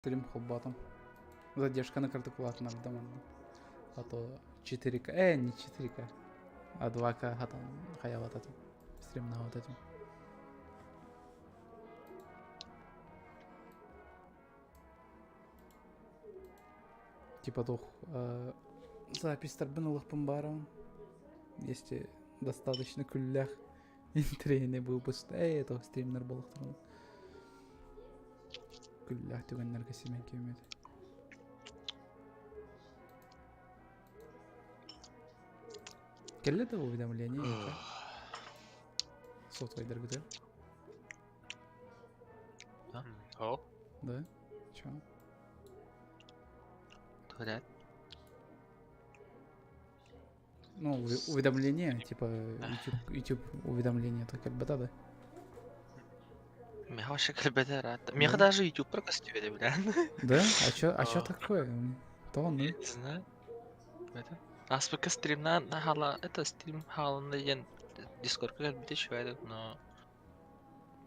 Стрим холбоотум. Задержканы кырдык улаатыннардым онно. А то 4К, не 4К, а 2К хатан хайабат этим. Стримнаабат этим. Типа туох записьтарбын ылыахпын баарабын. Если достаточно күллээх интриэни выпуск, это стримнер буолуохтарын. Күллээх түгэннэргэ симэн киэммит. Кэллэ да уведомление сотовайдаргытыгар? О. Да? Чё? Туалет. Ну, уведомление, типа YouTube, YouTube уведомление то кэлбэтэ да. Миэхэ вообще кэлбэтэ ыраатта. Миэхэ даже YouTube прокостюбили, бля. Да? А чё, а чё такое? То, ну. Не знаю. Это. Аспыка стримна хала, это стрим халында диэн Дискордка кэлбитэ үчүгэй но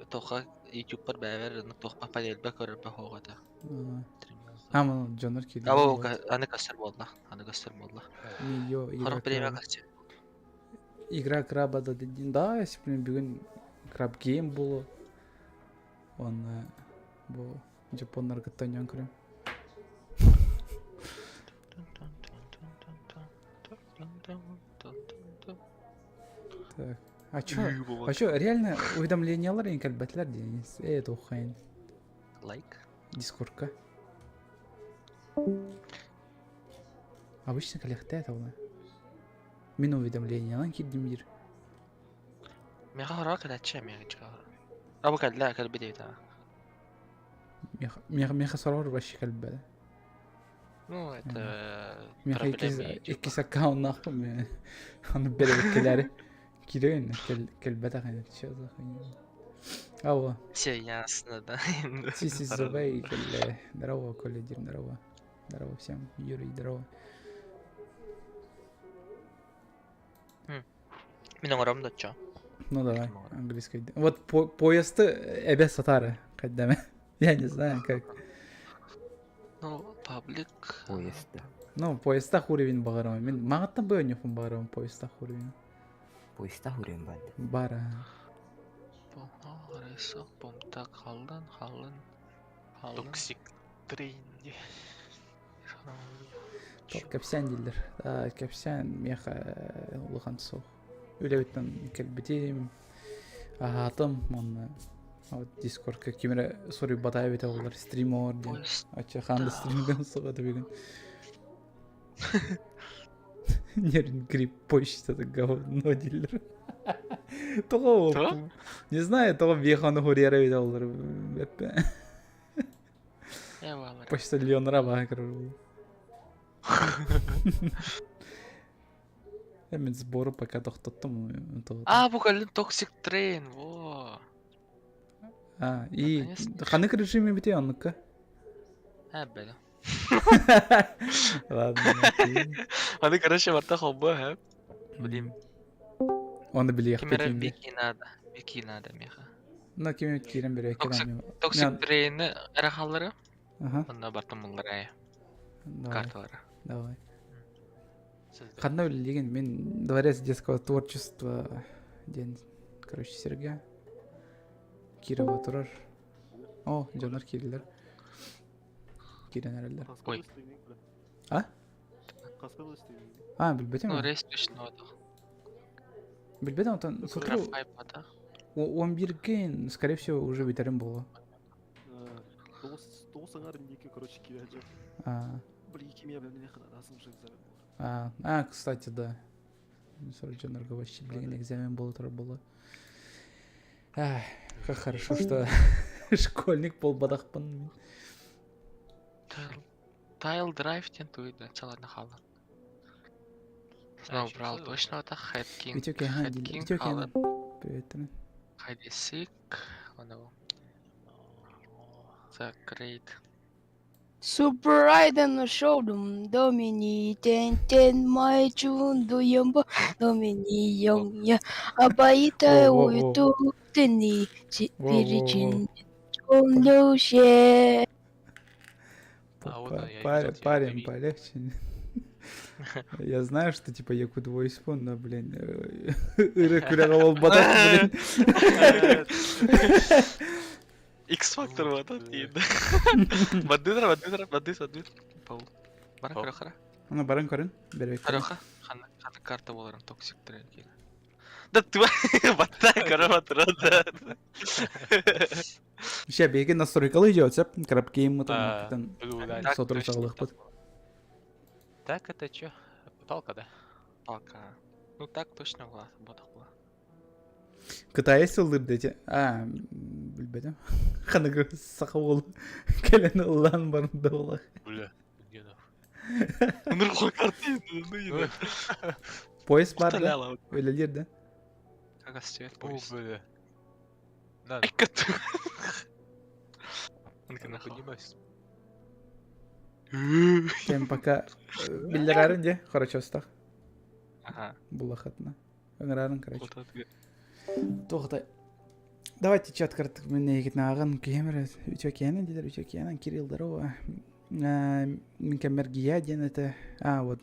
тоха YouTube-пар бэйэбэр туохпа парельба көрөрбө суох этэ. А, ну, дьоннор киирдилэр. Або аны көстөр буолла. Аны көстөр буолла. Ее игра Хорох бириэмэ краба. көстөр. Игра краба да Да, если блин, бүгүн краб гейм буолу. Он бу жапоннар кытта ойноон көрөм. Так. А чё? А чё, реально уведомлениялар эҥин кэлбэтилэр диэн. Туоххайын. Лайк. Дискордка. Обычно кэлиэхтээх этэ Мин уведомлениянан киирдим диир. Миэхэ хороҕо кэлээччи эмиэ Абы кэллэ кэлбит эбит аа. Миэхэ миэхэ сороҕор вообще кэлбэтэ. Ну, это Миэхэ проблема YouTube. иккис аккауннаахпын Ону бэрэбиккэлээри киирэн кэлбэтэх ини чё за хуйня. Алло. Все ясно, да? Си Зубей кэллэ. Здорово, Коля диир, здорово. Здорово всем. Юрий, здорово. Мин оҥором да чё. Ну давай, английский. Вот по поезды эбэ сатары, кайдаме. Я не знаю, как. Ну, паблик. Поезда. Ну, поездах уровень баҕарабын. Мин маҕаттан бу ойньохпун баҕарабын поездах уровень. Поездах уровень бар. Бар. Бумта халын, халын, халын. Токсик тренди. Кэпсээн дииллэр. Кэпсээн миэхэ улахан суох. Үлэбиттэн кэлбитим, аһаатым уонна вот Дискордка ким эрэ суруйбата эбитэ буоллар стрим оҥор диэн. Оччо хаан да стримгын суох этэ бүгүн. Нервин почта говно дииллэр. Тоҕо Не знаю, тоҕо биэханы хуриара эбитэ буоллар. Почтальоннара баҕа көрөр Мен сбору пока тохтоттум. А, бу кэлин Toxic Train, во. А, и ханнык режиме бите оннукка? А, бля. Ладно. Аны, короче, барта холбо, ха? Блин. Оны билиэхпит Бики надо. Бики надо, меха. На кими киирэн бере Toxic Train эрэ халлары. Онно бартамылларай. Карталара. Давай. Ханна үлэлиигин мин дворец детского творчества диэн короче сиргэ Кирова турар. О, дьоннор киирдилэр. Киирэн эрэллэр. Ой. А? А, билбэтим. Ну, рейс точно Билбэтим, отон сотору 11-ге, скорее всего, уже бүтэрим буолуо. Тоҕус аҥаар инники, короче, киирээччи. А. Блин, химия разом же экзамен А, а, кстати, да. Дьоннорго вообще билигин экзамен буола турар буолла. Ах, как хорошо, что школьник буолбатахпын. Тайл драйв диэн туйда чаларна хаалан. Снова брал точно это Head King. Витек, Head King хаалан. Привет, Хайдесик. Оно. Закрыт. Super Raiden Showroom Domini ten ten mai chun du yumbo Domini yong ya Abaita Во, во, во. уйту тени Во, во, во. Virgin Chon Liu Xie. А вот он, я Парень, видел тебя, парень, привет. полегче. Я знаю, что типа якут войспун, но, блин, ыры күрәгә ол батат, блин. X-Factor батат диэн. Баддыыр, баддыыр, баддыыр, баддыыр. Пау. Бара Пау. көрөхара. Аны баран көрүн, бербек. Көрөхө. Ханна ханна карта боларын токсик трен киин. Да ты батта көрө батыра да. Ща беги настройкалы идет, сеп, крапки мы А, там Блин, сотру саглых Так, это чё? Палка, да? Палка. Ну так точно была, ботах была. Кытай сылдыр дети. А, билбетим. Ханыгы саха ол келен ыллан барында олах. Бля, где нахуй? Нұрға карта ну Поезд бар да? Өлелер да? Как свет О, поезд. бля. На, Ай, кат. поднимайся. Кем пока биллерарын де, хорошо стах. Ага. Булахатна. Ыңырарын, короче. Вот это. Тоқтай. Давайте чат карт мен егитнагын кемер үтөкенен дедер үтөкенен Кирилл здорово. Мен кемергия ден это. А, вот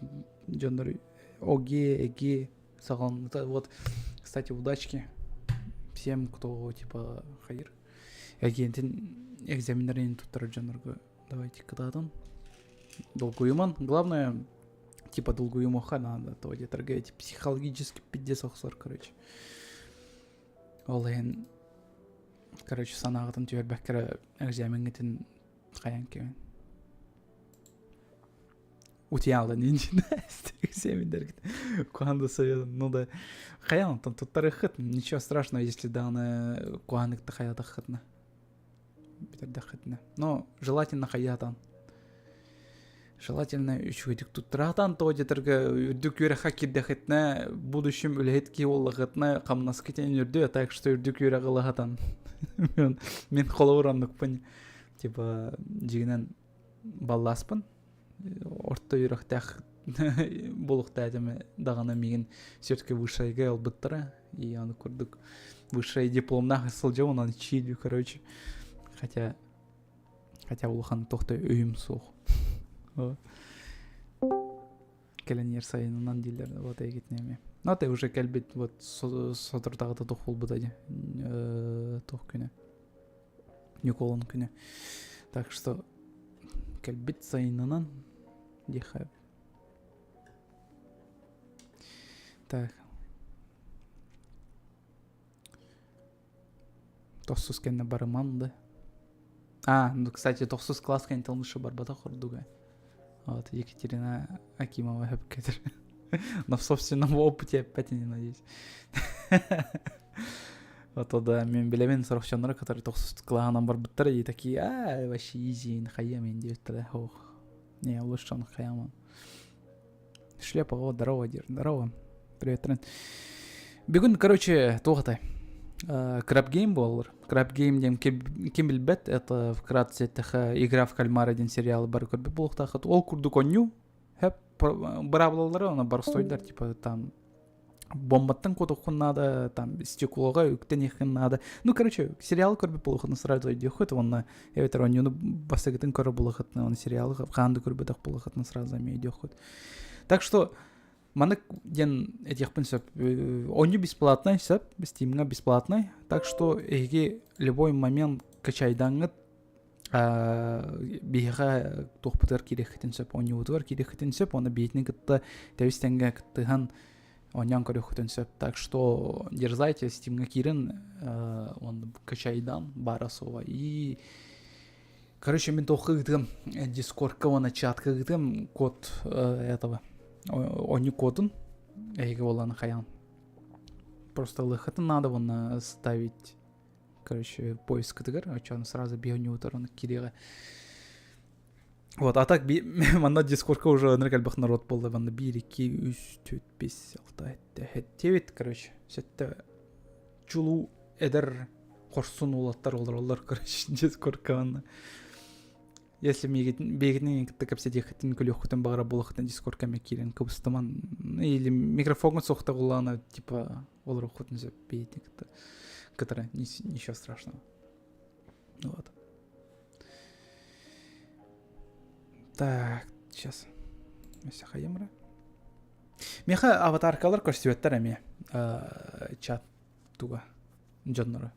Джондор Оге, Эге, Саган. Это вот, кстати, удачки всем, кто типа хайыр. Эгентин экзамендерин туттар Джондорго. Давайте кыдадын. Долгуюман. Главное, типа долгуюмаха надо, то где торгаете психологически пиздец охсор, короче. Ол иһин, короче, санааҕытын түһэрбэккэ эрэ экзамеҥҥитин хайаан кэбин. Утуйаалын экзамендэргит. Куһаҕан да совет, ну да. Хайаан онтон туттарыаххыт, ничего страшного, если даҕаны куһаҕаннык да хайаатаххытына. Бүтэрдэххитинэ. Но желательно хайаатан. Желательно үчүгэйдик туттараатан тоҕо диэтэргэ үрдүк үөрэххэ киирдэххитинэ будущем үлэһит киһи буоллаххытына хамнаскыт эн үрдүө так что үрдүк үөрэҕи ылаһатан мин холобур оннукпун типа дьиҥинэн баллааспын орто үөрэхтээх буолуохтаах этим даҕаны миигин все-таки высшайга ылбыттара и аны курдук высшай дипломнаах сылдьабын онон чиилүү короче хотя Хотя улахан туох да өйүм суох. Кэлэн иһэр сайынынан дииллэр вот эйгитин эмиэ. Ну ты уже кэлбит вот соторутааҕыта туох буолбута дии туох күнэ. Ньукуолун күнэ. Так что кэлбит сайынынан диэхэ. Так. Тохсус кэннэ барыман да. А, ну, кстати, тохсус класс кэнниттэн лучше барбатах ордуга. Вот, Екатерина Акимова хөпкетер. Но в собственном опыте опять не надеюсь. Вот да, мен билэбин сорох дьоннору, которые тохсус кылааһынан барбыттар и такие, а, вообще изи, хайа мен диэбиттэрэ. Ох, не, лучше он хайаман. Шляпа, о, здорово, дир, здорово. Привет, Трен. Бүгүн, короче, туох этэй? Crab Game буолар. Crab Game диэн ким билбэт, это вкратце тэхэ Игра в кальмара диэн сериалы бары көрбүт буолуохтааххыт. Ол курдук оонньуу, хэп, быраабылалары она барстойдар, типа там бомбаттан куотуоххун наада, там стеклоҕа үктэниэххин наада. Ну, короче, сериалы көрбүт буолуоххутун сразу өйдүөххүт уонна эбэтэр оонньууну бастакытын көрөр буолуоххутуна уонна сериалы хаан да көрбөтөх буолуоххутуна сразу эмиэ өйдүөххүт. Так что маннык диэн этиэхпин сөп. Оонньуу бесплатный сөп, Steamҥа бесплатный. Так что эһиги любой момент качайдаҥҥыт биһиэхэ туохпутугар киириэххитин сөп, оонньуубутугар киириэххитин сөп, уонна биһитини кытта тэбис тэҥҥэ кыттыһан оонньоон көрүөххүтүн сөп. Так что дерзайте, Steamҥа киирин, уонна качайдан баара суоҕа. И короче, мин туохха ыытыам, Дискордка уонна чатка ыытыам код этого, оонньуу кодун, эһиги буоллаҕына хайаан. Просто ылыаххытын надо уонна ставить короче, поискытыгар, оччону сразу биһ ону кириэҕэ. Вот, а так манна дискордка уже ынырык элбэх народ буолла, манна биир, икки, үс, төрт, бес, алта, сэттэ, короче, сэттэ чулуу эдэр хорсун уолаттар олороллор, короче, дискордка манна. Если миигитин кытта кэпсэтиэххитин, күлүөххүтүн баҕара буолаххытын дискордка эмэ киирэн кыбыстыман или микрофоҥҥа суохта буллаҕына типа олоруоххутун сөп биһитин кытта кытары ничего страшного. Вот. Так, сейчас. Өссө хайым Миэхэ аватаркалар көрсүбэттэр эмиэ. Чат туга дьонноро.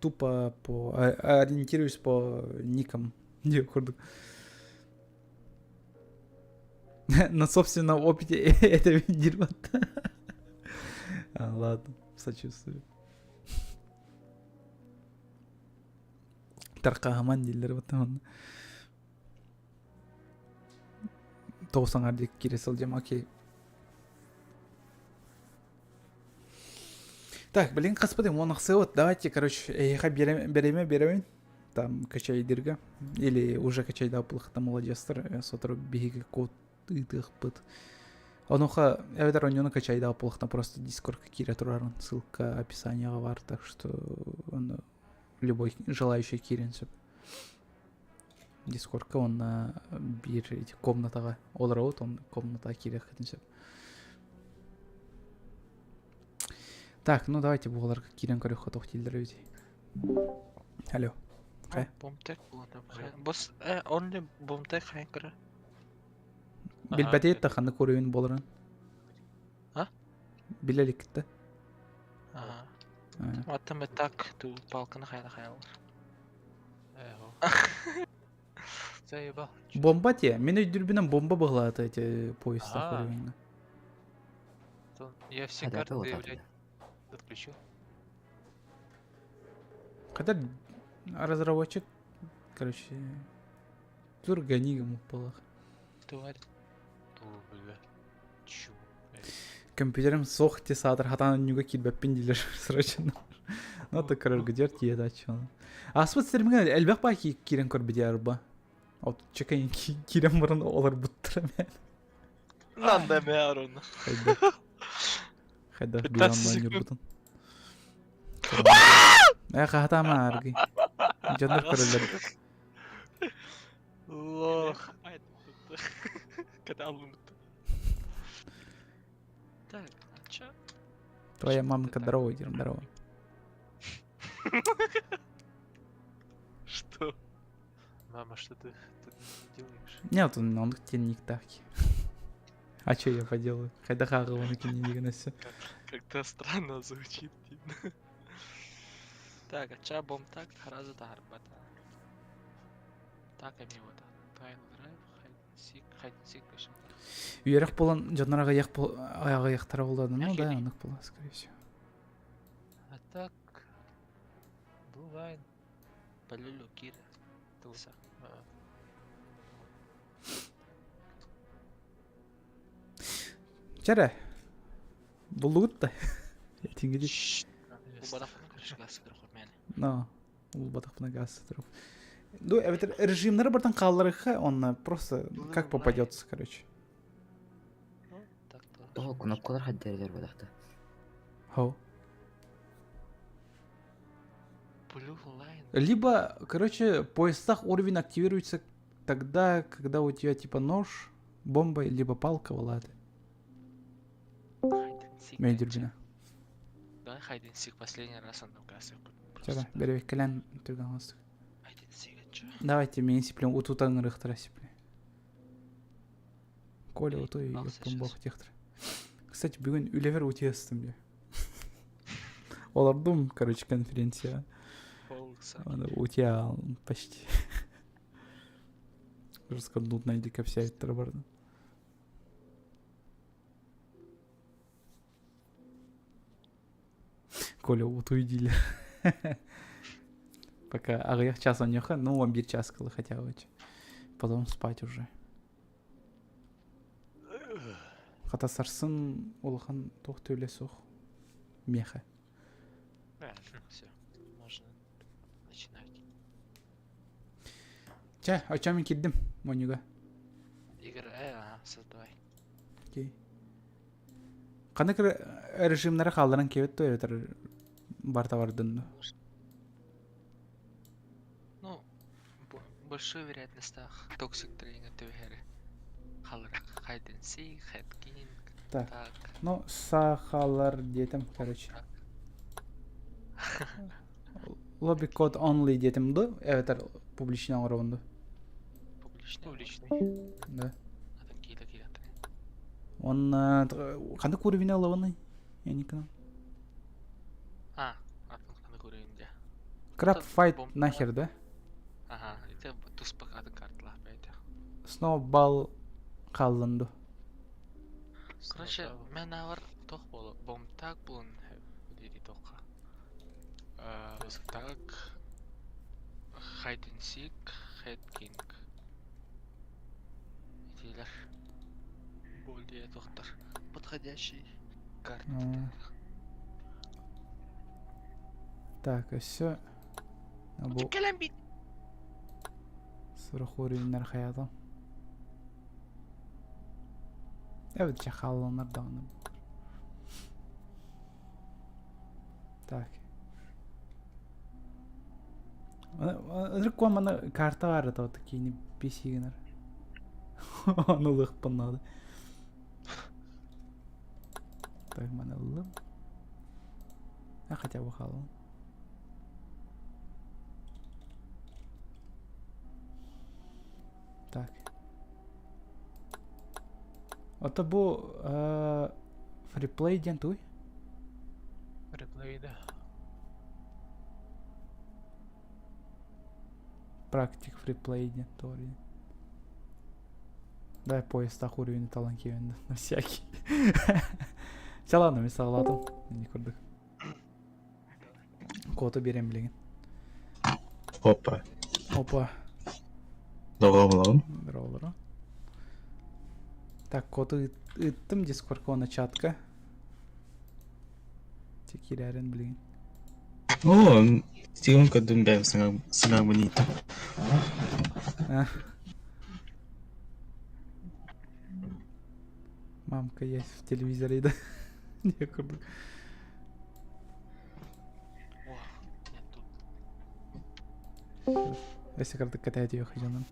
Тупо по ориентируюсь по никам диэн курдук. На собственном опыте это дерьмо. Ладно, сочувствую. Таркаһаман дииллэр баттаҕын. Тоҕус аҥаар диэки киирэ сылдьам, окей. Так, блин, хаспытым, он вот давайте, короче, эйиэхэ биэримэ биэрэбин. Там качайдырга. Или уже качайдаа там молодецтар, сотору биһиги код ыытыахпыт. Онуоха эбэтэр онньону качайдаа буолуохтан просто дискордка киирэ турарын ссылка описанияҕа бар, так что ону любой желающий киирэн сөп. Дискордка уонна биир ити комнатаҕа олоробут, он комнатаҕа киириэххитин сөп. Так, ну давайте буоларга киирэн көрүөххэ туох дииллэр эбитий. Алло. Хайа? Бумтек Бос, онли бумтек хайын көрө. Билбэтиит да ханнык уровень буоларын. А? Билэ иликкит да? Ага. Аттан так ту палканы хайна хайалар. Заебал. Бомба те. Мин өйдүрбүнэн бомба быһылаата эти поезда уровеньга. Я все карты, блядь, отключил. Хотя разработчик, короче, тур гони ему полах. Тварь. Ту, бля. Чу. Компьютерым сох те саатар хатаан ньуга киирбэппин диилэр срочно. Ну, то короче, где тиэ дача. Аспыт стримҥэ элбэх баа киирэн көрбүтэ арба. От чекайын киирэн баран олорбуттара мэн. Нанда мэ арон. Хайда. Хайда 15 биир секунд. ньурбутун. Э, хаһатаама аргый. Дьоннор көрөллөр. Лох. Когда Так, а чё? Твоя мамка здорово, Дим, здорово. Что? Мама, что ты тут делаешь? Нет, он, он тенник так. А что я поделаю? Хайда хагыланы кинини все. Как-то странно звучит. Так, а ча бом так, хараза тарбата. Так, ами вот. Тайл драйв, хайд сик, хайд сик кышым. Үөрэх буолан дьоннор аҕыйах аҕыйахтара буолла ну да, оннук буолла, скорее всего. А так... Blue Line. Полюлю Кира. Тылса. Чэрэ. Буллугут да. Этиҥги Но, улбатахпына газ турук. Ну, эбэтэр режимнары бартан хаалларыха, онно просто как попадется, короче. Тоҕо кнопкалар хаддэрилэр бадахта. Хау. Либо, короче, поездах уровень активируется тогда, когда у тебя типа нож, бомба, либо палка валаты. Мейдүрбүнэ. Давай hide and seek последний раз он угасил. Чара, бэрэбэккэлээн түргэн оҥостук. Hide and seek, чё? Давайте миин сиплем утутан ырыхтара сипле. Коля утуй Ах, ёппун сейчас. бох техтер. Кстати, бүгүн үлэбэр утуйастым я. Олордум, короче, конференция. Полса. Утуйа почти. Жестко нудно иди капсяет барда. Коля, утуй дииллэр. Пока аҕыйах час онньуоха, ну, он биир час кылы хотя бы. Потом спать уже. Хата сарсын улахан туох төлө суох. Меха. Все, можно начинать. Чэ, оччо мин киирдим монньуга. Игорь, ага, создавай. Окей. Ханнык режимнары хаалларан киэбит дуо эбэтэр барта бардын дуо? Ну, большой вероятность токсик тренинг түһэри. Халырак hide and seek, head king, Так. так. Ну, сахалар диэтим, короче. Lobby code only диэтим дуо эбэтэр публичный оҥоробун дуо? Публичный. Публичный. Публичный. Да. Атын киилэ киирэн Уонна ханнык уровень ылабыный? Я не знаю. А, атын ханнык уровень дьэ. Краб файт нахер, да? Ага, это туспа атын карталаах бэйэтэ. Сноубал хааллан ду. Короче, мен авар тох болу, бомтак булун дири тохха. Так, Hide and Seek, Head King. Итилер более тохтар подходящий карты. Так, өссө бу Кэлэн бит. Сорох уровеннар хайата. Эбит чэ хаалланар даҕаны. Так. Ынырык маны карта бар это вот такие PC гынар. Ону ылыахпын наада. Так, маны ыллым. А хотя бы хааллым. Так. Ото бу фриплей диэн туй? Реплей, да. Практик фриплей диэн теория. Дай поезд уровень талан киевен на всякий. Чэ ладно, мен саҕалаатым. Не курдук. Куоту биэрэн билигин. Опа. Опа. Доҕооболоҕун. Здорово. Так, коду ыыттым дискордка уонна чатка. Киирээрин билигин. Оо, Стивен көрдүм бэйэм саҥарбын ииттим. Мамка есть в телевизоре, да? Не курдук. О, нет тут. Если кырдык кэтээтиэх дьонун.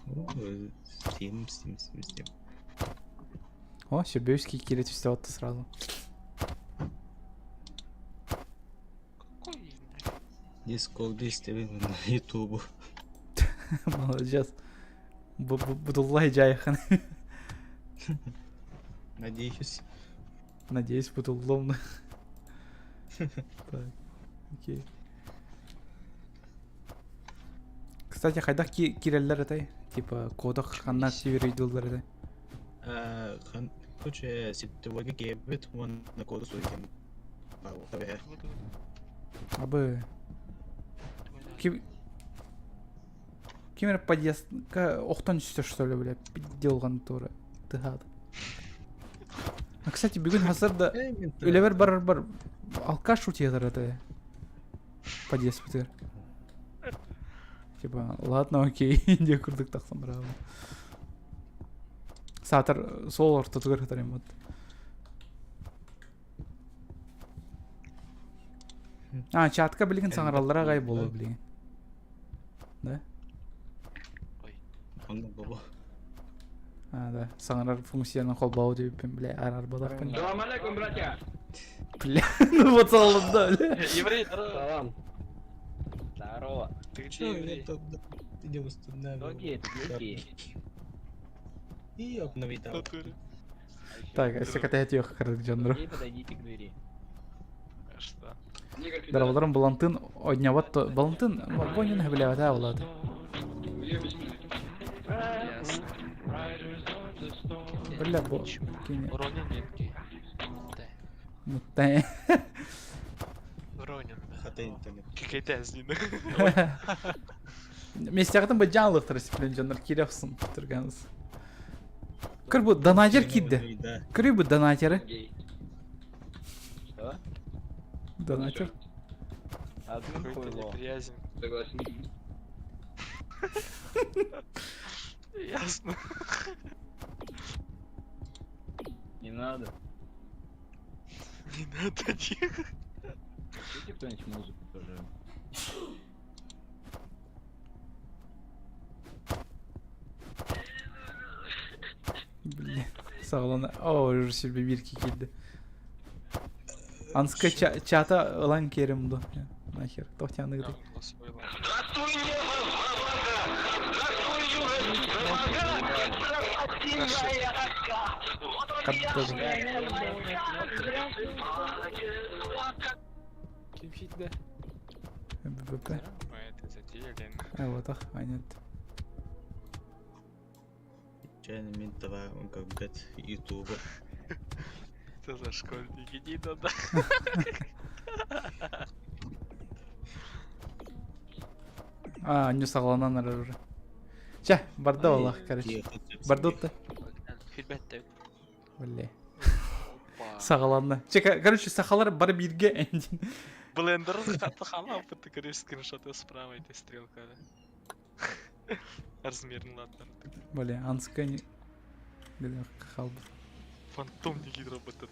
Steam, Steam, Steam, Steam. О, Сюрбевский киирэ түстэ отто сразу. Какой? Дискорд истэбин уонна Ютубу. Молодец. Будуллай дьайхан. Надеюсь. Надеюсь, бутуллом. Так, окей. Кстати, хайдах киирэллэр этэй? Типа, кодах ханна активируйдуллар этэй? Короче, сетевойга киэбит уонна коду суруйан Абы. Ким... Ким эрэ подъездка охтон түстэ что ли, бля, пиздел тура тыһаат. А, кстати, бүгүн хасар да үлэбэр барар бар алкаш утиятар это подъезд бытыгар. Типа, ладно, окей, диэ курдук тахсан браво. Саатар суол ортотугар сытар вот. А, чатка билигин саҥараллара аҕай буолуо билигин. Да? Ой. Онно бобо. А, да. Саҥарар функцияны холбообу диэбиппин, бля, араарбатахпын. Салам алейкум, братья! Бля, ну вот да, бля. Еврей, здорово. Салам. Здорово. Ты где, Чё, еврей? это идем Ноги, ноги. И обновить В натуре. Так, өссө кэтэһэтиэх кырдык дьоннору. Окей, подойдите к двери. Что? Дарабаларым Балантын ойнабат Балантын Боннин хөбүлээбэтэ буолаата. Ясно. Бля, бу кини Ронин меткий. Да. муттай. Ронин, да. Хата интернет. Какая-то злина. Местяҕытын быдьаан ылыахтара дьоннор киирэ охсун түргэнс. Көр бу донатер киирдэ. Да. Көрүй бу донатеры. Гей. Что? Донатер. Админ Какой-то хуйло. неприязнь. Согласен. Ясно. Не надо. Не надо, тихо. Включите кто-нибудь музыку, пожалуйста. Блин. Саҕалана. О, уже себе бирки киирдэ. Анска чата ылан киэрим ду. Нахер. Тохтяны А, голосовой ладно. Ким щитде? ББП. Мы это затеяли. А вот ах, а нет. Чайно мин тава как блядь ютуба. Это за школьники не надо. А, не саҕаланан эрэр уже. Чэ, барда олох, короче. Барда утта. Хүрбэттэ. Бля. Саҕаланна. Чэ, короче, сахалар бары бииргэ эндин. Блендер хала, ты короче скриншоты справа этой стрелка. Размерный ладно. Бля, анска не... Бля, халбы. Фантом не гидробота.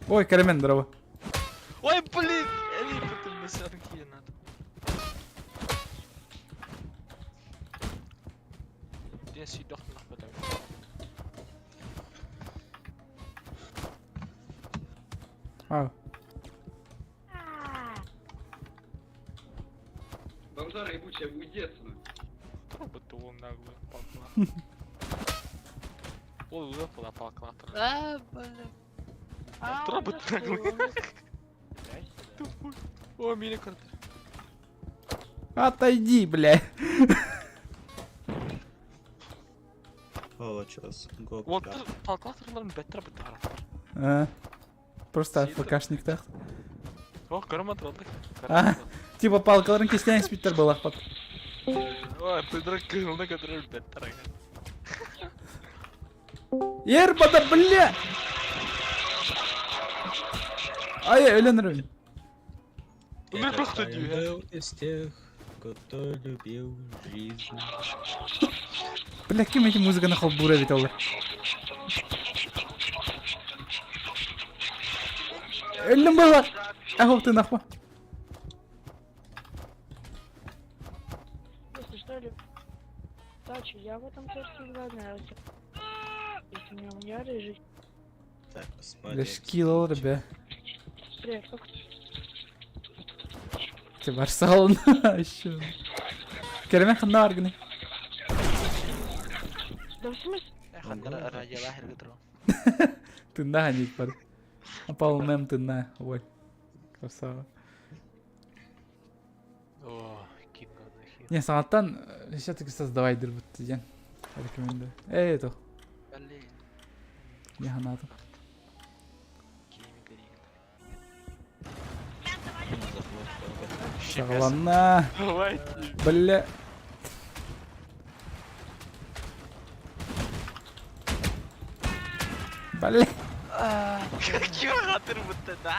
Ой, Карамен, здорово. Ой, блин! Эли, потом на сянки надо. Ден сүйдөхтөн ахпата. А, Бомжара ебучая, уйди отсюда. Робот он наглый палкалар. Ол улап палкалар. А, блин. А, Робот наглый. Тупой. О, мини карта. Отойди, бля. Вот палкаларларын беттер беттер. А, Просто АФКшник так. О, көрөм атыралдык. А. Типа палкаларын кестен спиттер был ахпат. Ой, пыдырык кызылны көтөрөр беттер. Ербада, бля! Ай, өлөн өлөн. Умер просто дүйэ. был из тех, кто любил жизнь. Бля, ким эти музыканы холбура бит олар. Өлүм была. Ахов ты нахуй. Просто что ли? Тачу, я в этом царстве главное. Если меня уняли, жить. Так, Бля, посмотрим. шкилал, ребя. Привет, как Ты барсал еще. Керемен ханна аргны. Да в смысле? Ханнара радиола хергетро. Тында ник бар. Апал мем тында. Ой. Красава. О, King of the Hill. Не, сағаттан все-таки создавай дырбыт ден. Рекомендую. Эй, это. Блин. Не ханату. Кими горит. Сағаланна. Давайте. Бля. Бля. Какие хатыр будто да.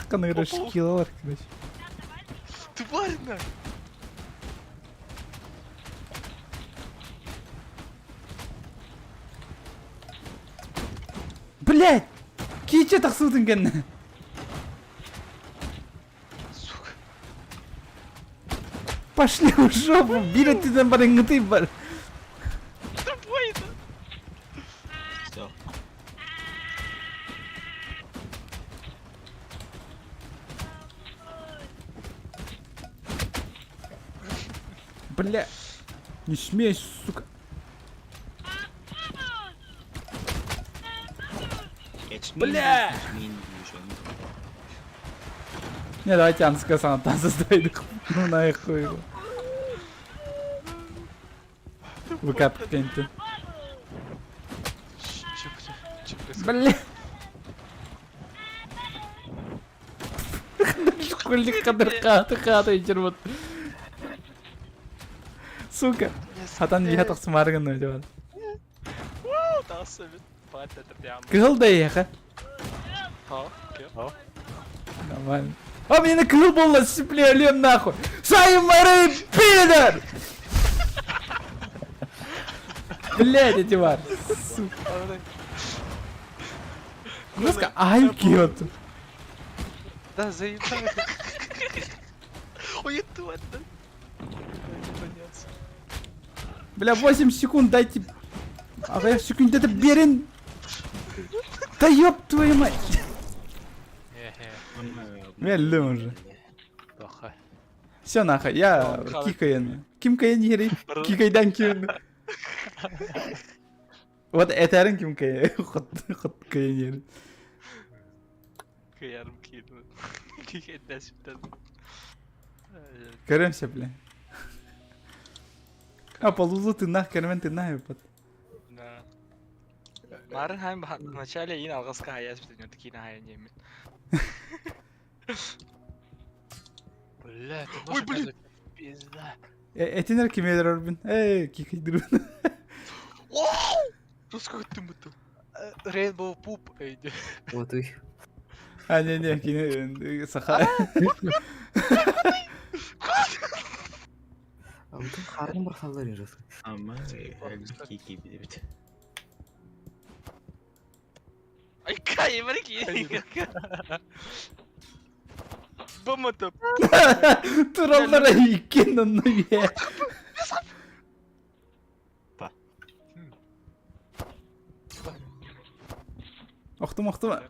Қаны шкилалар, короче. Тварь на. Блять! Киче тақсудың кәнні. Сука. Пошли в жопу, билеттен бар, ыңгыты бар. Тупой это. Все. Бля. Не смей, сука. Бля! Не, давайте Анска саған создайдық. Ну нахуй его. ВК пенты. Че, че происходит? Бля. Школьник қадыр қаты қаты жүрмін. Сука. Хатан бия тақсымаргын өте Тасы бит. Пат это прям. Кыһыл да еха. Ха, кем? Нормально. А мне на кыһыл болла сипле өлем нахуй. Саймары пидор! Блять, эти бар. Сука. Жестко ай киот. Да заебали. Ой, тварь да. Не понятно. Бля, 8 секунд дайте. А я секунд это берин. Да ёб твою мать. Мен өлдім уже. Плохо. Все нахуй, я кикайын. Ким кайын иһэрий? Кикайдан ким? Вот этэрин ким кайын? Хот хот кайын иһэрий. Кыйарым киирдим. Кикайдан сүттэн. Көрөм сөпле. А полузу тыннах кермен тыннах эппат. Да. Марын хайм вначале ин алғаска хаяс битен киин хайын диэммин. Бля, ты Ой, блин! Пизда. Этинер кимелер орбин. Эй, кикайдырбын. Русского тымыты. Rainbow Poop эйди. Вот уй. А, не, не, кини саха. Антон харын бұрсалар жас. Ама кики бит. Ай, кай, барки. Бомата. Тураллара иккен онно бе. Па. Охтум, охтум.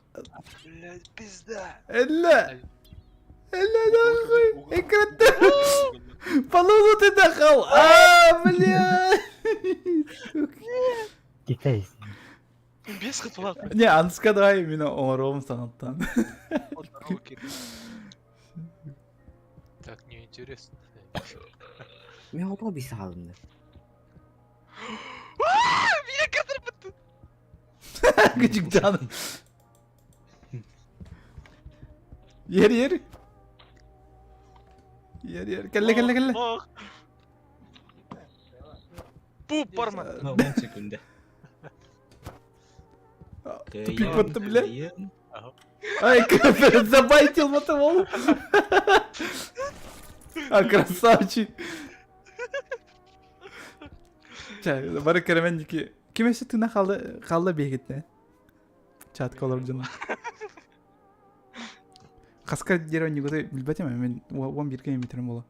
Блядь, пизда. Элле. Элле, нахуй. Экрэтте. Полузу ты дахал. А, бля. Китай. Без хатулат. Не, анска давай именно оҥоруом саҥаттан. Так неинтересно. Мен оба би саалымды. Меня кадр Күчүк жаным. Ер ер. Ер ер. Кэллэ кэллэ кэллэ. Пуп, барма. Ну, 10 секунда. Тупик батты, бля. Ай, забайтил мотовол. А, красавчик. Ча, бары керемендики. Ким эсе тына халды, халды бегитне. Чатка олар жана. Хаска дерево не гутай билбетем, мен он бирге метрим бола.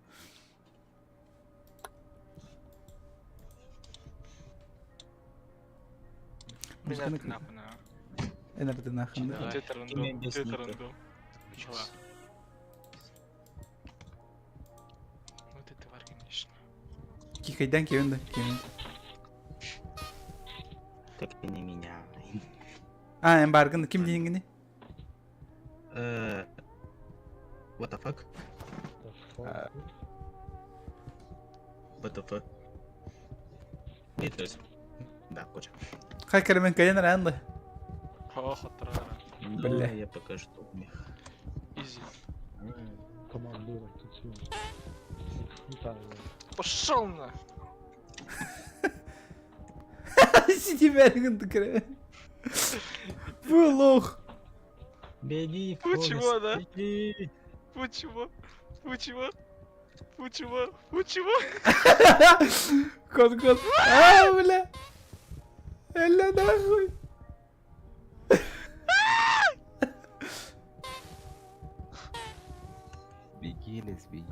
Музыканы Энерді нахын. Вот это тварь, конечно. Кикайдан кевенді, кевенді. Так ты не меня. А, эм баргын ким дейінгіні? What the fuck? What the fuck? Нет, то есть. Да, куча. Хай керемен кайын ранды. О, хатра. Бля. Я пока что умер. Изи. Командуй, Пошел на. Сиди бәрігінді керемен. Бу лох. Беги, Почему, да? беги. Почему? Почему? Почему? Почему? Кот, кот. А, бля. Эля нахуй. Беги, лес, беги.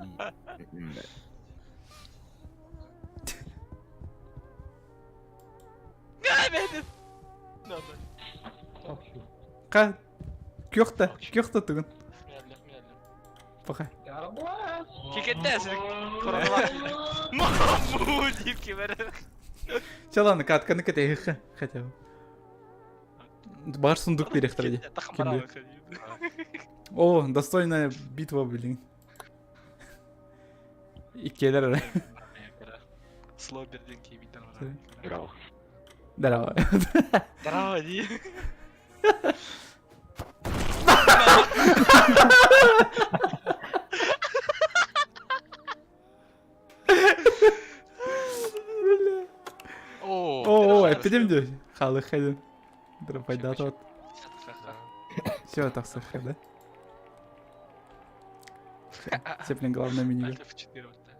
Надо. Қа. Кёхта, кёхта түгін. Пока. Кикеттесин. Маму дип кибер. Чаланы катканы кете хотя бы. Бар сундук перехтради. О, достойная битва, блин. Иккелер. Слоберден кибитен. Здорово. Здорово, ди. О, О, эпидем Халы хедин. Дропайда тот. Все, так сахар, да? Все, блин, главное меню. Альт F4 вот так.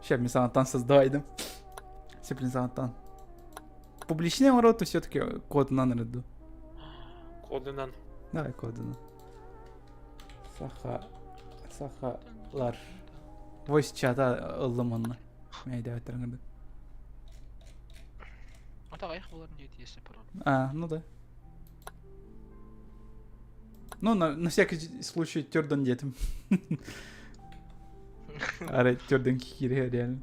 Сейчас мен сағаттан создайдым. Все, блин, сағаттан. Публичный роту все-таки кодынан ряду. Кодынан. Давай кодынан. Саха... Сахалар. Voice чата ыллым онна. Мен айда өтіріңді. А так аяқ боларын дейді, если пароль. А, ну да. Ну, на всякий случай төрдөн диэтим. Арай төрдөн киириэ реально.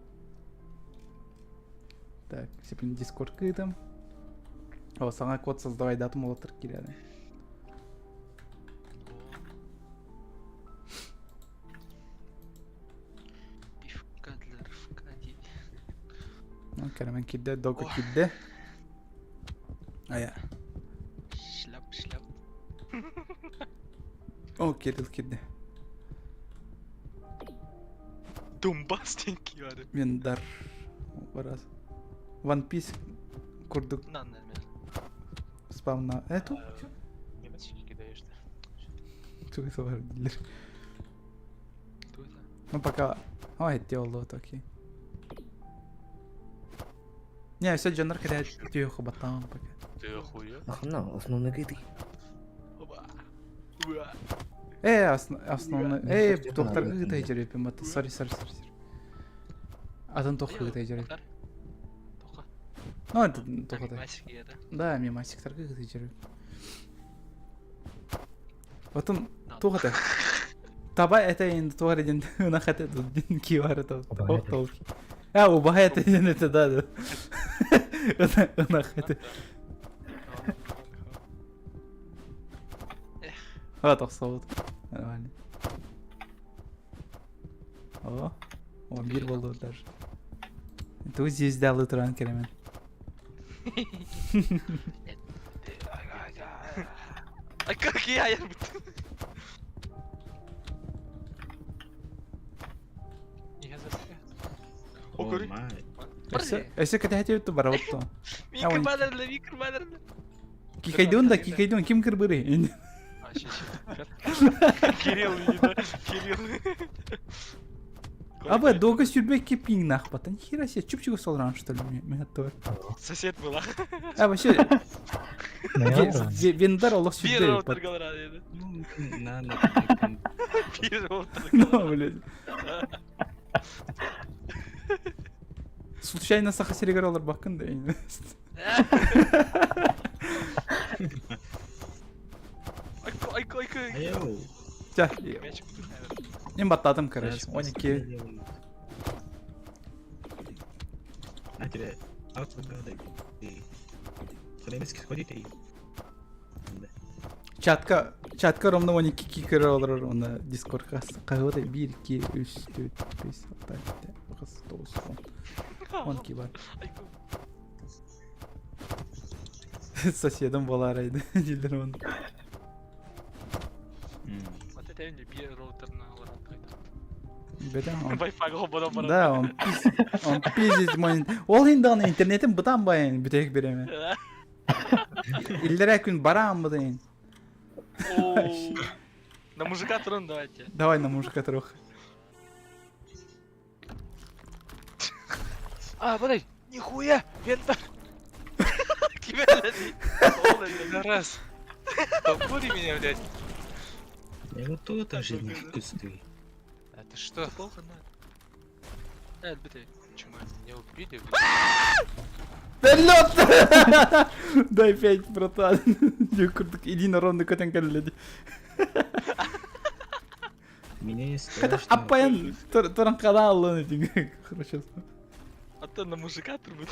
Так, сепин дискорд кыытым. О, саҥа код создавай датым олотыр киирээри. Пивка для рывка дии. Кэрэмен киирдэ, дога киирдэ. Ая. Шляп, шляп. О, Кирилл киирдэ. Донбасс диэн киирэр. Мендар. Барас. One Piece курдук На, на, на. спавна. Эту? Немецкий кидаешь, да? Тугу сабар дииллэр. Ну пока... Ой, это окей. Не, все дьоннор кэлэ түйөхө баттаан пока. Ты охуел? Ахна, основной кыйды. Э, основной... Э, доктор ыытай жереппин батта. Сори, сори, сори, сори. Атын тох ыытай жереп. Ну, это тохотой. Да, мемасиктарга ыытай жереп. Потом туох этэ? Таба этэ енді туох эрэ диэн ынах этэ диэн киһи это ох толки. А, убаһа этэ диэн этэ да да. Ынах этэ. А, тохсобут. Нормально. О, о, биир буоллубут даже. Ту звездалы туран кэлэмэн. А как я? Я Я застрял. О, О, май. Өссө өссө кэтэһэтибит барабыт то. Микр бадерле, микр бадерле. Кикайдун да, кикайдун, ким кырбыры? А, ща, ща. Кирилл, видно. Кирилл. Аба, долго сүрбэкке пинг нахпата. Нихера себе, чупчик солран, что ли, меня тоже. Сосед была. А, вообще, вендар олох Бир сүрдэ. отыргалар деді. Ну, на, на, Бир отыргалар. Ну, блядь. Случайно саха сиригер олар бакын да. Айко, айко, айко. Айоу. Ча, Мяч мен баттадым, короче. 12. На тебе. Сходите. Чатка, чатка ровно 12 кикер олар оны дискордка кайгыда 1 2 3 4 5 6 7 8 9 10 12 бар. Соседом болар айды дийлер оны. Вот это я не бир роутерна алар. Бетен он Wi-Fi хободон бар. Да, он он пиздит мой. Ол енді аны интернетин бытан байын бүтек береме. Иллere күн барам бытайын. На мужика трон давайте. Давай на мужика трох. А, подай! Нихуя! Вентар! Раз! Толкнули меня, блядь! Я вот тут тоже не кусты. Это что? Плохо, на. Э, битый. Почему меня убили, блядь? Лед! Дай пять, братан. Иди на ровный көтен кэлледи. Меня не Хотя страшно. аппаян туран канал Хорошо. А то на мужика трубы.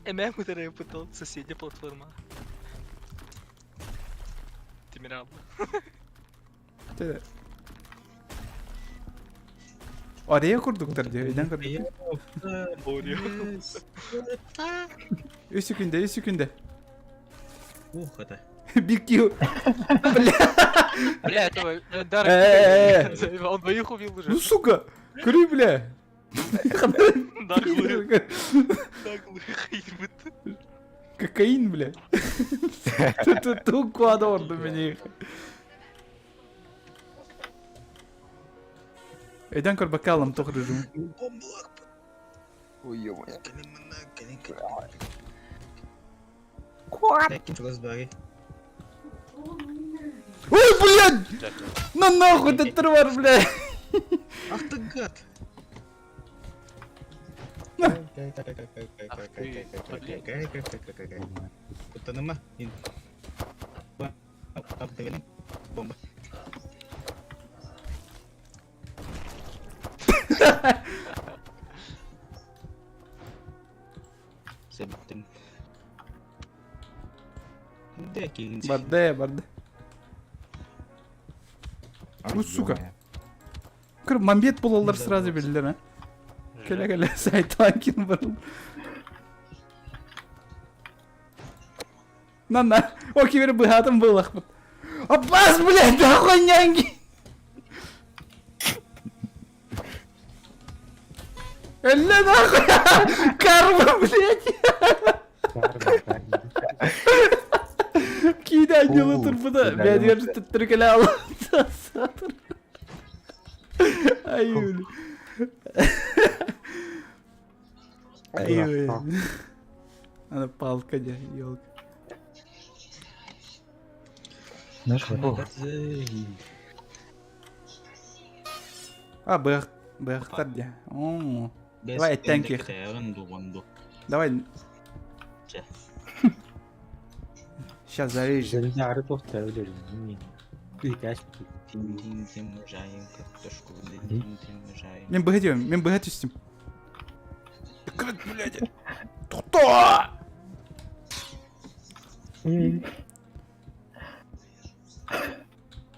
Эмэ который пытал соседняя платформа. Тимирал. Ария курдуктар диye. Öйден курдук. Үс күндө, үс күндө. Ух, это. Биг Кью. Бля. Бля, этого Дарк. Он двоих убил уже. Ну сука. Көрүй, бля. Наглый. Наглый Кокаин, бля. Тут тут квадор до меня. Өйден көр бакалым тоқ режим. Ой, ё-моё. Ой, блядь! На нахуй ты тварь, блядь! Ах ты гад! Бомба. Себиттим. Барда, барда. Ну, сука. Кыр мамбет болалар сразу биллер, а? Кэлэ кэлэ сайтан кин барыл. На на, о кибер быһаатын былахпыт. Аппас, блядь, нахуй няньки. Элле нахуй! Карма, блядь! Киинэ анньыла турбута, бэйэтигэр төттөрү кэлэ алла Ай, бля. Ай, бля. Ана палка дьэ, елка. А, быах, быахтар дьэ. Оо. Давай, thank you. Давай. Сейчас зарежем. Мен быһа диэм, мен быһа түстүм. Кырыт, блядь. Тохтоо!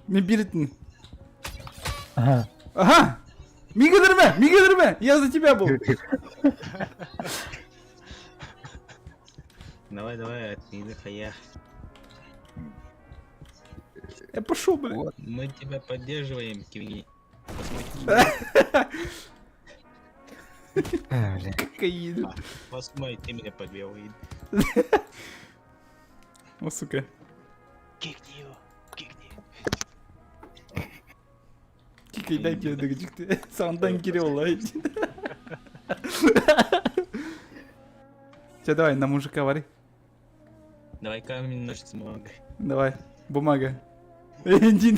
Мен биритин. Ага. Ага! Мигедерме! Мигедерме! Я за тебя был! Давай, давай, отмени хая. Я пошел, блядь. Мы тебя поддерживаем, Кивни. Кокаин. Посмотри, ты меня подвел. О, сука. Кикни его, кикни. Кикайдан киридэг дьикти. Сандан кире олай. Че, давай, на мужика вари. Давай камень, ножницы, бумага. Давай, бумага. Иди.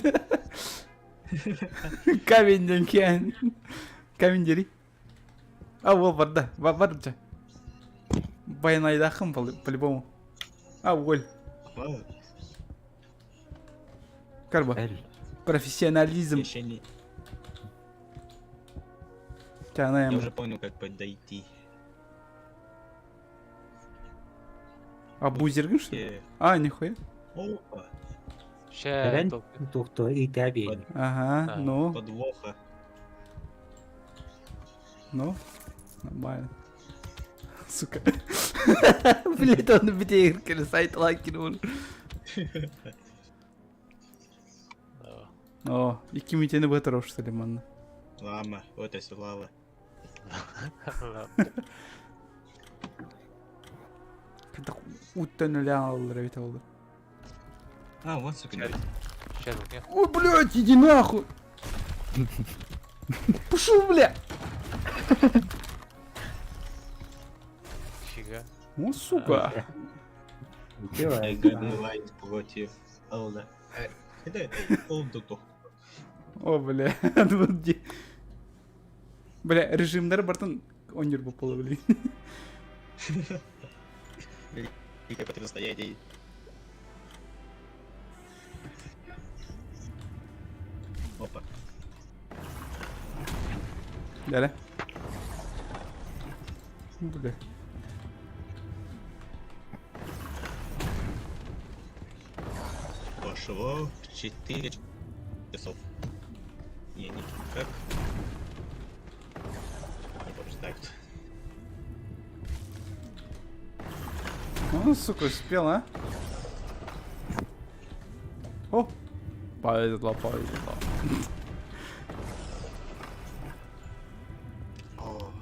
Камень диэн киэн. Камень дери. А, ол барда. Бар дьэ. Байанайдааххын по-любому. А, уоль. Карба. Профессионализм. Решение. Тянаем. Я уже понял, как подойти. А бузергин что ли? А, нихуя. Опа. Ща, Тухто и табень. Ага, ну. Подвоха. Ну, нормально. Сука. Блять, он битейр сайт лайкинул. О, икки мүтени бытыр что ли, манна. Лама, вот это лава. Когда уттан өле алалар эбит олду. А, вот, сука. Ой, блядь, иди нахуй! Пошел, бля! Фига. О, сука. Против Алла. О, бля, Бля, режимнер бартын онньор буолла, блин. Великое противостояние. Опа. Далее. Бля. Пошло 4 часов. Я никак не побеждают. Ну, сука, успел, а? О! Повезло, повезло.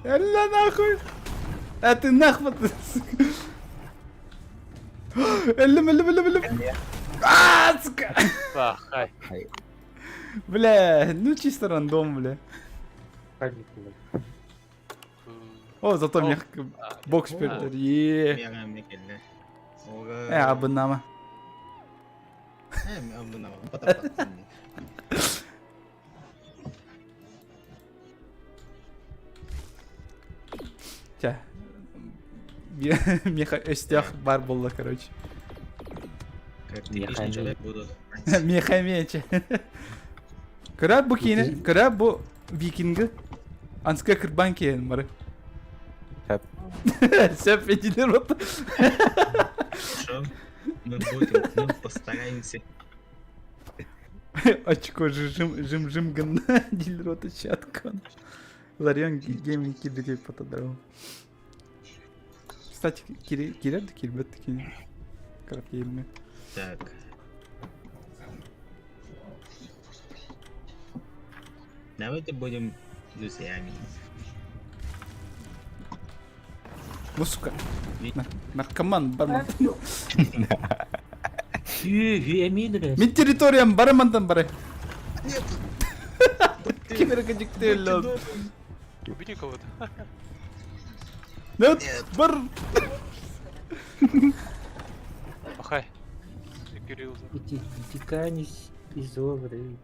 Элля нахуй! А ты нахуй, сука! Эллим, эллим, эллим, эллим! А, сука! Бахай. Бля, ну чисто рандом, бля. О, зато мягко. Бокс пердер. Е. Э, абынама. Э, абынама. Ча. Меха өстөх бар болла, короче. Как типичный человек буду. Меха мече. Кыра бу киинэ, кыра бу викинги. Анска кырбан киэн бары. Сөп. Сөп этилер вот. Хорошо. Мы будем, мы постараемся. Очко жим жим жим гынна дилер вот чаткан. Ларион гейминг кирбити потодрал. Кстати, кирер да кирбет кини. Крап елме. Так. Давайте будем друзьями. Бу сука. Наркоман барман. Мин территориям барымантан бары. Нет! Кимер кыдьыктыыллон. Убили кого-то. Нет, бар. Махай. Кирилл. Итиканис из Овры.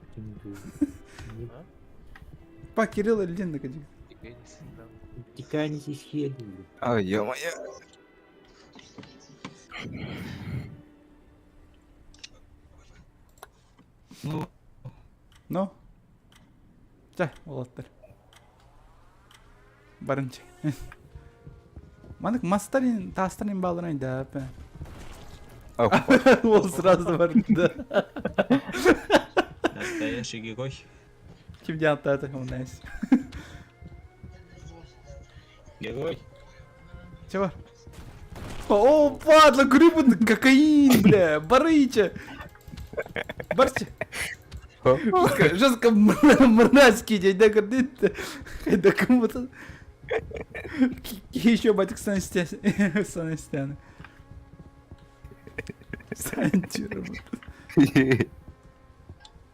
Па Кирилл Ильин кыдьык. Итиканис из Хелли. Ой, ё-моё. Ну, Ну. Чэ, уолаттар. Барын чэ. Маннык мастарын, таастарын бааларын өйдөп. Ол сразу барда. Настоящий герой. Ким диэн аттаата, ол найс. Герой. Чего? О, падла, грибы, кокаин, бля, барыча. Барча. Жестко, жестко мразский день, да, гордит. Да кому-то. Еще батик санастяны.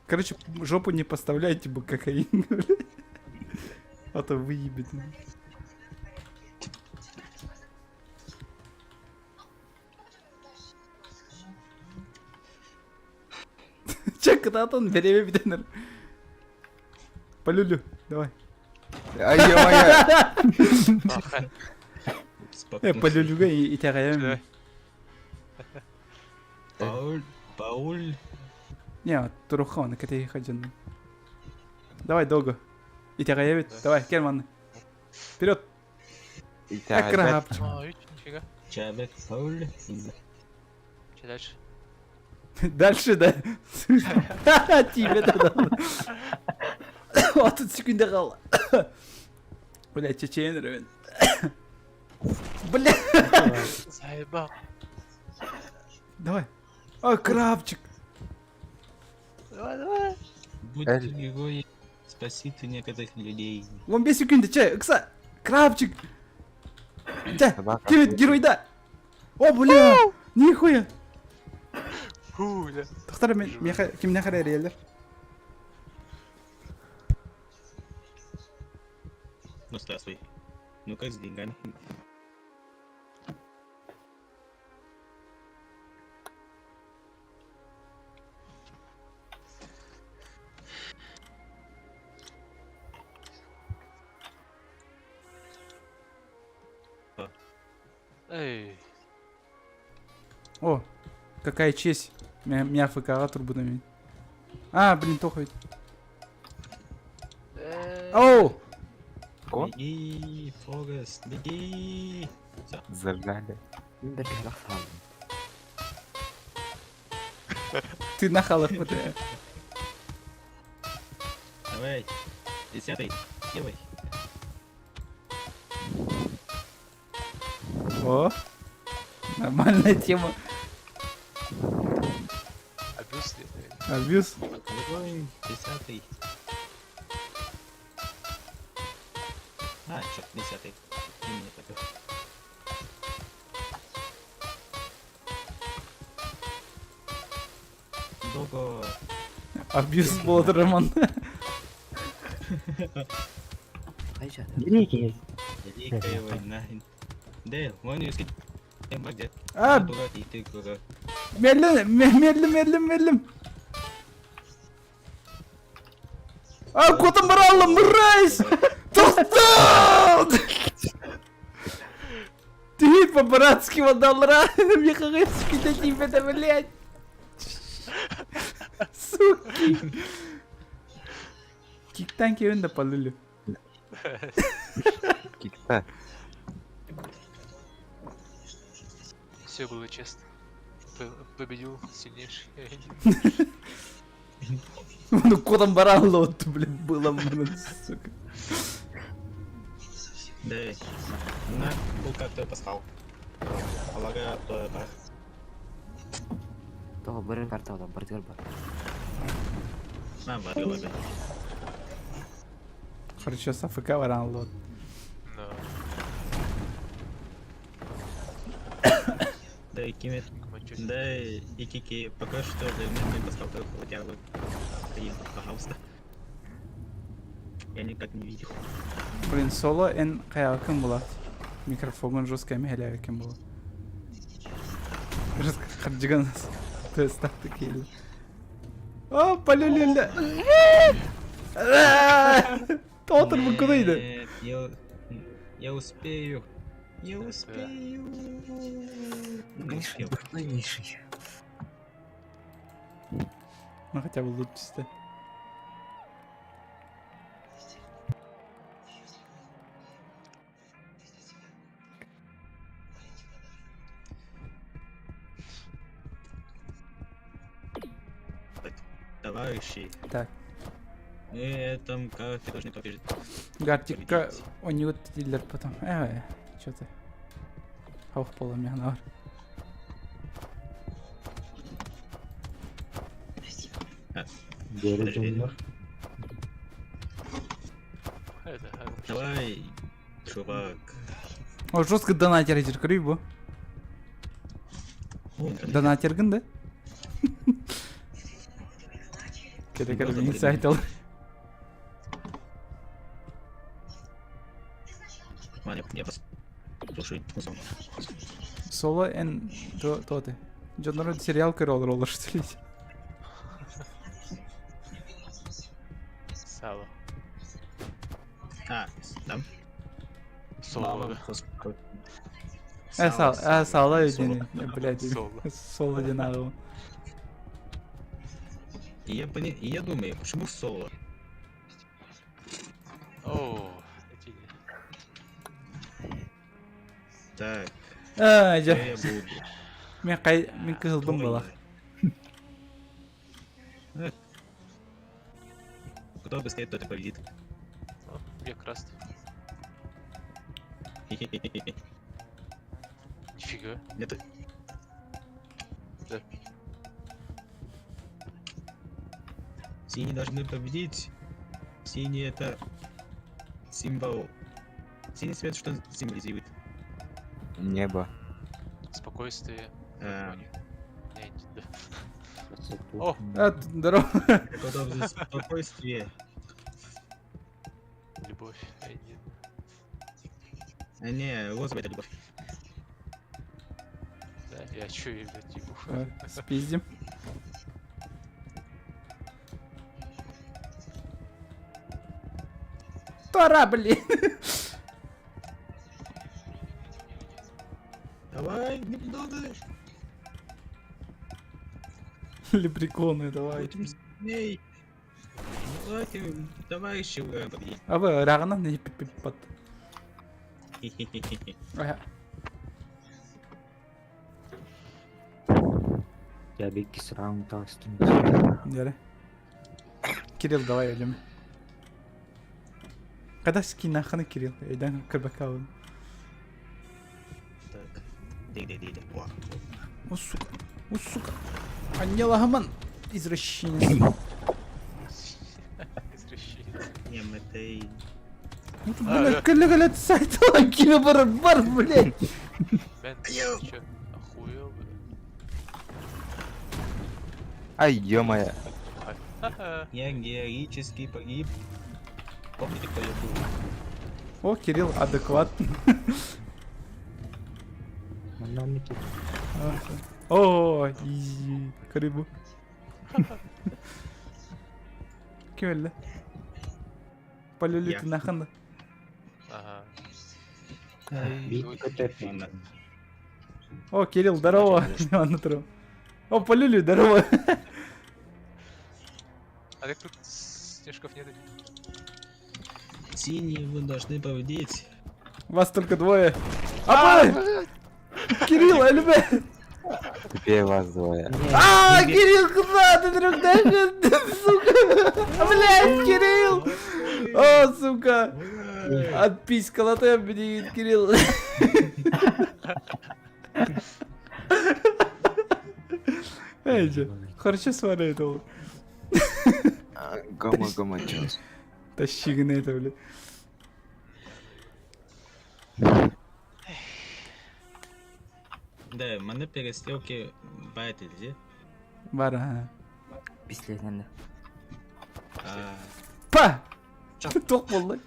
Короче, жопу не поставляйте бы кокаин, А то выебет. Чэ, кытаатан бэриэбэ бүтэн Полюлю, давай. Ай, ё-моё! Э, полюлюга итэҕэйэм. Пауль, Пауль. Не, туруха он, кэтэһи хадьын. Давай долго. Итэҕэйэбит. Давай, кэл манна. Вперед! Итэҕэйбэт. Нифига. Человек Пауль. Че дальше? Дальше, да? Тебе тогда. 30 секунда қалды. Бля, чечен ревен. Бля. Заебал. Давай. О, крабчик. Давай, давай. Будьте герои, спасите некоторых людей. 15 секунда, че, ыкса. Крабчик. Че, кимит геройда. О, бля. Нихуя. Фу, бля. Тохтар мен меха кимнех эрэ эрийэллэр. Ну, здравствуй. Ну как с деньгами? Эй. О, какая честь. Меня ФК турбунами. А, блин, тохает. Оу! О? Беги, Форест, беги! Всё. Зажали. Ты нахалах вот. Давай, десятый, делай. О, нормальная тема. Абьюз. Абьюз. Герой, десятый. А, черт, десятый. И мне такой. Долго. Абьюз был Роман. Великая война. Да, вон и А, Мерлин, Мерлин, Мерлин, Мерлин. А, куда брала, мразь! Тоқтал! Ты по-братски отдал Михаил, блядь. Суки. Киктан кевин да полюлю. Кикта. Все было честно. Победил сильнейший. Ну кодом баран блин, было, блин, сука. Да, на полкарты пасхал. Полагаю, то это. Того бырын карта ода, бардыр бар. На, варила бы. Короче, с АФК баран лот. Да. Да и кимет. Да и кики. Пока что для меня не пасхал только хотя бы. Пожалуйста. Я никак не видел. Блин, соло эн каякын була. Микрофон жестко мехелябекин була. Жестко харджиган тест такие. О, полюлюля. Тотыр bu кудайды. Нет, я успею. Я успею. Не успел. Ну хотя бы лут чисто. Товарищи. Так. Мы этом карте должны побежить. Гартика у него дилер потом. Что ты? Аух пола мягнар. Давай, чувак. О, жестко донатер этер көрүй бу. Донатергін да? Керек керек мен сайт ал. Ладно, я пос... Слушай, ну, Соло эн то то ты. Жонор сериал көрө олор что ли? Сало. А, да? Соло. Э, сал, э, сало един, блядь. Соло. Соло один агыл. И я, пони... и я думаю, почему соло? О, эти... Так, А, что жа. я буду? Мен кай мен кызылдым Кто была. я? Эх. Кто быстрее, тот и победит. О, Я красный. Нифига. Нет. Да. Синие должны победить. Синий это символ. Синий цвет что символизирует? Небо. Спокойствие. А, Не, не, да. О, А, здорово. Какое-то спокойствие. любовь. Эй, не. А, не, розовый это любовь. Да, я чё, я, блядь, ебу. Спиздим. Тора, блин. Давай, немного. Лепреконы, давай. Будем сильней. Давайте, товарищи, вы победите. А вы рағынан не пип пат. Ага. Я беккис раунд тастым. Дәрі. Кирилл, давай өлеме. Когда скин наханы Кирилл? Эйден кырбакауын. Так. Ди, ди, ди, ди. О, О, сука. О, сука. Аньялагаман. Извращенец. Извращенец. Не, мы это и... Ну тут, блядь, көлі сайт киме бар, бар, блядь. Бен, ты чё, охуел, бля? Ай, ё-моё. Ха-ха. Я героически погиб. Помните, кто я был? О, Кирилл, адекват. Манамики. О, изи. Карибу. Ким өлі? Полюлю Я. ты наханда. Ага. Бит көтөр. Ладно. О, Кирилл, здорово. Ладно, здорово. О, Полюлю, здорово. А так тут снежков нет. Синие, вы должны победить. Вас только двое. Апа! Кирилл, әлбе! Теперь вас двое. А, Кирилл, куда ты друг сука? Блядь, Кирилл! О, сука! Отписькала ты, блядь, Кирилл. Эй, же, хорошо свара это. Гома, гома, чё? Тащи на это, блядь. Да, маны перестрелки бает или? Бар, ага. Пистолетнен. А, Па! Тоқ болды.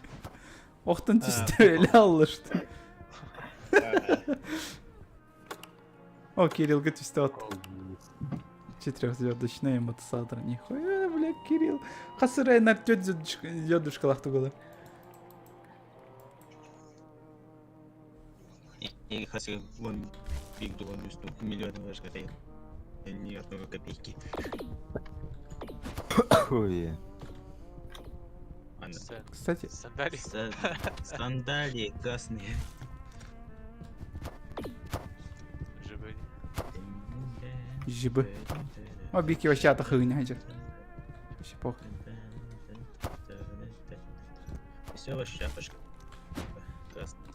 Оқтан түсті өлі алышты. О, Кириллға түсті от. Четырехзвездочная мотосатор. Нихуя, бля, Кирилл. Қасырай нар тет звездочка было. и хотя вон биг дугон миллион ваш копеек. Ни одной копейки. Ой. Ладно. Кстати, Сандалии. Сандалии красные. Живые. жібі. О, бики вообще атахы не хajir. Вообще пох. Все, ваша шапочка. Красная.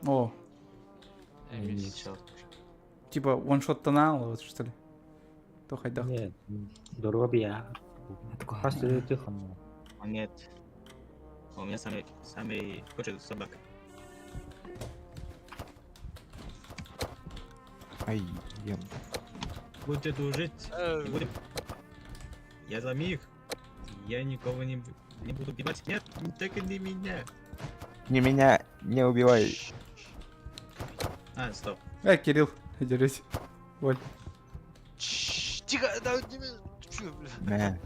О, Эмис. типа ваншот тонал, вот что ли. То хайдах. Нет, здоровья. Просто тихо. А нет. У меня самый, самый, хочет собака. Ай, ем. Будете дружить. Э, не будем. Я за мир. Я никого не, не буду убивать. Нет, не так и не меня. Не меня, не убивай. А, стоп. Э, Кирилл, держись. Воль. чш, Тихо, да, не Чё, бля?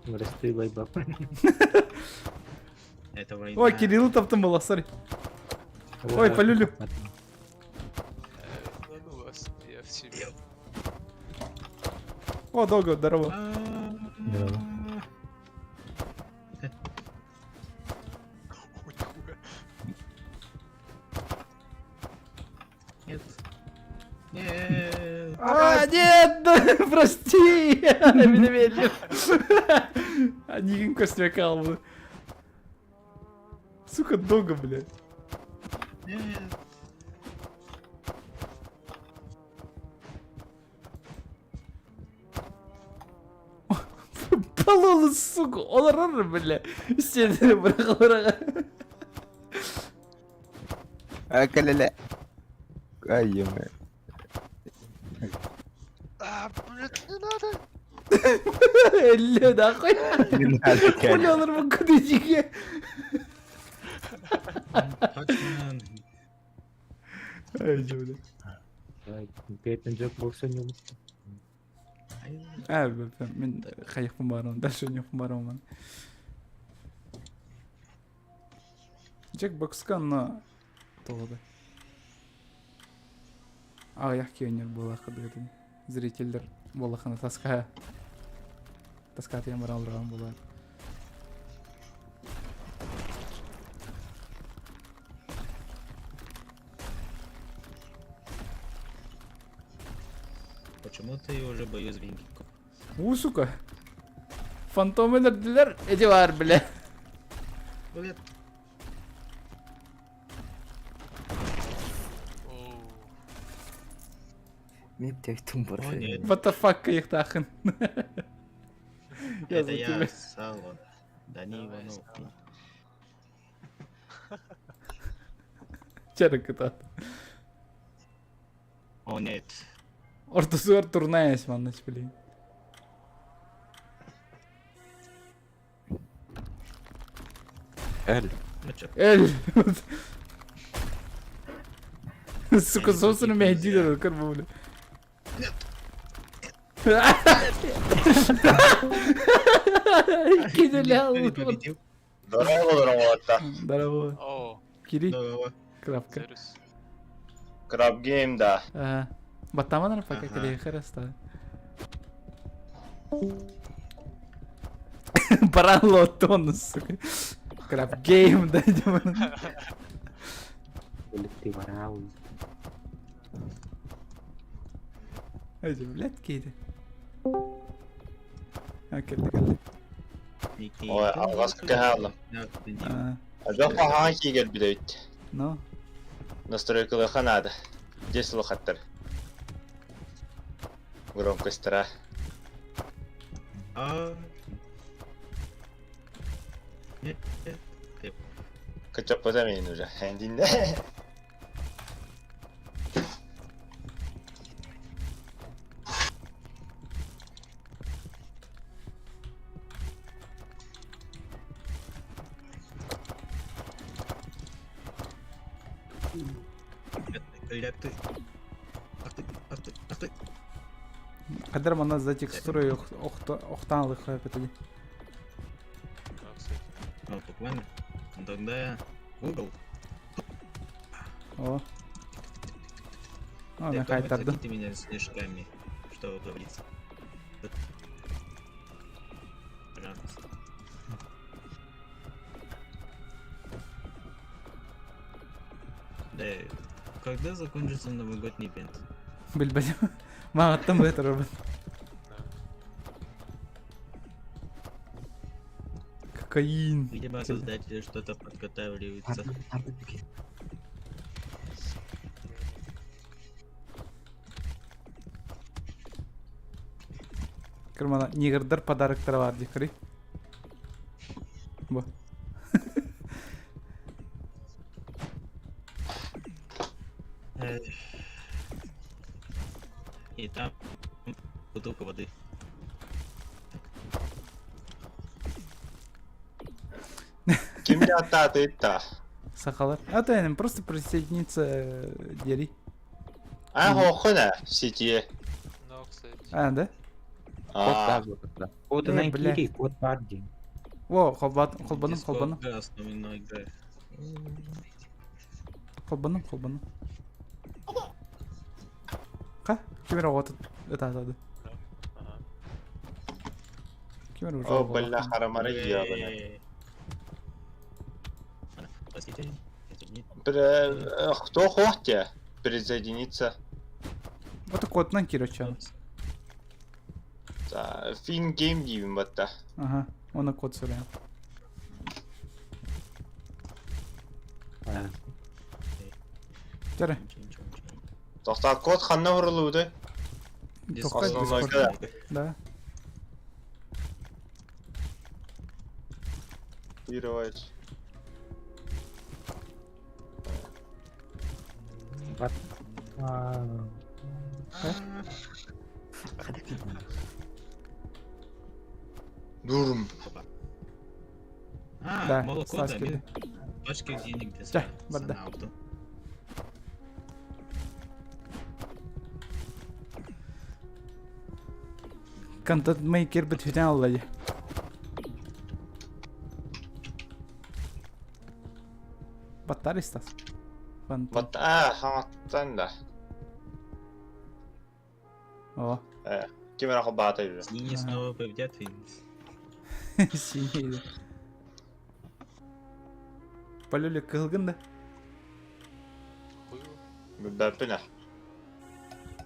На. Расты байбап. Это война. Ой, Кирилл таптым была, сори. Ой, полюлю. Да ну вас, я в себе. О, долго, здорово. Здорово. Ой, нихуя. Нет. Нет. А, нет, прости, меня медленно. Они костяка был. Сука, долго, блядь. Нет. Пололу, сука, олар, бля. Сені бірақ оларға. А, каля-ля. Ай, ем. А, блядь, не надо. Әлі нахуй. Не надо, Хули Каля. олар бұл жеге. Точно. Ай, бля. Петен жок болса не болса. А, мен қайықпын барамын, дальше не барамын. Джек бокска на толды. Аяқ күйенер болақы дедім. Зрительдер болақына таска. Таска тем баралырған болар. Почему-то я уже боюсь вингиков. У, сука. Фантом өлірділер, эти бар, бля. Привет. Оу. Мен тектім бар. О, нет. What the fuck, қайықтақын. Я Это за я тебя. Сало. Да не Давай, Иванов. Сало. Чәрі кытат. О, нет. Ортосуар турнаясь, манныч, блин. Эль. Ну чё, Эль. Сука, собственно, меня дилер карбу, бля. никто не Киделял. победил. Здорово, здорово, Здорово. О, Кири, Здорово. крабка. Зерус. Краб гейм, да. Ага. Баттаман пока Ага. кэлиэхэ эрэ Баран лотон, сука. Краб гейм, да, демон. Ты барау. Эти, блядь, кейди. А, кэллэ, кэллэ. Ой, алҕаска кэһаалым. А, Адьас хаһаан киигэр билэбит. ну. Настройкалыха наада. Дьэ слухаттар. Громкостара. А. Нет, нет. Кычаппата мин уже. Эндинде. Ляп ты. Ах ты, ах ты, ах ты. Кадр манна за текстурой охтан лыхай петли. Ну, буквально. Тогда угол. О. О, Да, нахай тарды. Ты меня снежками, что говорится. Вот. Пожалуйста. Да, когда закончится новогодний ивент? Билбэтим. Маҕаттан быһа Кокаин. Видимо, создатели что-то подготавливаются. Кырмана негрдар подароктара бар дикри. Бу. И там бутылка воды. Ким дьааттаатыйта? Сахалар. А то я просто присоединиться дери. А, хохуна в сети. Ну, кстати. А, да? А, Код Э, на бля. кири, код парди. Во, холбаным, холбаным. Да, основной игра. Холбаным, холбаным. Ха? Кемер вот это это. Ага. Кемер уже. о, бля, харамары ебаный. Простите, извините. Бля, кто хочет присоединиться? Вот код на кирочан. Да, Фин гейм диибин батта. Ага, он на код суря. Тәрі. Тоқта код ханна хурулуду? Тоқта Основной Discord. када. Да. Копировать. Дурм. А, Да, молоко, да, Стас кэллэ. пачки денег для Чэ, барда. санауту. Контент мейкер бит хүтэн алла Баттар Стас. Фантом. Бат, а, хаматтан да. О, Ким эрэ холбаата үһү. Синие Ага. снова победят и синий. Полюля кылгын да. Хуй его. Билбэппин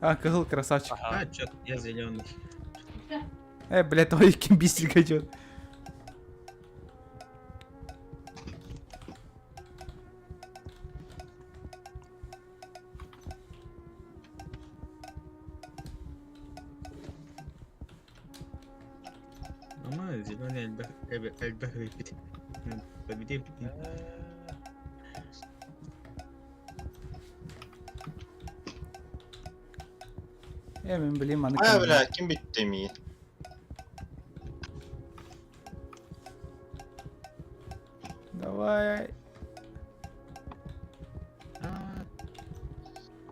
А, кыһыл красавчик. А, Ага. чё, я зеленый. Э, блядь, ой, кем бистренько идет. Нормально, зеленый альбер победил. Э, мен билим, аны А, бля, ким бүттэ мии? Давай. А,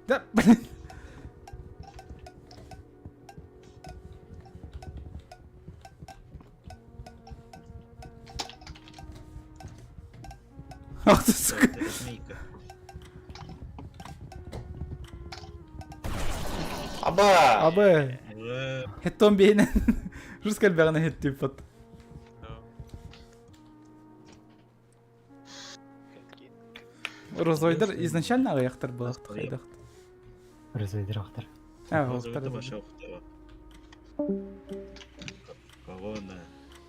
Да, блин. Ах ты, сука. это змейка. Аба! Абы! Хеттон бейінен. Рус кэлбэҕинэ хеттүүппат. Розойдар изначально аҕыйахтар буолахта хайдахт. Розойдар ахтар. А, охтар. Корона.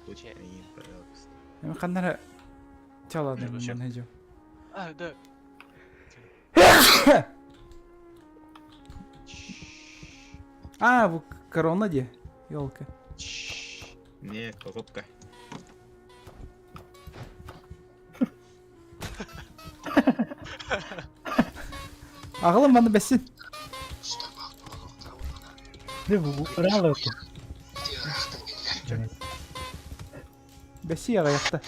Куча, пожалуйста. Ханнара чаладым мен А, да. А, бу корона де, елка. Не, коробка. Аҕалым маны бэссин. Не бу рало. Бэсси аҕыйахта.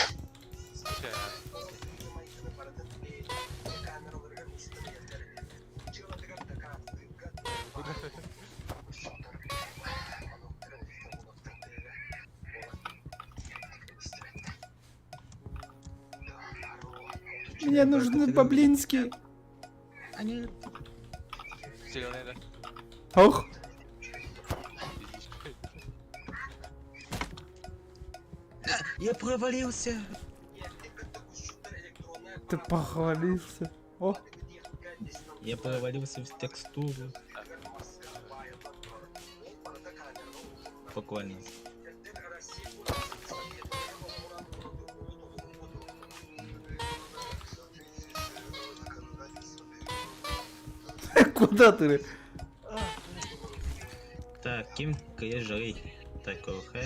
Мне нужны баблинские. Они... Зеленый, да? Ох. Я провалился! Ты похвалился. О. Я провалился в текстуру. Буквально. Куда ты? Так, ким кыйы Так, охэ.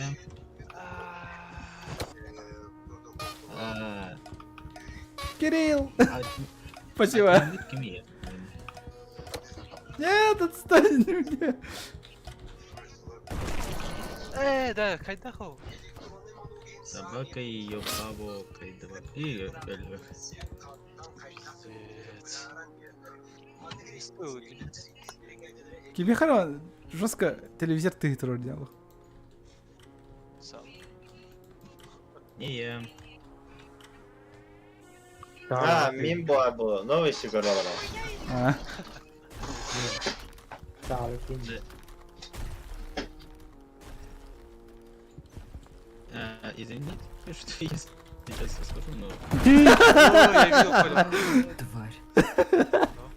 А, Кирилл! а, Спасибо. а ким я? Нет, отстань от меня. Э, да, хайдаху. Собака и ее бабу кайдова. И эльф. Пиздец. Кибихара жестко телевизор ты делал. Сам. Не я. А, мин була бу, новый сигара А. А, извините, что я сейчас скажу, но Тварь.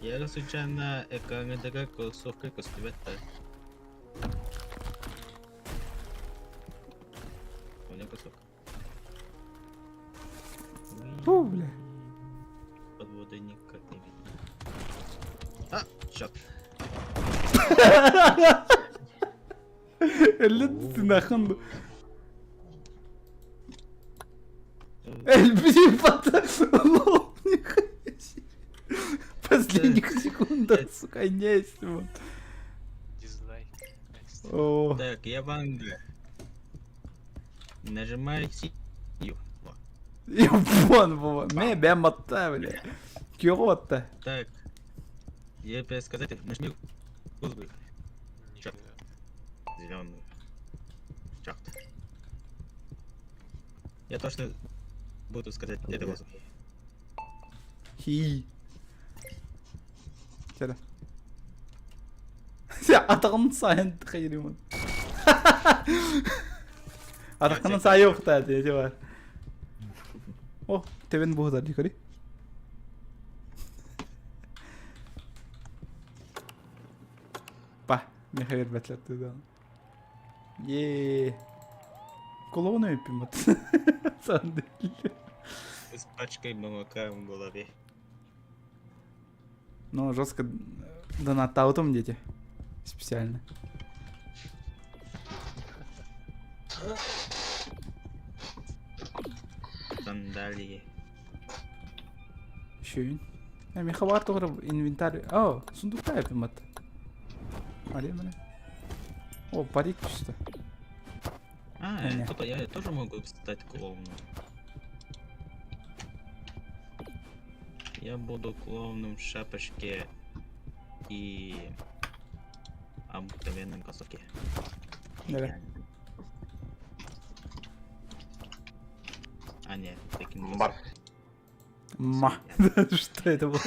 я случайно экран кроссовка костюмета. У меня кроссовка. Фу, бля. Под водой никак не видно. А, черт. Элли ты нахуй. Эль, потом. Последних секундах, сука, не вот. Дизлайк. О. Так, я Ванга. Нажимаю Сию. Япон, Вова. Ме, бя матта, бля. Кёротта. Так. Я опять сказать, нажми розовый. Черт. Зеленый. Черт. Я точно буду сказать, это розовый. Хи. Чара. Атаҕын сайын тхайримун. Атаххынан саайы ухта дии бар. О, тебен буһутар дии көрүй. Па, Михаил бәтләтті Е. Клоуна өппүм Сандел. С пачкой молока в голове. Ну, жестко донатаутом дети. Специально. Сандалии. Еще и. Михавар тоже инвентарь. О, сундукта өппүм Али мене. О, парик чисто. А, Не. это я тоже могу стать клоуном. Я буду клоуном в шапочке и обыкновенном кроссовке. Да. А, нет, таким Бар. Ма. Что это было?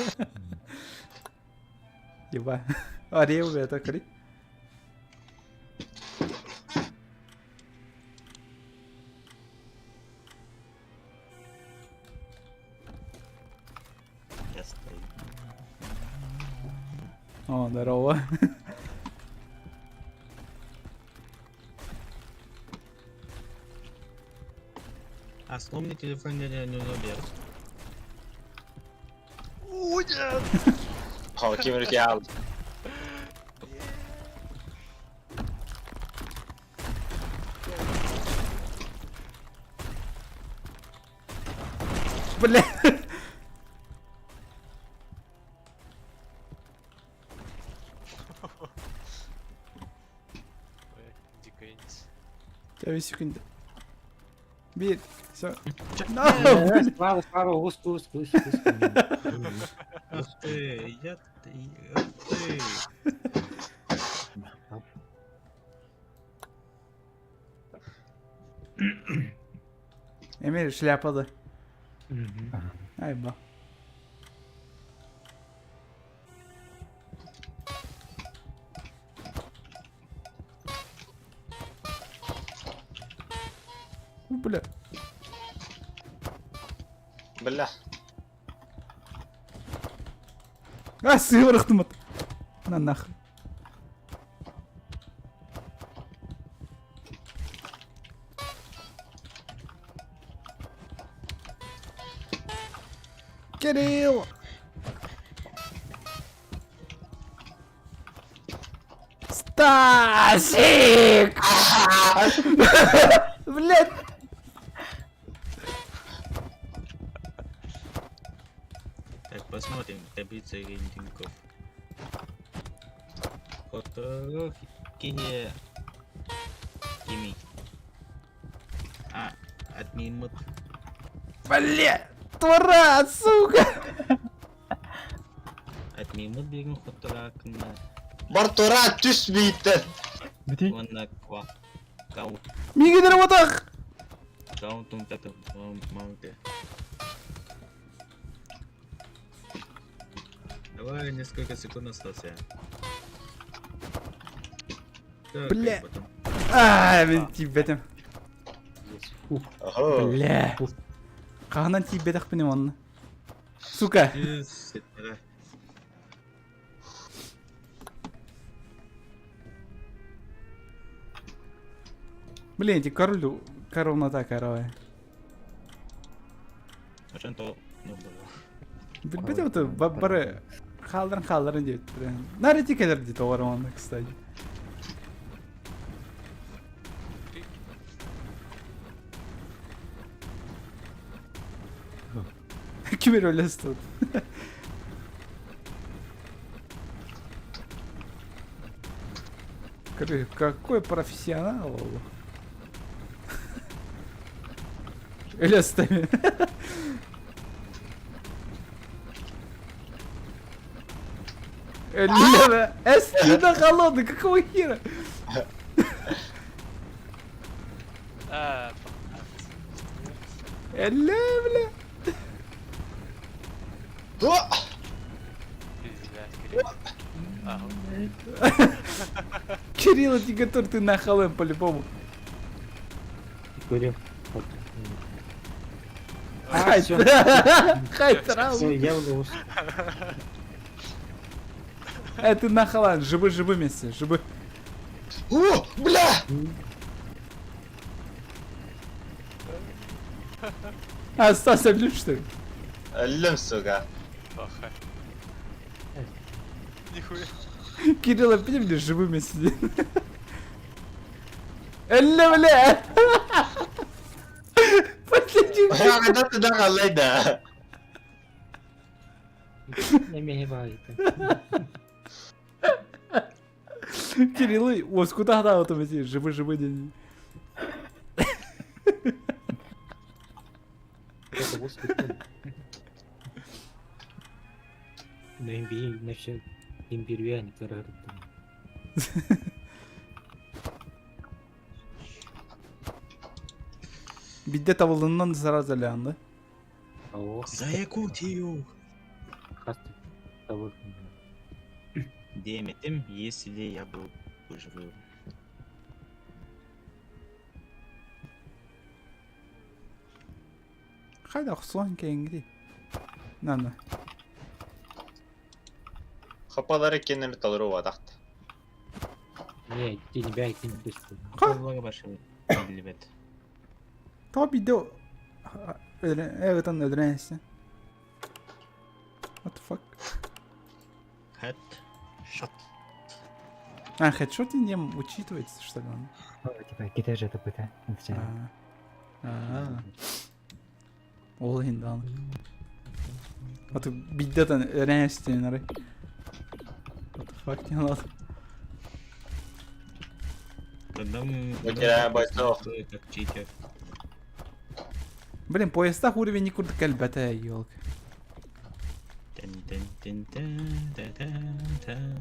Еба. Арея, это кри. О, здорово. А сломный телефон не не заберут. Ким реал. Бля. Тебе секунды. Бир, все. No, Справа, справа, узко, узко, узко, узко. Ух ты, я... Ух ты. Эмир шляпада. Ай ба. У, Бля. Бля. А, сыворохтымыт. На нахуй. Кирилл! Стасик! Блять! Так, посмотрим таблицу рейтингов. Которых Кини... Кими. А, админ Блять! Твора, сука! Админ берген хотуракына Бартура түс бейттен. Бити. Онна ква. Кау. Мигедер отақ! Кау тум тата маунте. Давай несколько секунд остался. Так, Бля. потом. А, мен тиіп Ого. Бля. Қағынан тиіп бетақ оны. Сука! Yes, давай. Блин, эти король, коровна корова. Ошон то ну было. Билбете вот бары халдырын халдырын деп. Нарети келер дейді олар оны, кстати. Ким өлесі тут? Какой профессионал. Өлесі Лена, Эс, ты на холодный, какого хера? А, Эля, бля. Кирилл, ты готов, ты на холодном по-любому. Говорю. Хай, всё. хай, Все, трал. я в ловушку. Э, ты на халан, живы, живы вместе, живы. О, бля! А, Стас, өлім, что ли? Өлім, сука. Плохо. Нихуя. Кирилл, опять мне живыми сидит. Эле, бля! Последний Когда ты да? Не бай. Кирилл, ось куда да, вот эти живы, живы день. Бидде табылдığından сразу лянды. За Якутию! Деметим, если я был живым. Хайда хуслан кенгри. На-на. Хапалары кинини толору уотахт. Не, тебя ким түстү. Коллага башы билбет. Тоҕо биирдэ өлөн өлөрөн эстин. What the fuck? Head shot. А, хедшот не учитывается, что ли он? Типа, китай же это ПТ. А. Ол иһин даҕаны. А то биирдэ ытан өлөрөн эстин арай. What the fuck диэн олох. Потеряю бойцов. Как читер. Блин, поездах уровень не курдук кэлбэтэ, елки. Тен-тен-тен-тен-тен-тен-тен.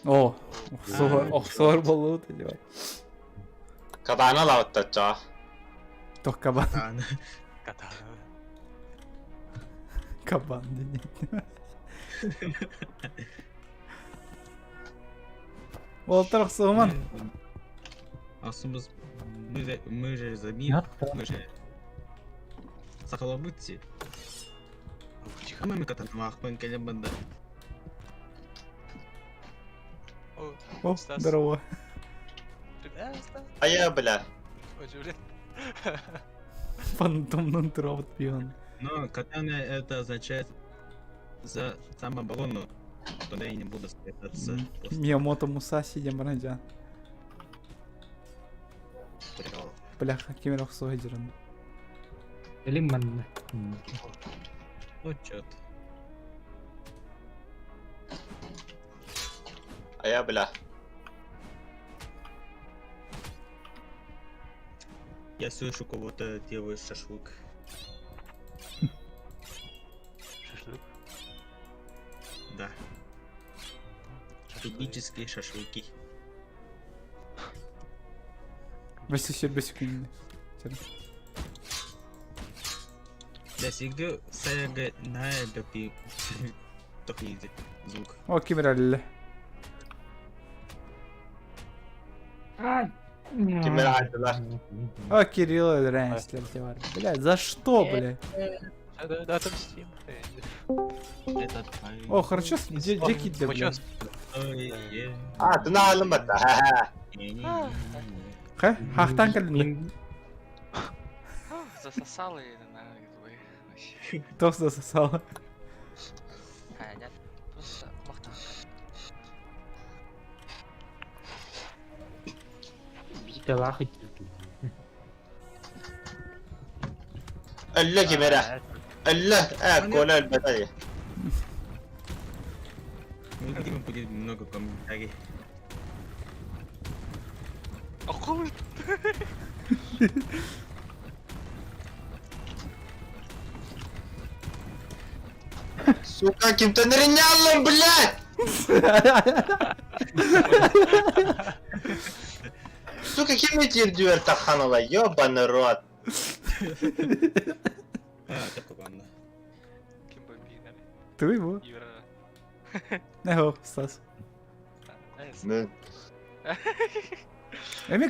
О, охсор болуут дела. Кабана лавыттачча. Тох кабан. Катана. Катана. Кабан дени. Уолтар охсуһуман. Асыбыз мы же мы же забили, мы же сахалабытти. Хамами катанамаахпын кэлэн банда. О, Стас. здорово. Привет, Стас. А я, бля. Ой, блин. Фантомнан туробут пион. Но катана это означает за самооборону. Тогда я не буду спрятаться. Просто Миямото Мусаси диэн баран дьаан. прикол. Бляха, ким эрэ охсуһа дьирэн. Элим манна. Вот чёт. А я, бля. Я слышу, кого-то делают шашлык. Шашлык. Да. Этнические шашлыки. Бэс сир бэс күннэ. Да, всегда саяга на допи тохизе звук. О, ким эрэ өллө. Кимер айдылар. О, Кирилл өлөрөн эстилер бар. Бля, за что, бля? Да, да, отомстим. Это О, хорошо, где, где кидли, бля? А, ты на алымата. Ха-ха. Ха? Хахтан кэллин. Засосала и на вообще. Тох засосала. А, нет. Просто махта. Биталах Өллө кимере. Өллө. Э, кола өлбөтө. Видимо, будет много комментариев. Акул. Сука, кимтен ренялым, блядь! Сука, ким этир таханала, ёбаный рот. А, так ладно. Ким бомбинами. Ты его? Юра. Эхо, Стас. Ну, Эми,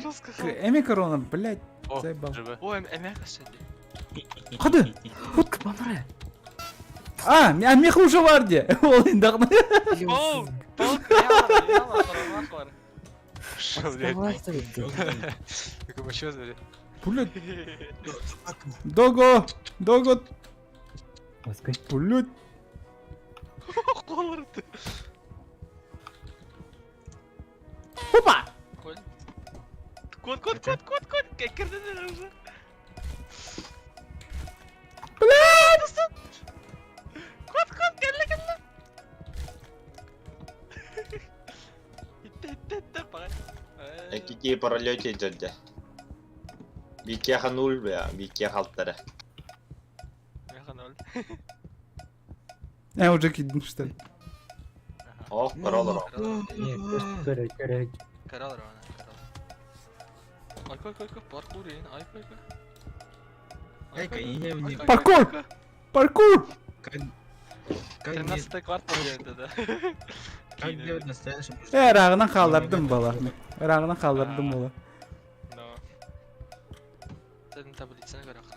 эми корона, блядь, О, заебал. живы. Ой, эмяка сиди. Ходы! Вот А, а меха уже варде. Ол индагны. Оу, пол, яла, яла, яла, Шо, блядь? Какой еще, блядь? Блядь. Дого! Дого! Блядь. Опа! Кот, кот, кот, кот, кот, как кирден уже. Блядь! Кот, кот, кэллэ, кэллэ. Итте, итте, итте, пагай. Экики пролете дядя. Бикеха нуль, бля, бикеха алтара. Меха ноль. Я уже кидну, что ли? Ох, паролоро. Көрө, көрө. Карал рана, карал. Ай, кой, кой, кой, паркур, ай, кой, кой. Ай-ка, я не- Паркур! Паркур! Как, как, де- 13 квартал это, да? как делать настоящий мужик? Э, рагынан қалдырдым бала. Рагынан қалдырдым бала. Но. Таблицаны көрөххө.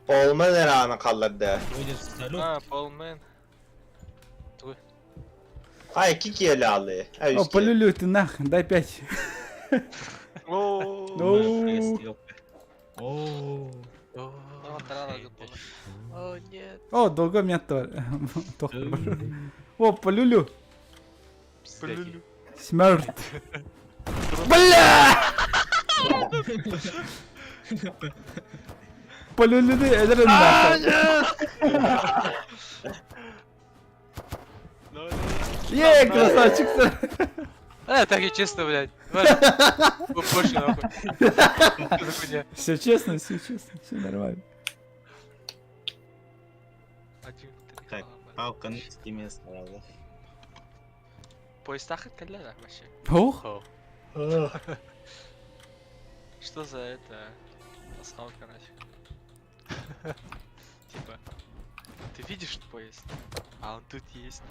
Полмен эрэ хаалларда. Будет салют. А, Полмен. Ай, кики алды. Ай, О, полюлю ты нах, дай пять. О, Ну. О, О, нет. О, долго меня О, полюлю. Полюлю. Смерть. Бля! Полюлю ты, это нахуй. Е, красавчик. Так и честно, блядь. Больше нахуй. Что за хуйня? Все честно, все честно, все нормально. Один, три, Так, палка на стене сразу. Поезд кэллэ вообще. Ох. Что за это? Пасхалка нафиг. Типа, ты видишь поезд? А он тут есть.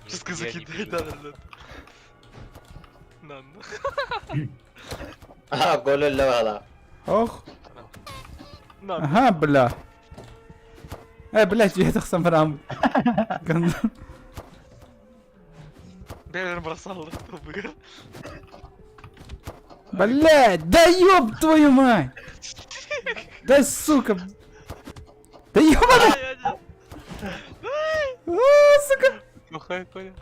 Что закидай, да, да, да. На, на. А, голелла. Ох. На, Ага, бля. Блядь, я это сам рам. Бевер бросал, да, Блядь, да ёб твою мать! Да сука! Да ёбаный! А, сука! Плохая Коля.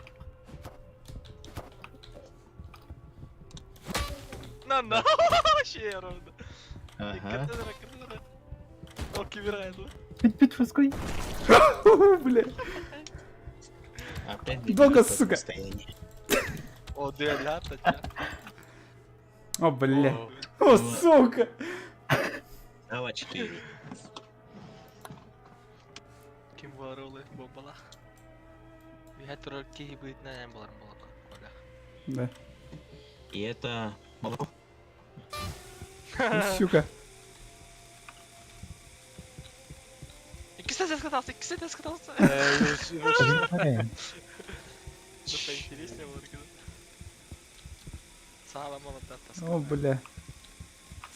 На, на, вообще ровно. Ага. Пит фаской. Бля. Опять Долго, сука. О, да, О, бля. О, сука! Давай четыре. Ким буолар бомбалах. Биһэ турар киһи быытынан эн булар молоко. Коля. Да. И это молоко. Сука. Иккисэ скатался, иккисэ скатался. Что-то интереснее было. Саала молота. О, бля.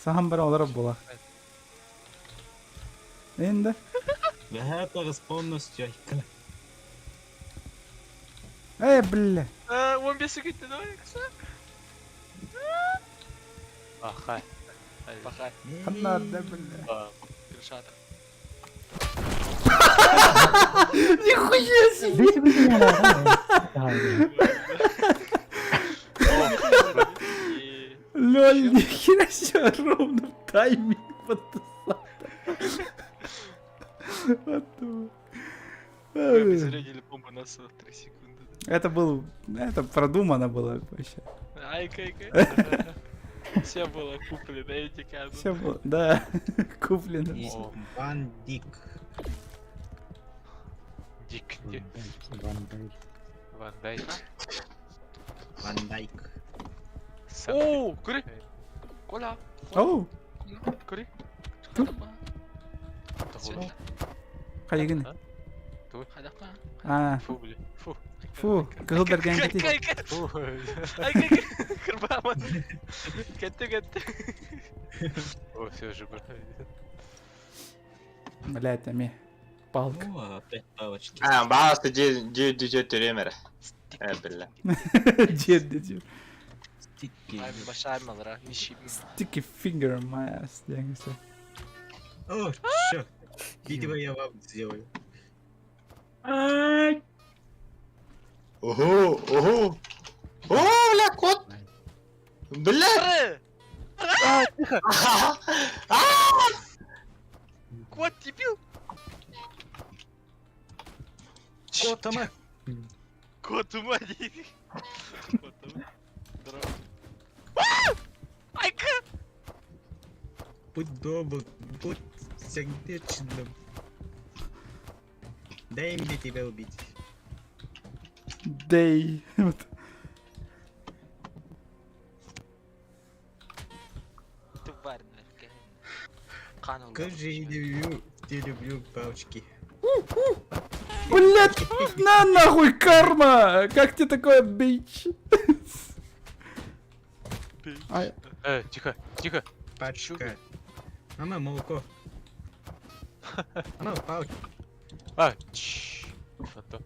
Саһан бара олар була. Енді. Да, это с полностью. Эй, бля. 15 секунд, давай, кса. Ахай. Пахай. Надо, бля. Крышата. Нихуя себе! Лёль, нихера себе ровно в тайминг подписал. What the Мы fuck? обезвредили бомбу на 43 секунды. Это был... Это продумано было вообще. Ай-кай-кай. Все было куплено, эти кадры. Все было, да, куплено. О, Ван Дик. Дик. Ван Дайк. Ван Дайк. О, кури. Коля. Оу, Кури. Тут? Хайгын. А, Фу, бля. Фу. фу, кызыл берген Кай, кити. кай, кай. Фу. Ай, кай, кай. Кырбама. Кетти, кетти. О, все же, бля. Блять, ами. Палка. О, опять палочки. А, баҕаста дьиэ дьиэ дьиэ түрүмэр. Э, бля. Дед, дед. Стики. Ай, большая малра, миши. Sticky finger in my ass. диэн все. О, черт. Видимо, я вам сделаю. Ого, ого. О, бля, кот. Бля. А, Кот, дебил. Кот, ама. Кот, ума, Кот, ума. Здорово. Айка! Будь добр, будь сердечным. Дай мне тебя убить. Дэй. Вот. Тварь, Канул. Как же я люблю, я люблю палочки. Блять, на нахуй, карма! Как тебе такое, бич? Ай, Тихо, тихо. Пачка. Ама молоко. Ама палки. А, чш. А то.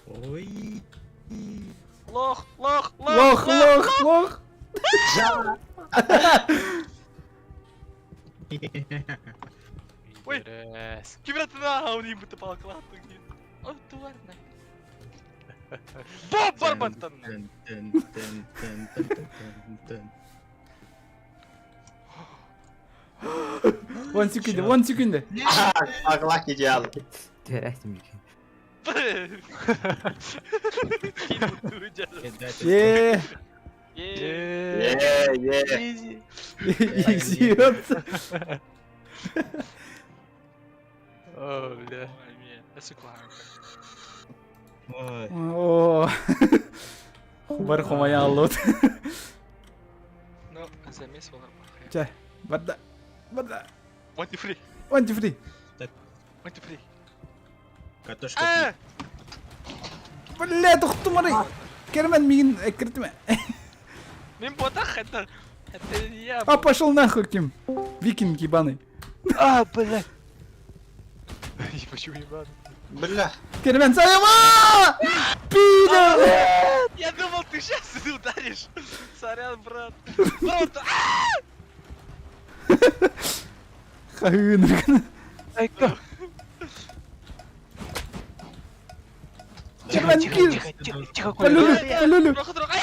Ой. Лох, лох, Лох, лох, лох. Ой. Пидорас. Кибер на, он ебут палка Ой, тварь, на. Боб Барбантон! Тын, тын, тын, тын, тын, тын, тын. 10 секунды, 10 секунды. Аглак идеал. Теряйте Е, Е. Е, е. Изи. изи, вот. О, бля. Ой. О. Бар хомая аллот. Ну, замес олар Чэ, барда. Барда. One, two, three. One, two, three. One, two, three. Картошка. А! Бля, тохтумары. Кермен мигин эккиртиме. Мен ботах, это... Это не я. А пошел нахуй, Ким. Викинг ебаный. А, бля. Почему ебаный? Бля. Кермен, сайма! Пидор! Я думал, ты сейчас ударишь. Сорян, брат. Брат, Хагын. Ай, кто? Кермен, кил. Тихо, тихо, тихо, Коля. Полюлю, полюлю. Троху, троху. Ай!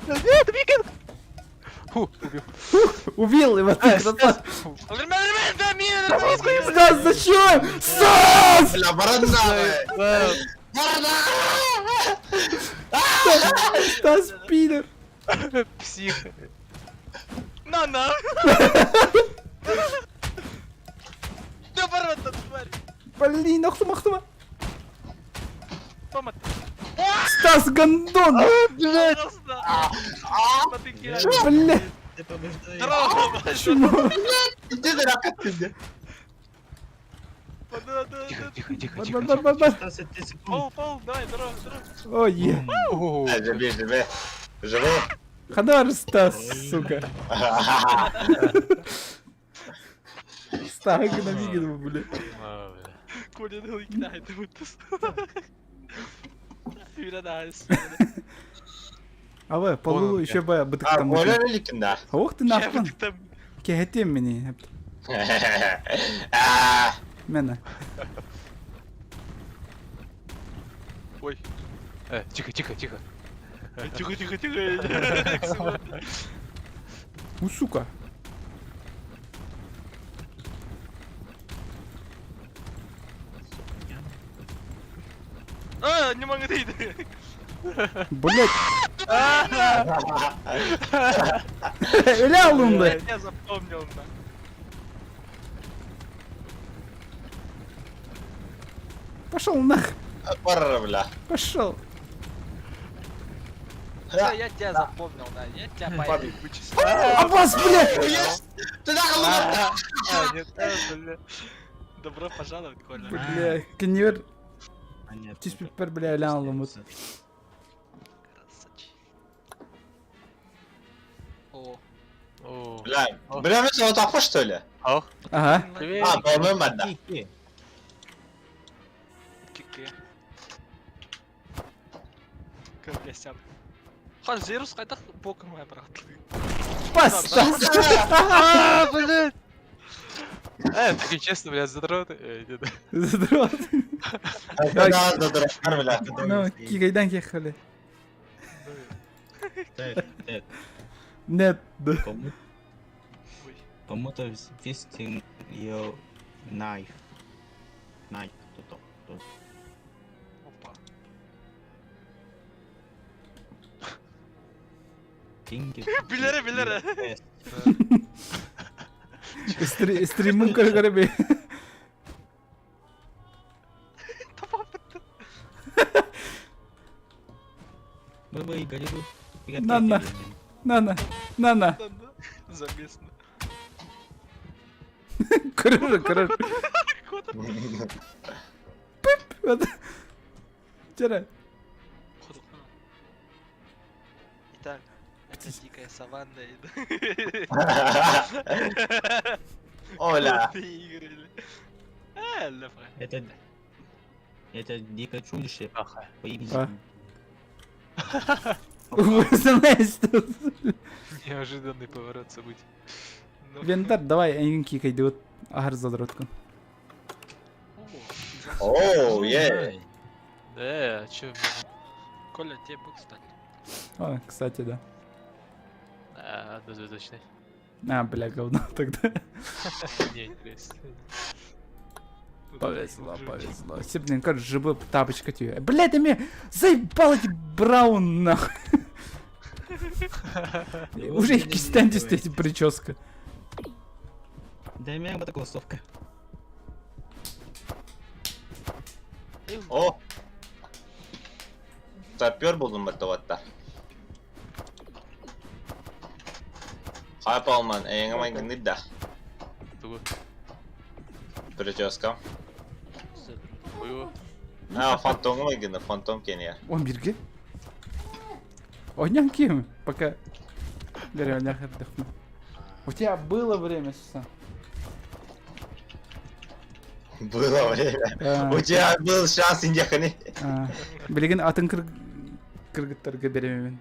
Нет, викинг! Фу, убил. Убил его, ты красавчик. Ребят, ребят, да, мина, ребят, Стас, зачем? Стас! Бля, борода. Борода! Стас, пидор. Псих. На, на. Да, брат, тварь. Блин, охтума, охтума. Тома, Стас, гондон. пожалуйста. Бля, Ты побеждаешь. Здорово, чмо. Иди нахуй ты. Тихо, тихо, тихо, Бар, тихо. бар, бар, бар, бар. 16 секунд. Пол, пол, давай, здорово, здорово. Ой, е. О, Живи, живи. Живи. Хадар, Стас, сука. Стас, гномигин, бля. А, бля. Коля, ну и кидай, ты вот Юра, Абы, полу Вон он, еще бы бытык А, там. Коля великин, да. Ох ты нахуй. Кехетем мени. А, Мена. Ой, Тихо, тихо, тихо. тихо, тихо, тихо. У, сука. А, не могу ты. Блять. Öyle alındı. Я запомнил, да. Пошел нах. Борода, бля. Пошел. Всё, я тебя запомнил, да. Я тебя Падай. поебу. Аббас, блядь. Ты нахуй луна. А, нет, а, бля. Добро пожаловать, Коля. Бля, кеневер Понятно. тиспипер, бля, öyle alındı. Красавчик. О, О. Бля, бля, мы вот так что ли? Ах, Ага. привет. А, по-моему, да. Кики. кики. Как я сям. Хан, зерус қайдақ боком брат. Пас, Стас. А, блядь. Так и честно, блядь, задрот. Нет. Задрот. Да, да, да, бля. Ну, кигайдан кехали. Так, так. Нет. да. Кому? Ой. Кому-то fisting your knife. Knife. Тут, тут. Опа. Деньги. Билере, билере. Стримын көрө көрө бе. Мы выиграли. На, на. На на. На на. Замесно. Көрөр көрөр. Чара. Итак. Это дикая саванна. Оля. Это... Это дикое чудище. По имени... А. Знаешь, тут. Неожиданный поворот событий. Вендар, давай, эйигин киикэйдибит аһар задротку. Оу, е. Да, а чё? Коля, тебе бык стать. О, кстати, да. А, однозвездочный. А, бля, говно тогда. Не, интересно. Повезло, повезло. Все, блин, как жибы тапочка тебе. Блядь, ты меня заебал эти браун, нахуй. Уже их кистянь эти прическа. Да меня бы такого совка. О. Сапер булдум баттаватта. Хайп алман, эйңе майгынды да. Тугу. Прическа. Хуево. А, фантом майгынды, фантом кения. Он бирге? Ойнян ким? Пока. Говорю, отдохну. У тебя было время, Сусан? Было время. У тебя был шанс индехани. Билигин атын кыргыттарга беремин.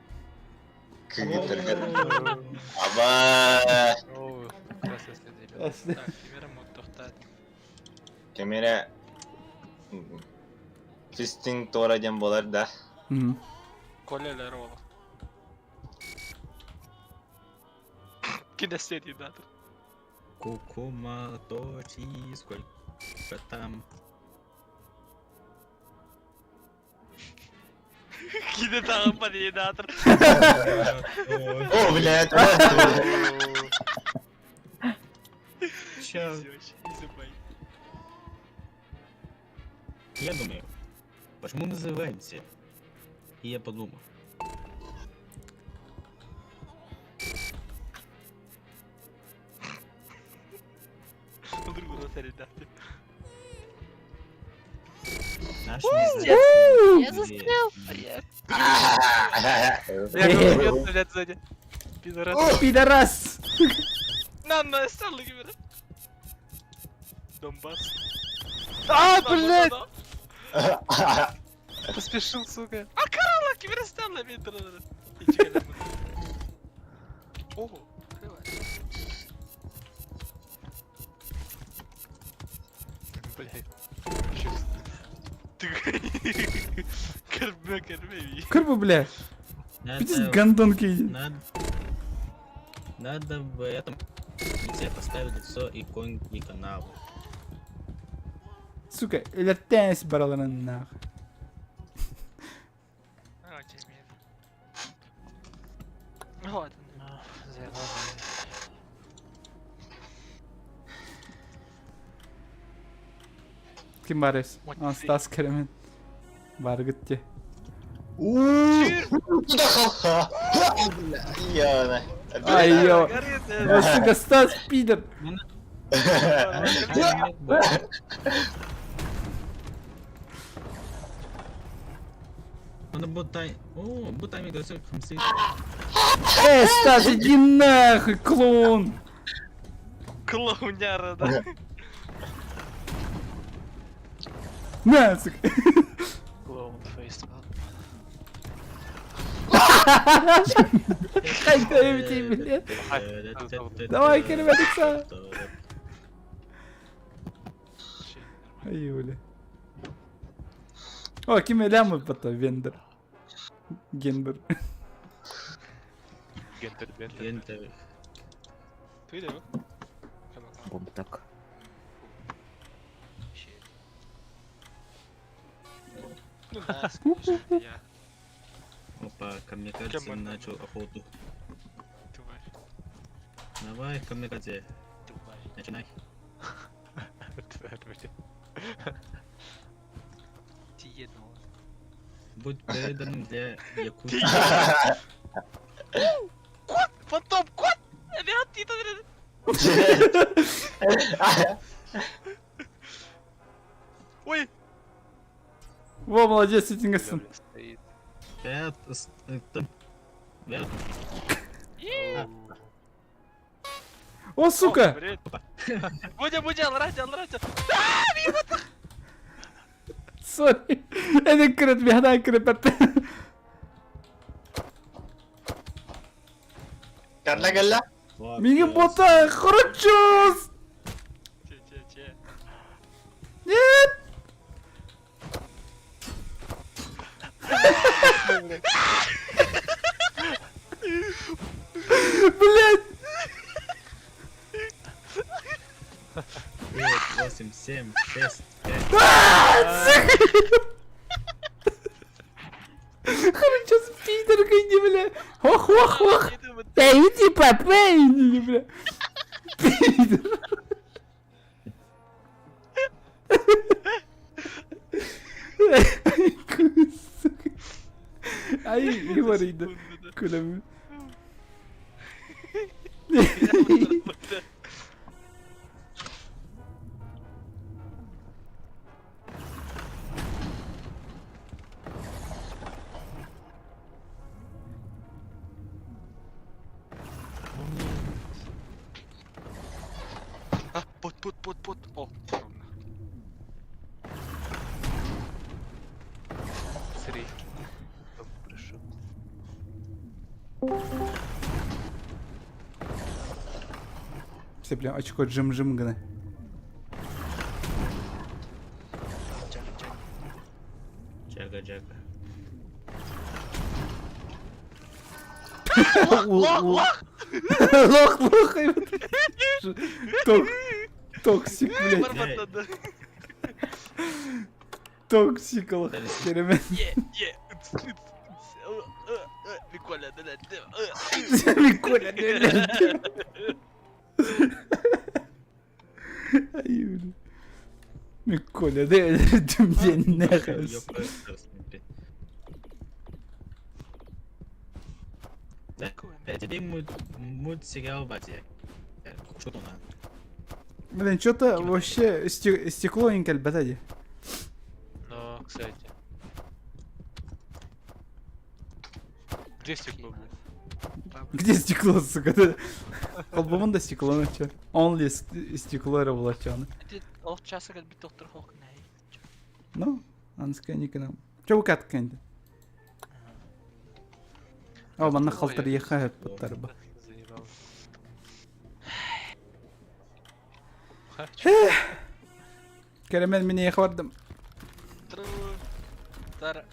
Кыргыттарга. Аба. Так, Кемера мод Кемера Фистинг тора дем болар да. Коля Лерова. Кинестеринатор. Кукума, точи, сколько там. Кинетагампанинатор. О, блядь, Чё? Я думаю, почему называемся? И я подумал. Наш Я застрял. Я говорю, блядь, сзади. Пидорас. Пидорас! На, на, стал Донбасс. А, блядь! Поспешил, сука. А Карла киберсталла О, Блядь. Кырбы, кырбы. Кырбы, бля. Пиздец, гондон киди. Надо, надо в этом лице поставить лицо иконки канала. Сука, өлөртәс бараларын нах. Вот. Ким барыс? А, Стас Керемен. Бар гытте. Ай, ё. О, сука, Стас, пидор. Надо бутай. О, бутай хамсы. Эй, Стас, иди нахуй, клоун. Клоуняра, да. На, сука. Клоун фейс. Хайда, блядь. Давай, Кереметикса. Ай, бля. О, ким элямы бата, вендор. Гендер. Гендер, гендер. Гендер. Ты да? Так. Ну да, конечно, я. Опа, камикадзе начал охоту. Тварь. Давай, камикадзе. Тварь. Начинай. Тварь, блядь. Будь преданным для Якутии. Кот! Фантом, кот! Ой! Во, молодец, Ситингсон. О, сука! Привет. Будя, будя, алрать, алрать. Sorry. Эден кырыт, бихана кырыт баппы. Калла калла. Мигин бота, хорочус! Че, че, че. Нет! Блять! 9, 8, 7, 6, 5. Хорочус, пидор, иди, бля! Ох, ох, ох! Эй, иди, папа, иди, бля! Пидор! Сука. Ай, говорит, куда А, пут, пут, пут, пут. О, ровно. Сри. Пришел. Все, бля, очко джим-джим гына. Чак, чак. Джага, джага. Лох, лох! Лох, лох! Ток, токсик, блядь. Барбатады. Токсик, лох. Керемен. Е, е. Миколя, да, да. Миколя, блядь. Ай, бля. Миколя, да, день нахуй. Да, тебе мультсериал батя. Что то на? Блин, что-то вообще стекло не кальбатади. Ну, кстати. Где стекло, блядь? Где стекло, сука? Албомун да стекло, ну чё? Only стекло раболачаны. Ол часа как би доктор Хок Ну, анская никына. Чё вы катканды? О, манна халтыр еха буттар ба. Заебал. Керемен меня еха бардым. Тар.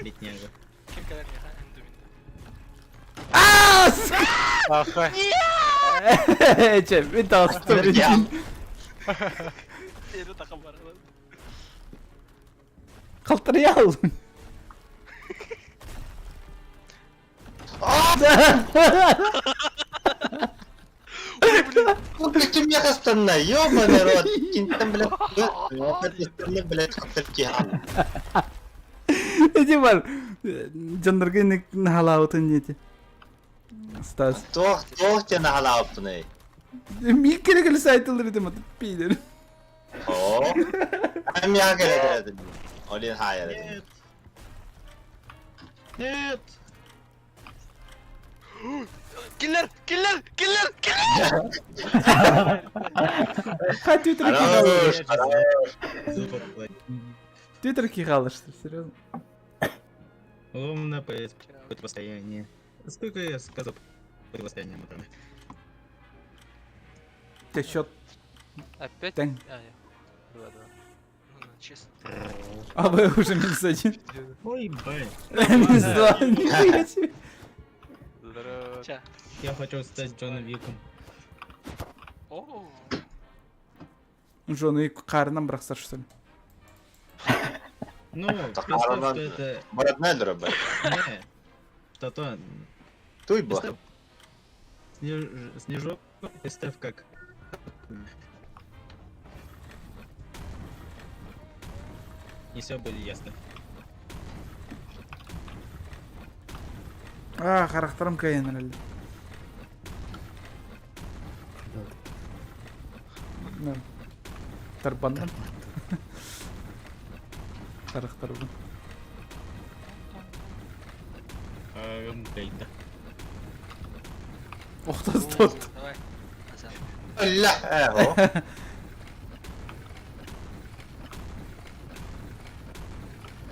Бедняга. Аа! сука! Ага. Че, мен тағыстым. Халтыр ял. Ну ты меня останна, ёбаный рот. Кинтен, блядь, блядь, хатырки. Эти бар. Жандаргы халаутын нети. Стас. Тох, тох тебе на халаупны. Мин керек сайтылыр дем пидер. О. А меня говорят. Олин хайер. Нет. Нет. Киллер, киллер, киллер, киллер! Ха Твиттер Хорош, хорош. Зубы клади. Твиттер кигалыш, серьезно. Умно противостояние. Сколько я сказал противостояние Матроны? Ты счет Опять? Тань. А, нет. Два-два. Ну, честно. А вы уже минус один. Ой, блин. Минус два. Нихуя себе. Здорово. Ча. Я хочу стать Джоном Виком. О. Жены қарынан брақсар, что ли? Ну, Так, представь, Арнольд. что это... Бородной дробь. Не. То-то. Туй бо. Представь. Снежок, представь, как... Не все было ясно. А, характерым кайын әлі. Ну, Тарбандан. Характер. Гайда. Охтос тот. Давай. Назад. Ля, э,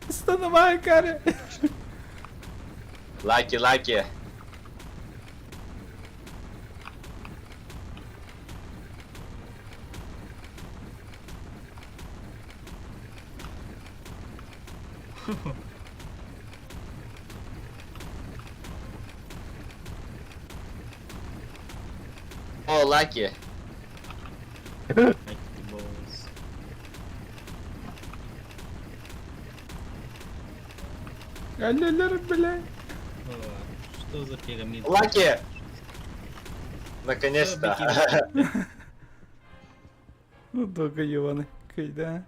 Станова каре. Лаки, лаки. О, лаки. Lucky balls. Аллелер, бля. О, что за пирамида? Лаки! Наконец-то. Ну, долго ебаный. Кайда.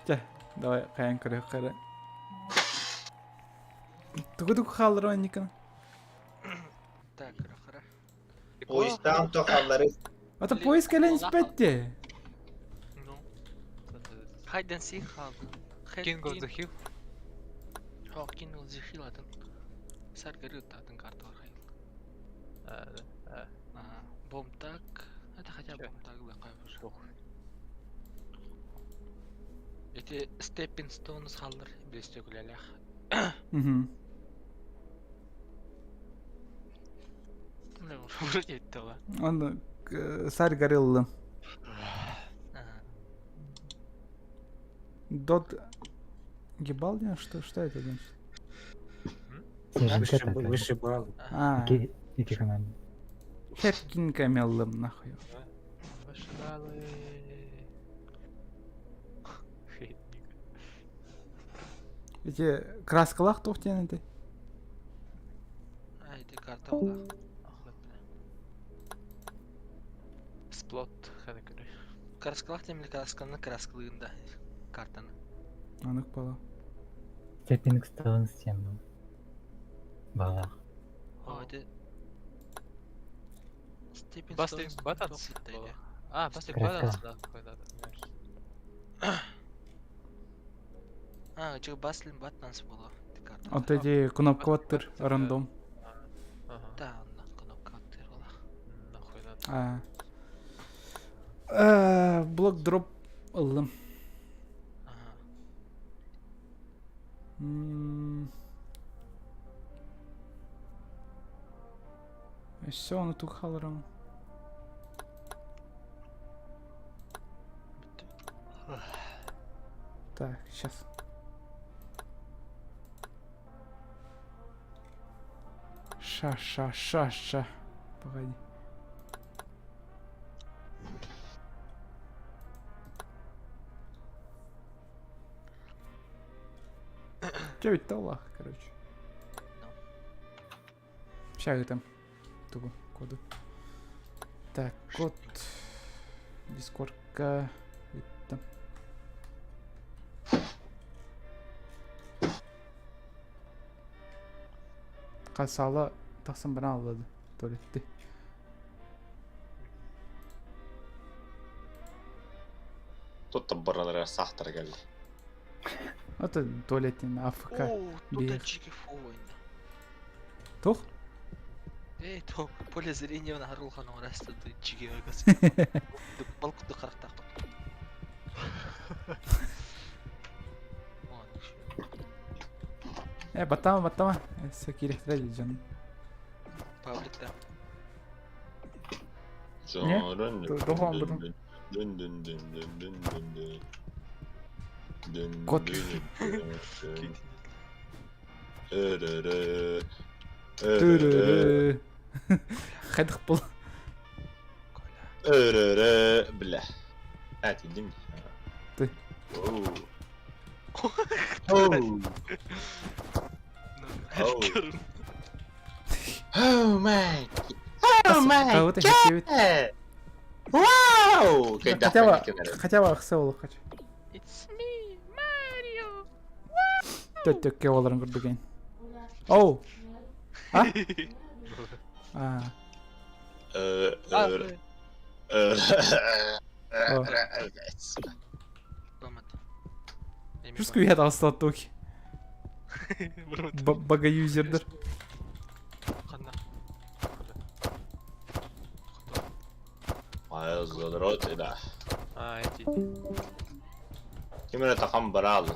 Чэ, давай хайан көрүөххэ эрэ. Тугу-тугу хаалларан Никон? Так, хара. Поездтан тохаллары Ата поезд кэлэн испэт дии. Ну. Hide and seek хаалды. King of the Hill. О, King of the Hill атын. Саргары атын карта бар хайыл. Бомтак. Это хотя бы бомтак лакай уже. Эти Stepping Stones халлар билестөгүлэлэх. Мгм. Ну, вроде этого. Он сарь горелла. Дот Гибалдин, что, что это значит? Снежинка Выше- такая. выше балл. А. Ики, ики команда. Херкинка меллым нахуй. Вышибалы. Хейтник. Эти краскалах тухтен эти. А, эти карта была. Сплот хана көрө. Краскалах темли красканы краскалыгында картаны. Анык бала. Stepping Stones тем. Балах. О, это Stepping Busting Stones Buttons? топ Была. А, Busting Краска. Buttons, нахуй надо. А, чего Busting Buttons было. Эти карта. Вот эти кнопка рандом. Ага. Да, на кнопка была. Нахуй надо. А. Э, Блок дроп ыллым. Ага. Все, он тут халрам. Так, сейчас. Ша, ша, ша, ша. Погоди. Че ведь талах, короче. Сейчас там. Тугу коду. Так, код. Дискордка. Это. Касала тахсан бана аллады. Туалетте. Тут баралар сахтар келди. Это туалеттен АФК. О, тут Бир. GG4 ойна. Тух? Эй, то поле зрения на Харулхан орасты GG гас. Балкуду карактак. Э, баттама, баттама. Все кирехтер жаным. Пабликта. Не? Кот. Түрүрү. Хайдах был. Бля. А, ты дим. Ты. Оу. Оу. Оу. Oh my. Oh my. Кого-то хитивит. God. Вау! Когда Хотя бы, хотя бы ахса олох хочу. It's me, Mario. Төттөкке оларын көрдүген. Оу. А? А. Ломат. Жүз күйет алыстат туки. Бага-юзердер. Ханна? Моя задрот, да. А, эти. Ким эрэ такам бараал.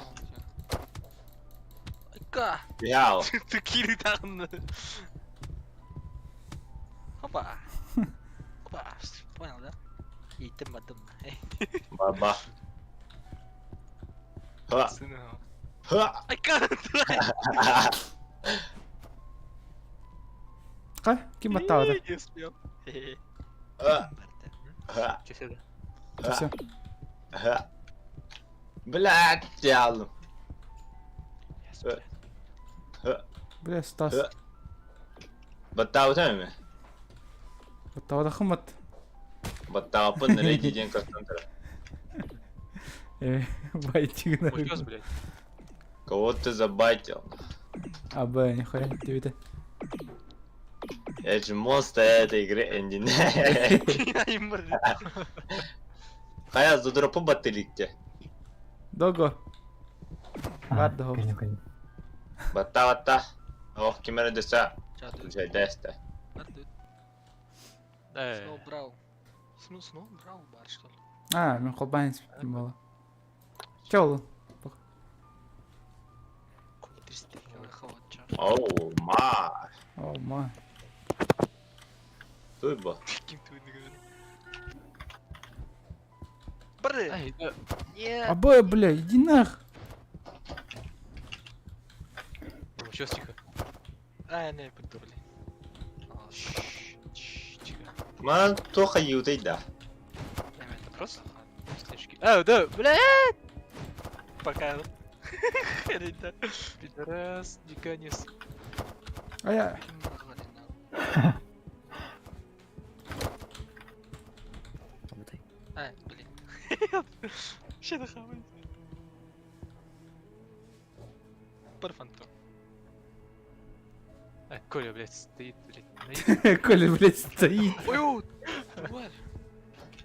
Айка! Бял. Ты кири тағынны. Опа. Опа. Понял, да? Иттим бардым. Баба. Ха. Сына. Ха. Айка! Ка? Ким баттаабата? Не успел. Ха. Ха. Че сюда? Все. Ха. Блядь, дьявол. Бля, Стас. Баттаабыта эми. Баттаабата хыммат. Баттааппын рейди диэн көстөн турар. Э, байтигин. Мультёс, блядь. Кого ты забайтил? А, б, нихуя, диэбитэ. Я же монстр этой игры, Энди. Хайа, задропу баттыликте. Дого. А, Бар да кэлин кэлин. Батта батта. Ох, ким эрэ дөсө. Дэстэ. Э, Снова брал. Снова брал бар, что ли? А, мен холбаан испиттим буолла. Чэ ол? Оу, ма. О, ма. Туй бу. Ким ты Бары! Ай, да. Нет! А, б, бля, иди нах. Мультёс, тихо. А, не, придурли. Тихо. Ма туха ютай да. Это просто снежки. А, да, блядь! Пока. Это. Пидорас, диканис. А я... А, блин. Что это хавает? Парфантом. А, Коля, блядь, стоит, блядь. Коля, блядь, стоит. Ой, тварь.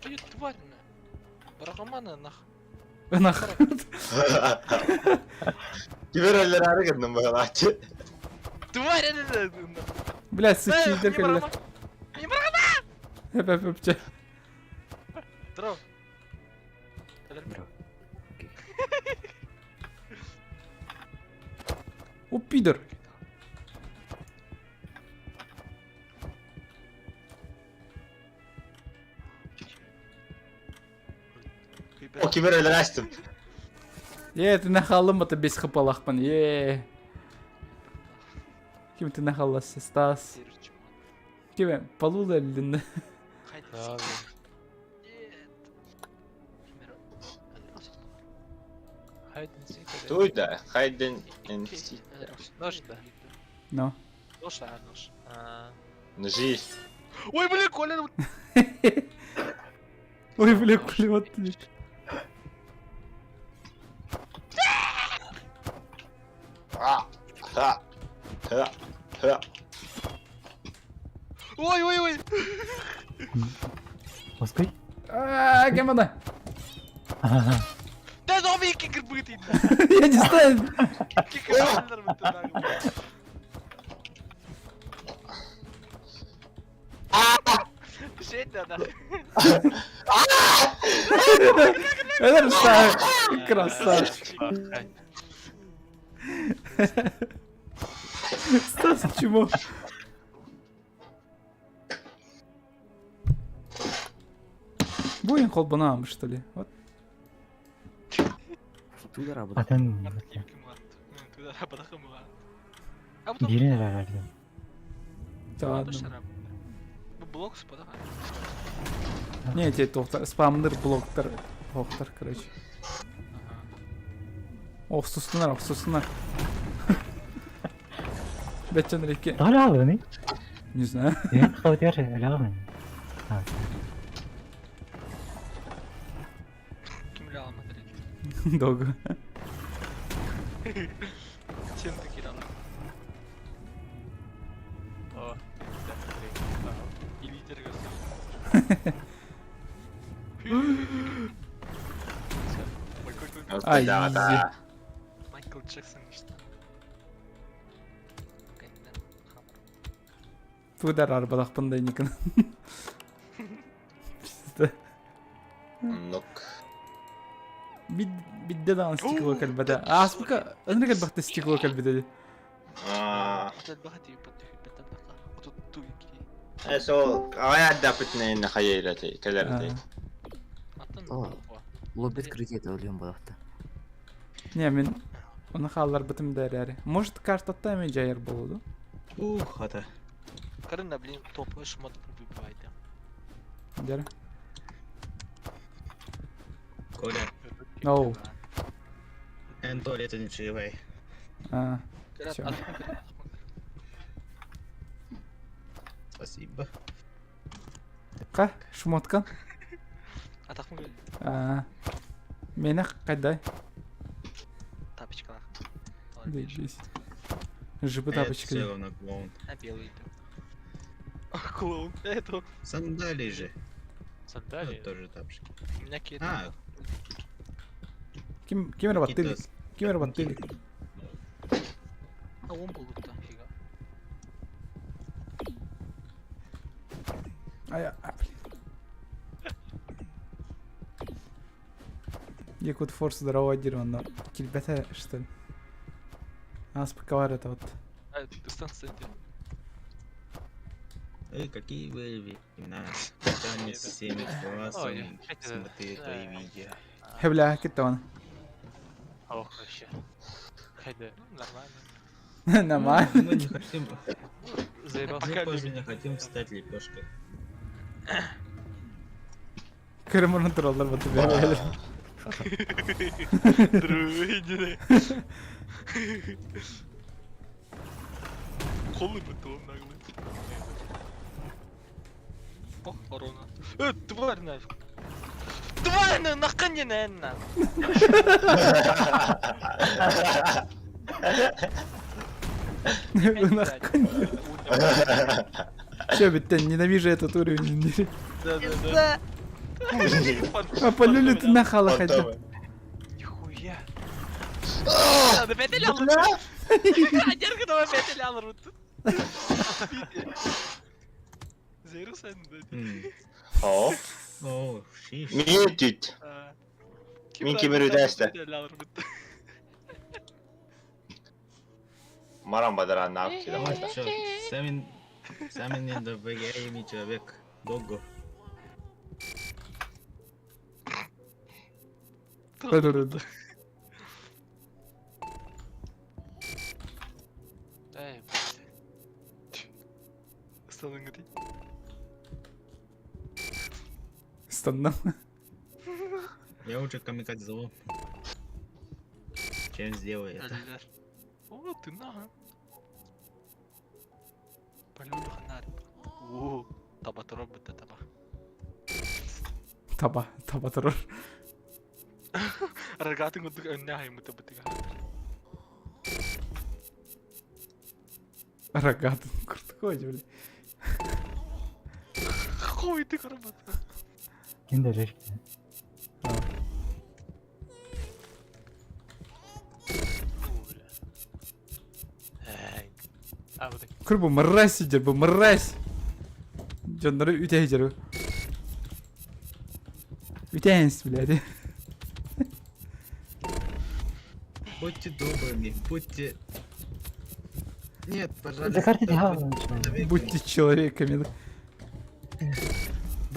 Ой, тварь, на. Барахамана, нах. Нах. Кибер өлөрөөрү гынным быһалааччы. Тварь, это... Бля, сычыйдар кэллэ. Не барахама! Эп, эп, эп, чэ. Здорово. Здорово. Окей. О, пидор. О, кибер өлөрөөстүм. Е, ты нахалым, это без хапалахпан. Е. Ким ты нахаллас, Стас? Ким полула лин. Да, Hide and seek, блядь. Туй да. Хайден and seek. Нож, да. Но. Нож, а, нож. А, Ножи. Ой, блин, Коля, Ой, бля, Коля, вот ты. А. Ха. Ха. Ха. Ой, ой, ой. Оской? А, кем она? Да, зомби, кикер быт. Я не знаю. Кикер да. Это красавчик. Стас, чмо. Буин холбанам, что ли? Вот. Туда работа. Атын биирин эрэ аралдым. Да ладно. Блок спада. Не, те тоқтар, спамныр блоктар, охтар, короче. Ох, сустунар, ох, сустунар. Бәтчен реке. Тоҕо аалыгыный? Не знаю. Мен хавытыгар өлөҕүн. А, Ким лял Мадрид. Долго. Чем ты кидал? О, И лидер Ай, Да, да. Майкл Джексон что? Тудар арбалахпын да инникин. Оннук. Бидде даҕаны стекло кэлбэтэ. Ааспыка ынырык элбэхтэ стекло кэлбитэ дии. Аа. Э, сол аҕай ааддааппытына хайа кэлэр этэй. Лоббит критет өлүөн буолахта. Не, мин оны хаалларбытым да эрээри. Может, картаттан эмэ дьайар буолуо дуу? Ух, хата. Карына, блин, топовый шмот выбивает. Дьэрэ. Коля, Оу. эн туалета не чаевай. А, всё. Спасибо. Ха, шмотка. Атахмын көр. А, Мені қайдай? Тапочкалар. Заебись. Жипы Это тапочки. все равно клоун. А белый иду. Клоун. Это Сандалии же. Сандалии? Ну, тоже тапочки. у меня какие-то. А, Ким ким работали? какие-то Ким работали? А он был там фига. А я, а, блин. Якут форс здорово но килбете что ли? Аспаковар это вот. А, дистанция где? Эй, какие были времена. Когда мы с всеми классом Ой, это- смотрели твои видео. Хебля, киттон. Ох, вообще. Хайда. Ну, нормально. Нормально. Мы не хотим, Заебался. мы позже не хотим стать лепешкой. Кырмырын тураллар баты бәрі. Друиды. Қолы бітті он наглый. Ох, корона. Э, тварь нафиг. Тварь на нахуй на. Че, бітті, ненавижу этот уровень. Да, да, да. А полюли ты нахала хотя. Фантомы. Нихуя. Надо пять лямов. Адерка давай пять лямов. Зеру сен. О, О, шиш. Мин түт. Мин кимер үдәстә. Маран бадаран нап киде хайда. Всё, Сами, сами недоверяемый человек. Богу. Эй, блядь. Станың Станным. Я лучше камикадзе зову. Чем сделаю это? О, ты на. Полюлю ханар. О, таба турар бітті таба. Таба, таба турар. Рогатый курдук өнне хаймыта бітті. Рогатый курдук бля. Хуй ты карабат. Ким дөлөр? Фу, бля. Эй. А, вот так. Көр бу мразь сидер, бу мразь. Дьоннору үтэ сидер. Үтэнс, блядь. Будьте добрыми, будьте... Нет, пожалуйста. За карты будь человеками. Будьте человеками.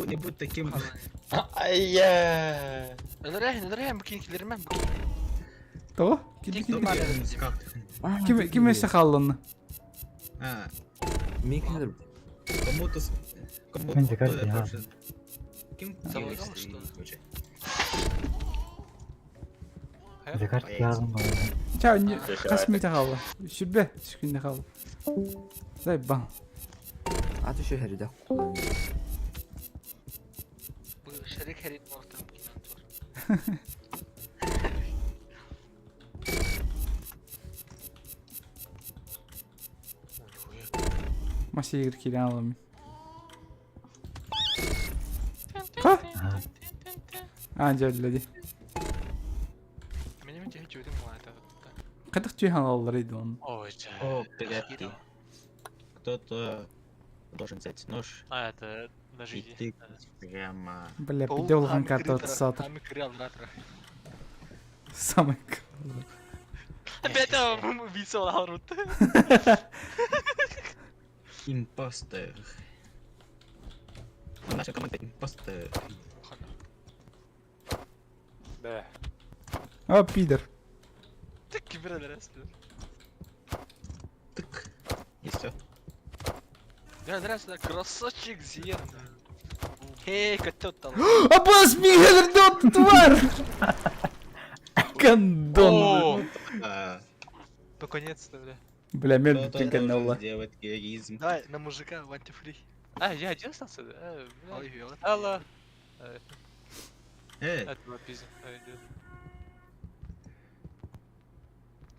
Не будь таким... Айя. Өлөрәһин, өлөрәһин, бу кинкилермен, бу То? Ким ким Как? ким ким эсе халланны? А, Мин кимдер кому-то... Кому-то Мен де карты, а. больше- Кем Завоевал, что ли? Короче. За карты яғын болады. Ча, не касмите халла. Сүрбе, сүкүнне халла. Зай бан. Аты шөһәрдә Бу шәрик хәрит мортым кинан. Масигир килен алам. Ха? А, жерледи. Менем те жөдүм это. Кадык түйхан аллар иди он. Ой, ча. О, погоди. Кто-то... Должен взять нож А, это на и жизни. тыкнуть прямо. Бля, Паук пиде улахан самый карта крытый, сатыр. Самый крыл, ратра. Самый крылый. Опять там убийца Лаурут. Импостер. Наша команда импостер. Да. А, пидор. Ты кибердресс. Тык. И все. Да, здравствуй, красавчик Зен. Эй, котет там. Аббас Мигель тварь! Кондон. О, А, наконец-то, бля. Бля, мель кто-то битенька должен нелла. сделать героизм. Давай, на мужика, в антифри. А, я один остался, да? Бля. Ой, ёлка. Алла. Э, Это была пизда. А, идёт.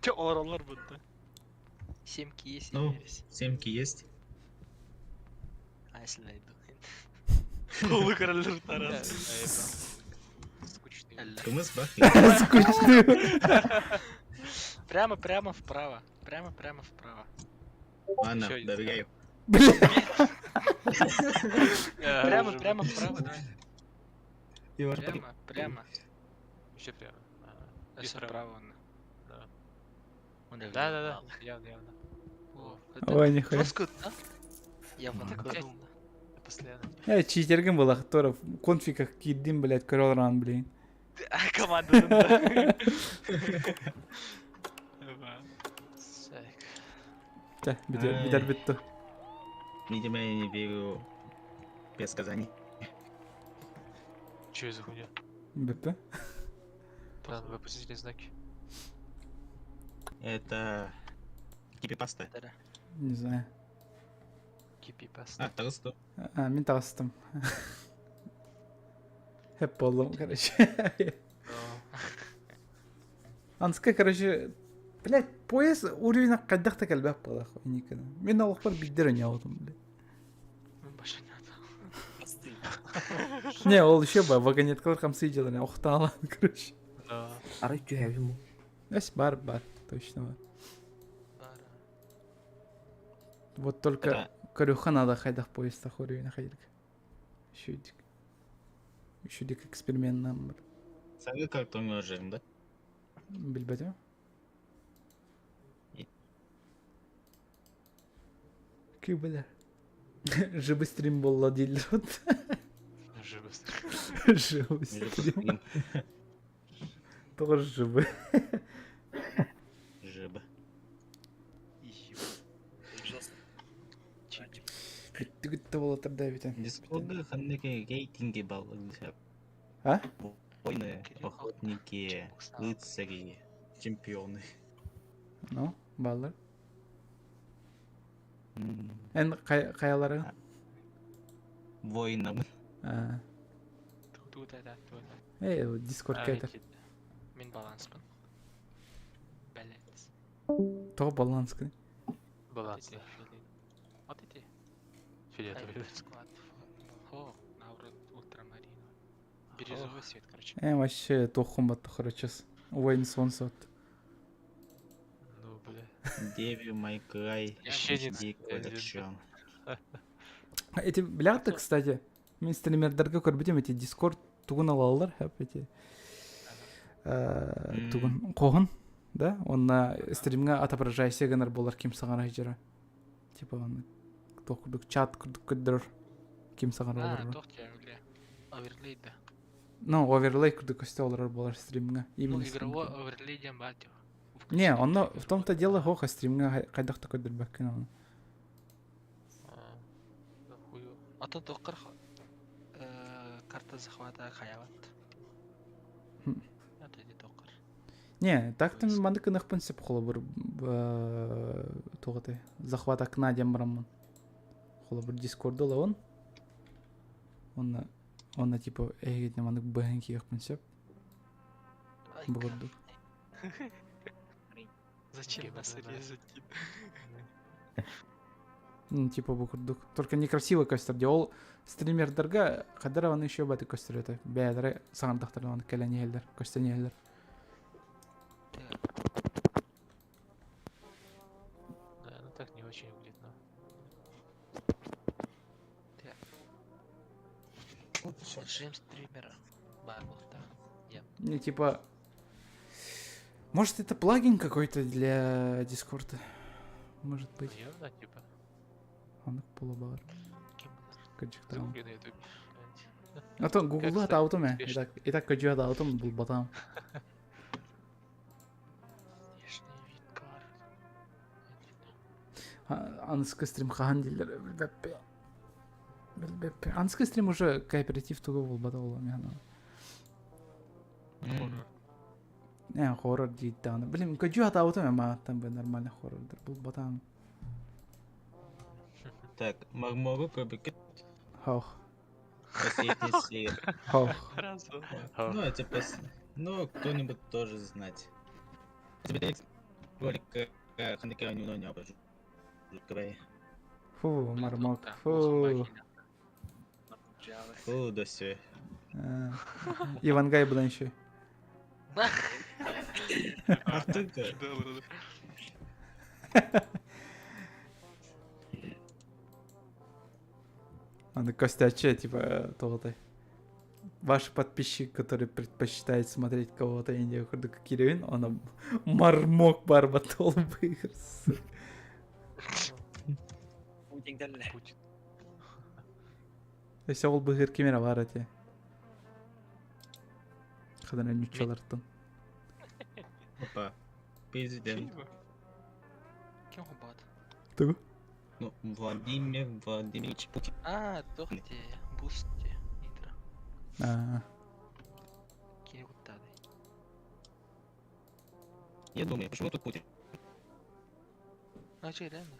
Че, оралар будто. Семки есть, Ну. имелись. семки есть? А если найду? Полукороль Бля, Тарас. а, это Скучный. Кумыс бахи. Скучный. Прямо, прямо вправо. Прямо, прямо вправо. Ладно, Ещё один. доверяю. Бля. Э, Прямо, уже, прямо вправо, давай. Прямо, прямо. Еще прямо. Ага. А И всё, вправо. вправо он. Да. Он Да, да, да. Явно, явно. О, это Ой, нихуя. жестко, да? Я вон Так, так Постоянно. Я читерген была, который в конфиках кидим, блядь, кролл ран, блин. Команда. да. Так. Тя, битер, Ай. битер битті. Видимо, я не верю предсказаний. Че за хуйня? Бітті. Да, вопросительные знаки. Это... Кипипаста. Не знаю. Кипипаста. А, толсто. А, мен тағыстым. Хэп болдым, короче. Анска, короче, блядь, поезд уровень қайдақта кәлбәп бала хуйниканы. Мен олықпар биддер ойнап отырмын, блядь. Больше не надо. Не, ол еще ба, вагонеткалар қамсы делали, охталан, короче. Да. Арай түһэбин бу. Эс бар, бар, точно бар. Вот только Это Корюха надо хайдах поездах уровень хайдик. Еще дик. Еще дик эксперимент нам бар. Сага картон жирм, да? Билбетим. И- Ки бля. Живы стрим болла дейлер вот. Живо. Живы стрим. Тоже живы. Жиба. Бүттүгүттэ боло турда битен. Дискорда ханныки рейтинги баллы. А? Войны, охотники, рыцари, чемпионы. Ну, баллар. М, Эн каялары? Воинам. А. Тут, да, тут. Эй, Дискорд кетер. Мин баланспын. Баланс. То баланс кыны. Баланс, да. Вот эти. Фиолетовый. Склад. О, наоборот, ультрамарин. Бирюзовый цвет, короче. Э, вообще тохум батты, короче. Воин солнца. вот. Ну, бля. Devil May Cry Еще HD один. Collection. Эти бляхты, кстати, мен стримердерге көрбүтүм эти Дискорд тугун алалар, хап эти. М. Тугун когун, да? Онна стримга отображайся гынар болар ким саңара жера. Типа оны токурдук чат курдук көддөр ким саңара А, олар. тох тебя, бля. Оверлей, да. Ну, оверлей курдук көстө олар болар стримга. Ну, Именно игровой стримга. оверлей дем батю. Не, онно в том-то дело хоха стримга кайдакта көддөр баккын оны. А, да хую. А то тоққар карта захвата хаяват. Хм. Это не тоққар. Не, так-то мен мандык ынықпын сеп қолы бір тоғыты. Захват окна дем барамын. Қолы бір дискорды он. Онна, онна типа эгетне мандык бэхэн киекпін сеп. Бұғырдық. Зачем Гебе, нас да. резать? Ну, типа бұғырдық. Только некрасиво көстер де. Ол стримердерге қадар оны еще бәті көстер өті. Бәдірі сағындақтар оны кәләне елдер, көстен елдер. Да, ну так не очень выглядит, но. Режим стримера. Бар буолуохтаах. Не, типа... Может, это плагин какой-то для Дискорда? Может быть. Наверное, типа. Оннук буолуо. Ким булар? Кыдьыктаан. Загугли на ютубе. А то гугла стать таутум э. успешным? Итак, итак көдьүө таутум булбатам. Внешний вид карты. Аныгыскы стрим хаһан дииллэр билбэппин. Билбэппин. Аныгыскы стрим уже кооператив туга буолбата буолуо миэхэ. Э, хоррор диир даҕаны. Блин, көдьүө хатаабытым ээ мааттан бы нормально хоррордар булбатаҕым. Так, Мармогу көрбүккүт? Хох. Последний слив. Хох. Хорошо. Ну, типа, ну, кто-нибудь тоже знать. Ролик ханнык оонньууну оонньообут. Жуткабай. Фу, мармок. Фу. Фу, да все. А, Ивангай будан еще. Артынка. Аны Костяче, типа, тоҕотой. Ваш подписчик, который предпочитает смотреть кого-то Индия курдук киирэбин, он мармок барбатол быгыр. Путин. Өссө ол быһыыр ким эрэ баар этэ. Хадана нуччалартан. Опа. Президент. Ким хубат? Тугу? Ну, Владимир Владимирович Путин. А, туох дии, буст дии, нитро. А, Киһи куттаады. Я думаю, почему тут Путин? А че, реально?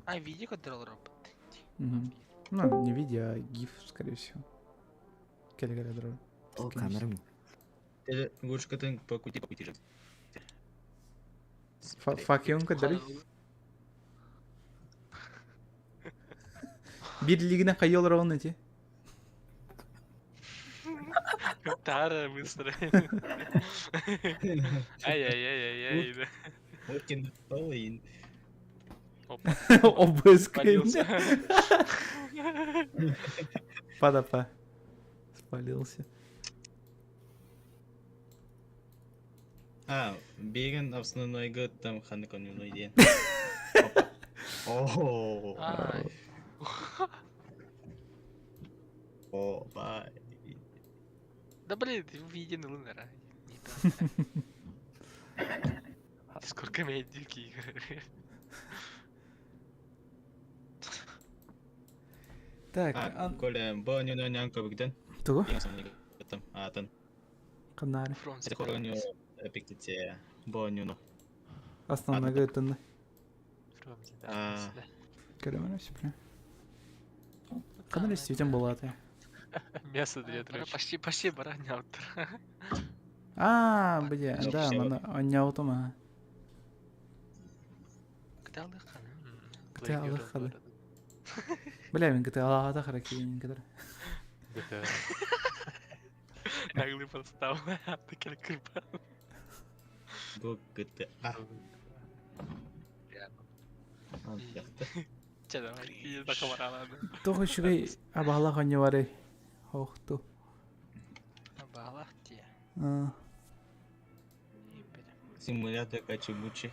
А, видео контрол робот. Мгм. Ну, не видео, а гиф, скорее всего. Кэлэ-кэлэ турар. О, камерам. Ты лучше по кути по кути же. Fuck you, көрдөрүй. Биир илиигинэн хайыы олороҕун ити. Тара быстро. Ай-яй-яй-яй-яй. Путин Путин. Опа, ОБС спалился. Падапа. Спалился. А, Биган основной год там ханнык оонньууну диэн. О, А, о, бай. да блин, видео на лунера. Не то. Сколько меня дикие игры. Так, А, ан... Коля, бу оонньууну оонньоон көрбүккүт. Тугу? Ең основной там, атын. Канари. Фронт. Это хоррор эпиктите бу оонньууну. Основной гытын. А. Көрөмөн өсүп. Канари светен болады. Мясо для дрочи. Почти, почти бараня автор. А, бля, Жоқ, да, всё. мана оонньообутум аа. Когда лыхан? GTA алыхады. Бля, мин GTA алаата харакиин кытар. GTA. Наглый подстав. Ты кырпа. Бу GTA. Че давай, и захворала. Тоҕо үчүгэй абаалаах оонньуу барый. Хоохту. Балах те. А. Симулятор Качи-Бучи.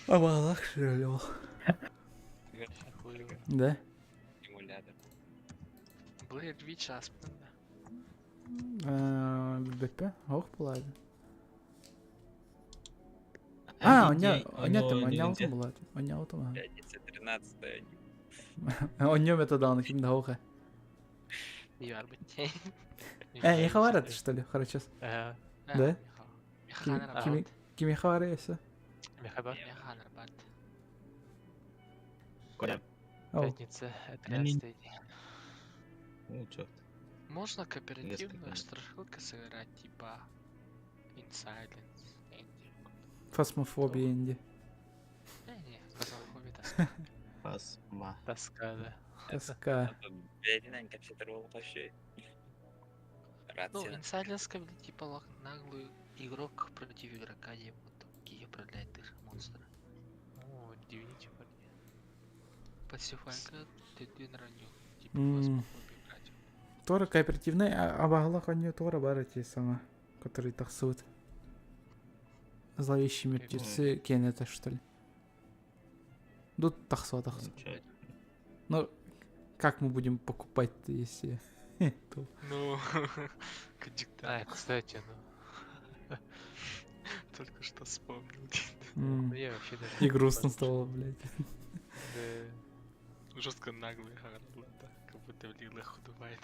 Абаалаах шүрөлі ол. Да? Симулятор. Blair Witch аспын да. Билбэппин. Ох булады. А, оонньоотум, оонньоотум булады. Оонньоотум. Аа. Пятница 13. Оонньоом это даҕаны ким да хоха. Юар быть. Э, миэхэ баар это что ли? Хорошо. Ага. Да? Механер Кими бат. кимиэхэ баар өссө? Миэхэ баар. Механер бат. Коля. О, Пятница, Ну, не- 13 день. О, черт. Можно кооперативную Несколько. страшилка сыграть, типа In Silence, Энди. фасмофобия инди. Не, не, фасмофобия тоска. Пасма. Тоска, да. Тоска. Бэйдинэн кэпсэтэр буолбашы. Ну, Рация. In Silence, как бы, типа наглый игрок против игрока, где вот такие управляет их монстра. О, Divinity парни. Пасифайка, ты раню. Типа смогу играть. Тора кооперативный абаһылах онньу тора бар эти сама, который тахсыбыт. Зловещие мертвецы Кеннета, что ли? Тут тахсыба тахсы. Ну, как мы будем покупать-то, если... Ну, кадикта. А, кстати, ну. Только что вспомнил. Я вообще даже И грустно стало, блядь. Да. Жестко наглый да. Как будто влила худубает.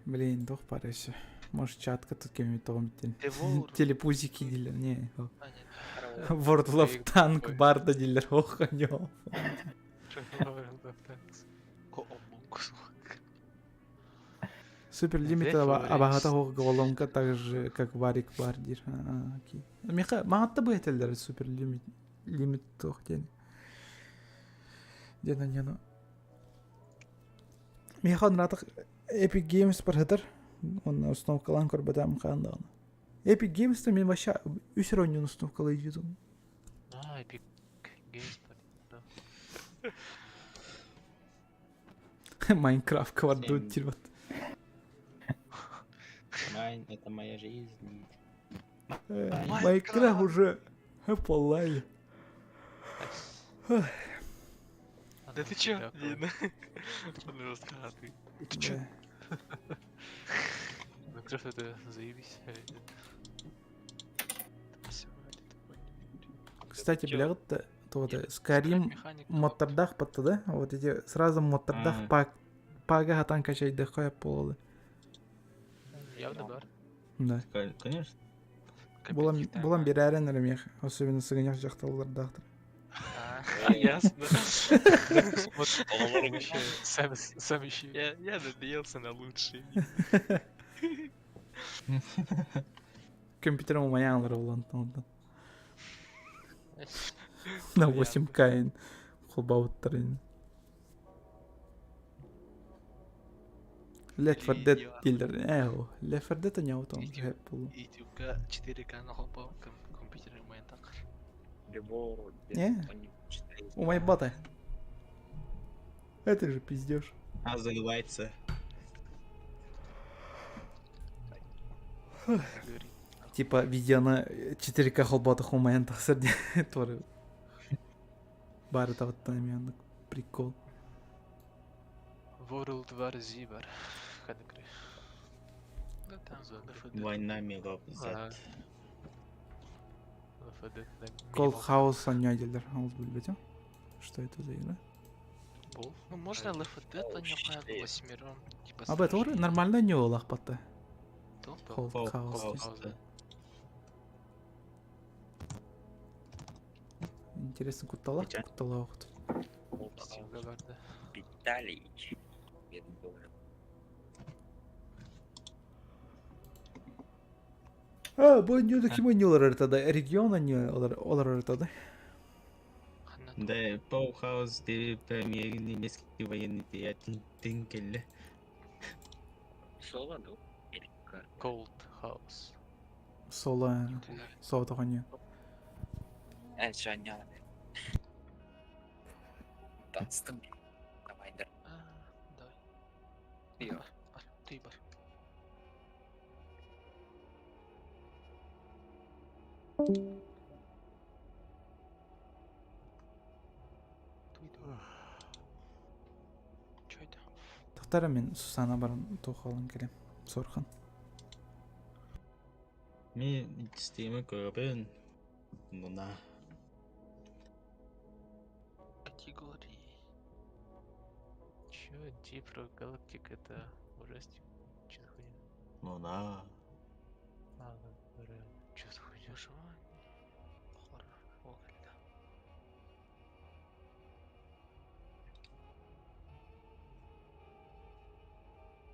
Блин, дох пара еще. Может, чатка тут кем-нибудь Телепузики дилер, не. World of Tank барда дилер, ох, нё. World of Tanks. Супер лимит абахата хох головоломка так же, как Варик Бардир. Окей. Миха, маатта бы этеллер супер лимит лимит тох ден. Ден нено. Миха нратах Epic Games бархатар. Он установкалан көрбөтөм хаандагына. Epic Games мен вообще үс ойнун установкалай жудум. А, Epic Games. Майнкрафт кварду тирбат. Майн, это моя жизнь. Майнкрафт уже полай. Да ты чё, Дина? Он рассказывает. Ты чё? Майнкрафт это заебись. Кстати, блядь, то вот Skyrim мотордах паттада, вот эти сразу мотордах пак пага хатан качай дехая полы. Явно бар. Да. Конечно. Булам булам берәрен ремех, особенно сыгынях жакталлардахтыр. Ясно. Сам сам ищи. Я надеялся на лучший. Компьютером умаянлар булан ондан. На 8К холбауттарын. Left 4 Dead дилер. Э, Left 4 Dead не там Apple. YouTube 4К на холбау компьютер умаянтак. Не? Умай бата. Это же пиздеж. А заливается. Типа видеоны 4К холбатах умаянтах сырде. Торы. Бары таваттан прикол. World War Z бар. Кадыкры. Да там Война миров Z. Cold House аннядилер. Алыз билбетем. Что это за игра? Ну можно Left 4 Dead аннякая восьмером. Типа А бет ор нормально не олах батта. Cold House. Интересно, кутталах, кутталах. Виталий. А, бу нюда ким ойнолор артада? Регион они олар артада. Да, Паухаус, премьер немецкий военный театр Динкель. Соло, ну? Cold House. Соло. Соло тоғанья. Ә, жаңа. Таныстым. Давай, да. Давай. Ты бар, ты бар. Чё это? Тахтара мен Сусана баран тоқалын келем. Сорхан. Мен стримы көрбін. Мына. Категории. Чё, Deep Rock Galactic это ужастик? Чё за хуйня? Мына. А, ну, реально. Чё за хуйня? Выживание. Хоррор. О, да.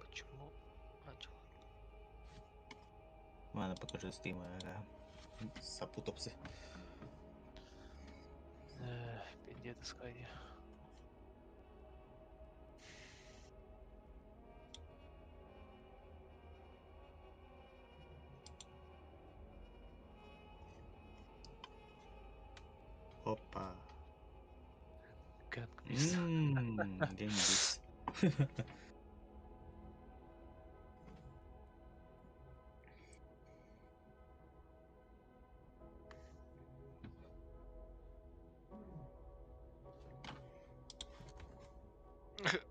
Почему? А, чё? Ладно, покажу стримы. Запутался. Пиздец, искание. Опа. Катку. Ммм, Генгис.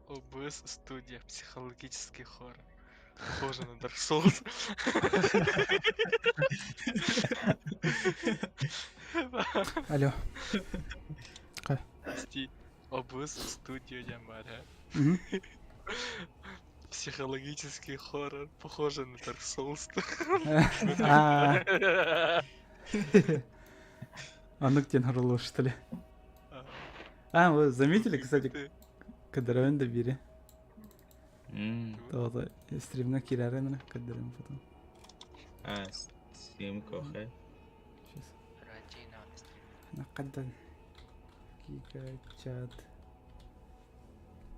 ОБС студия психологический хоррор. Похоже на Dark Souls. Алло. Прости. ОБС студия диэн баар ээ. Психологический хоррор, похоже на Dark Souls. А. Оннук диэн хоролуо что ли? А, вы заметили, кстати, кадровен да бири. Тоҕото стримҥа киирээри гына көрдөрөм потом. А, стрим кофе. Сейчас. Накадан. Гигачат.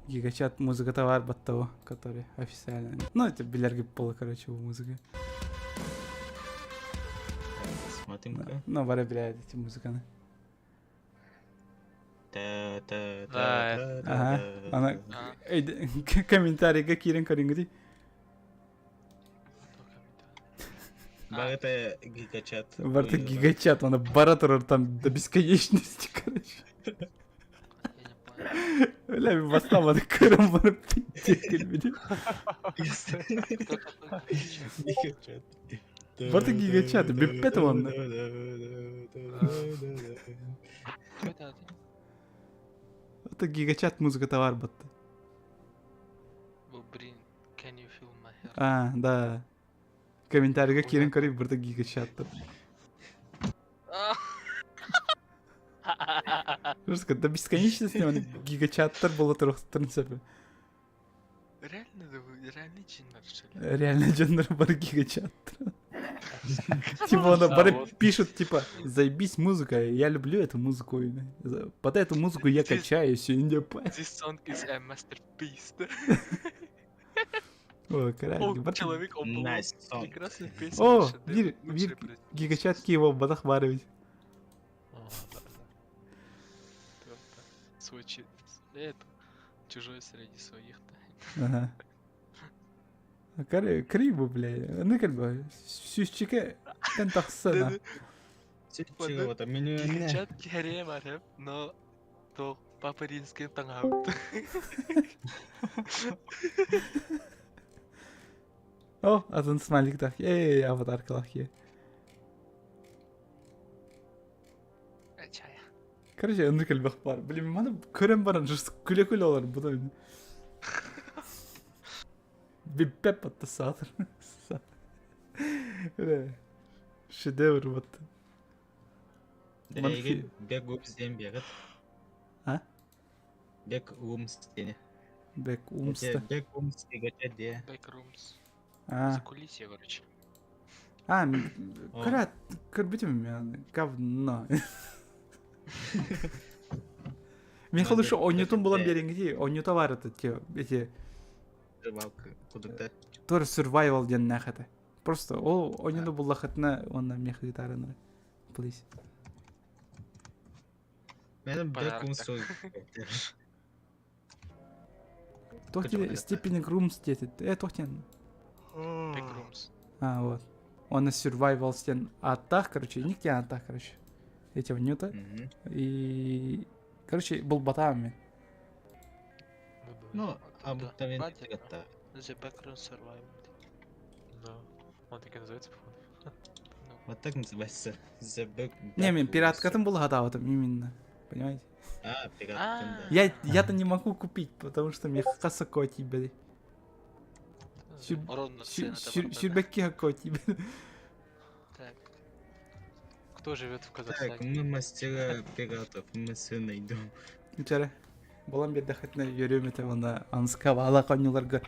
Гигачат музыка бар баттау, который официально. Ну, это билерги пола, короче, музыка. Смотрим-ка. Ну, бары билер эти музыканы. Та та Да, та та Ага. та. Ана комментарийга киирэн көрүҥҥүтүй? Барыта гигачат. Барыта гигачат, она бара турар там до бесконечности, короче. Бля, мин бастаан көрөн барып кэлбитим. Гигачат. Барыта гигачат, бүппэт уонна. Это гигачат музыка бар батты. Блин, can you feel my heart? А, да. Комментарийга киирэн көрүй барыта гигачат. Просто до бесконечности он гигачаттар буола туруохтарын сөп. Реально, да вы реально дьоннор, что ли? Реально дьоннор бары гигачаттар. Типа она бары пишут, типа, заебись музыка, я люблю эту музыку. Под эту музыку я качаюсь, и не This song is a masterpiece. О, О, человек, он был Nice song. прекрасная песня. О, шедевр, биир, лучшее биир произведение. гигачат киев бадах бар ведь. Да, да. Свой это, чужой среди своих. Ага. Криво, бля. Ну как бы, сүүсчэкэ тэн тахсана. Чего-то меню. Гигачат кэрэ бар но то Папа Римский таҥаһабыт. О, атын смайликтах. Эй, аватаркалах е. Чая. Короче, оннук элбэх бар. Блин, маны көрөн баран күлэ-күлэ олар бу Бүппэт батта саатыр. Шедевр вот. Бег Умс диэн бегат. А? Бег Умс диэн. Бек Умста. Бег Умс гигачат диэ. Backrooms. А. Закулисье, короче. А, кыра көрбүтүм говно. Мен холушу оонньуутун булан биэриҥҥитий, оонньуута бар это те, эти Рыбалка кудукта. тоже survival диэннээх этэ. Просто ол оонньууну буллахытына уонна миэхэ гитараны. Please. Мен Бег Умс Туох диэн Stepping Rooms диэтит. Э, туох диэн? Backrooms. А, вот. Он survival диэн ааттаах, короче, ник диэн ааттаах, короче. Эти оонньуута. И, короче, булбатаам мин. Ну, а будто мен The Backroom Survival. Да. Он так и называется, походу. Вот так называется. The Back Не, мин пираткатын булаһатаабытым именно. Понимаете? А, пираткатын, да. Я, я-то не могу купить, потому что мне хасако тебе. Сүүрбэкки хакко тебе. Так. Кто живет в Казахстане? Так, мы мастера пиратов, мы все найдем. Үчәрэ. Булан биэрдэххитинэ үөрүөм этэ уонна аныска баалаах оонньууларга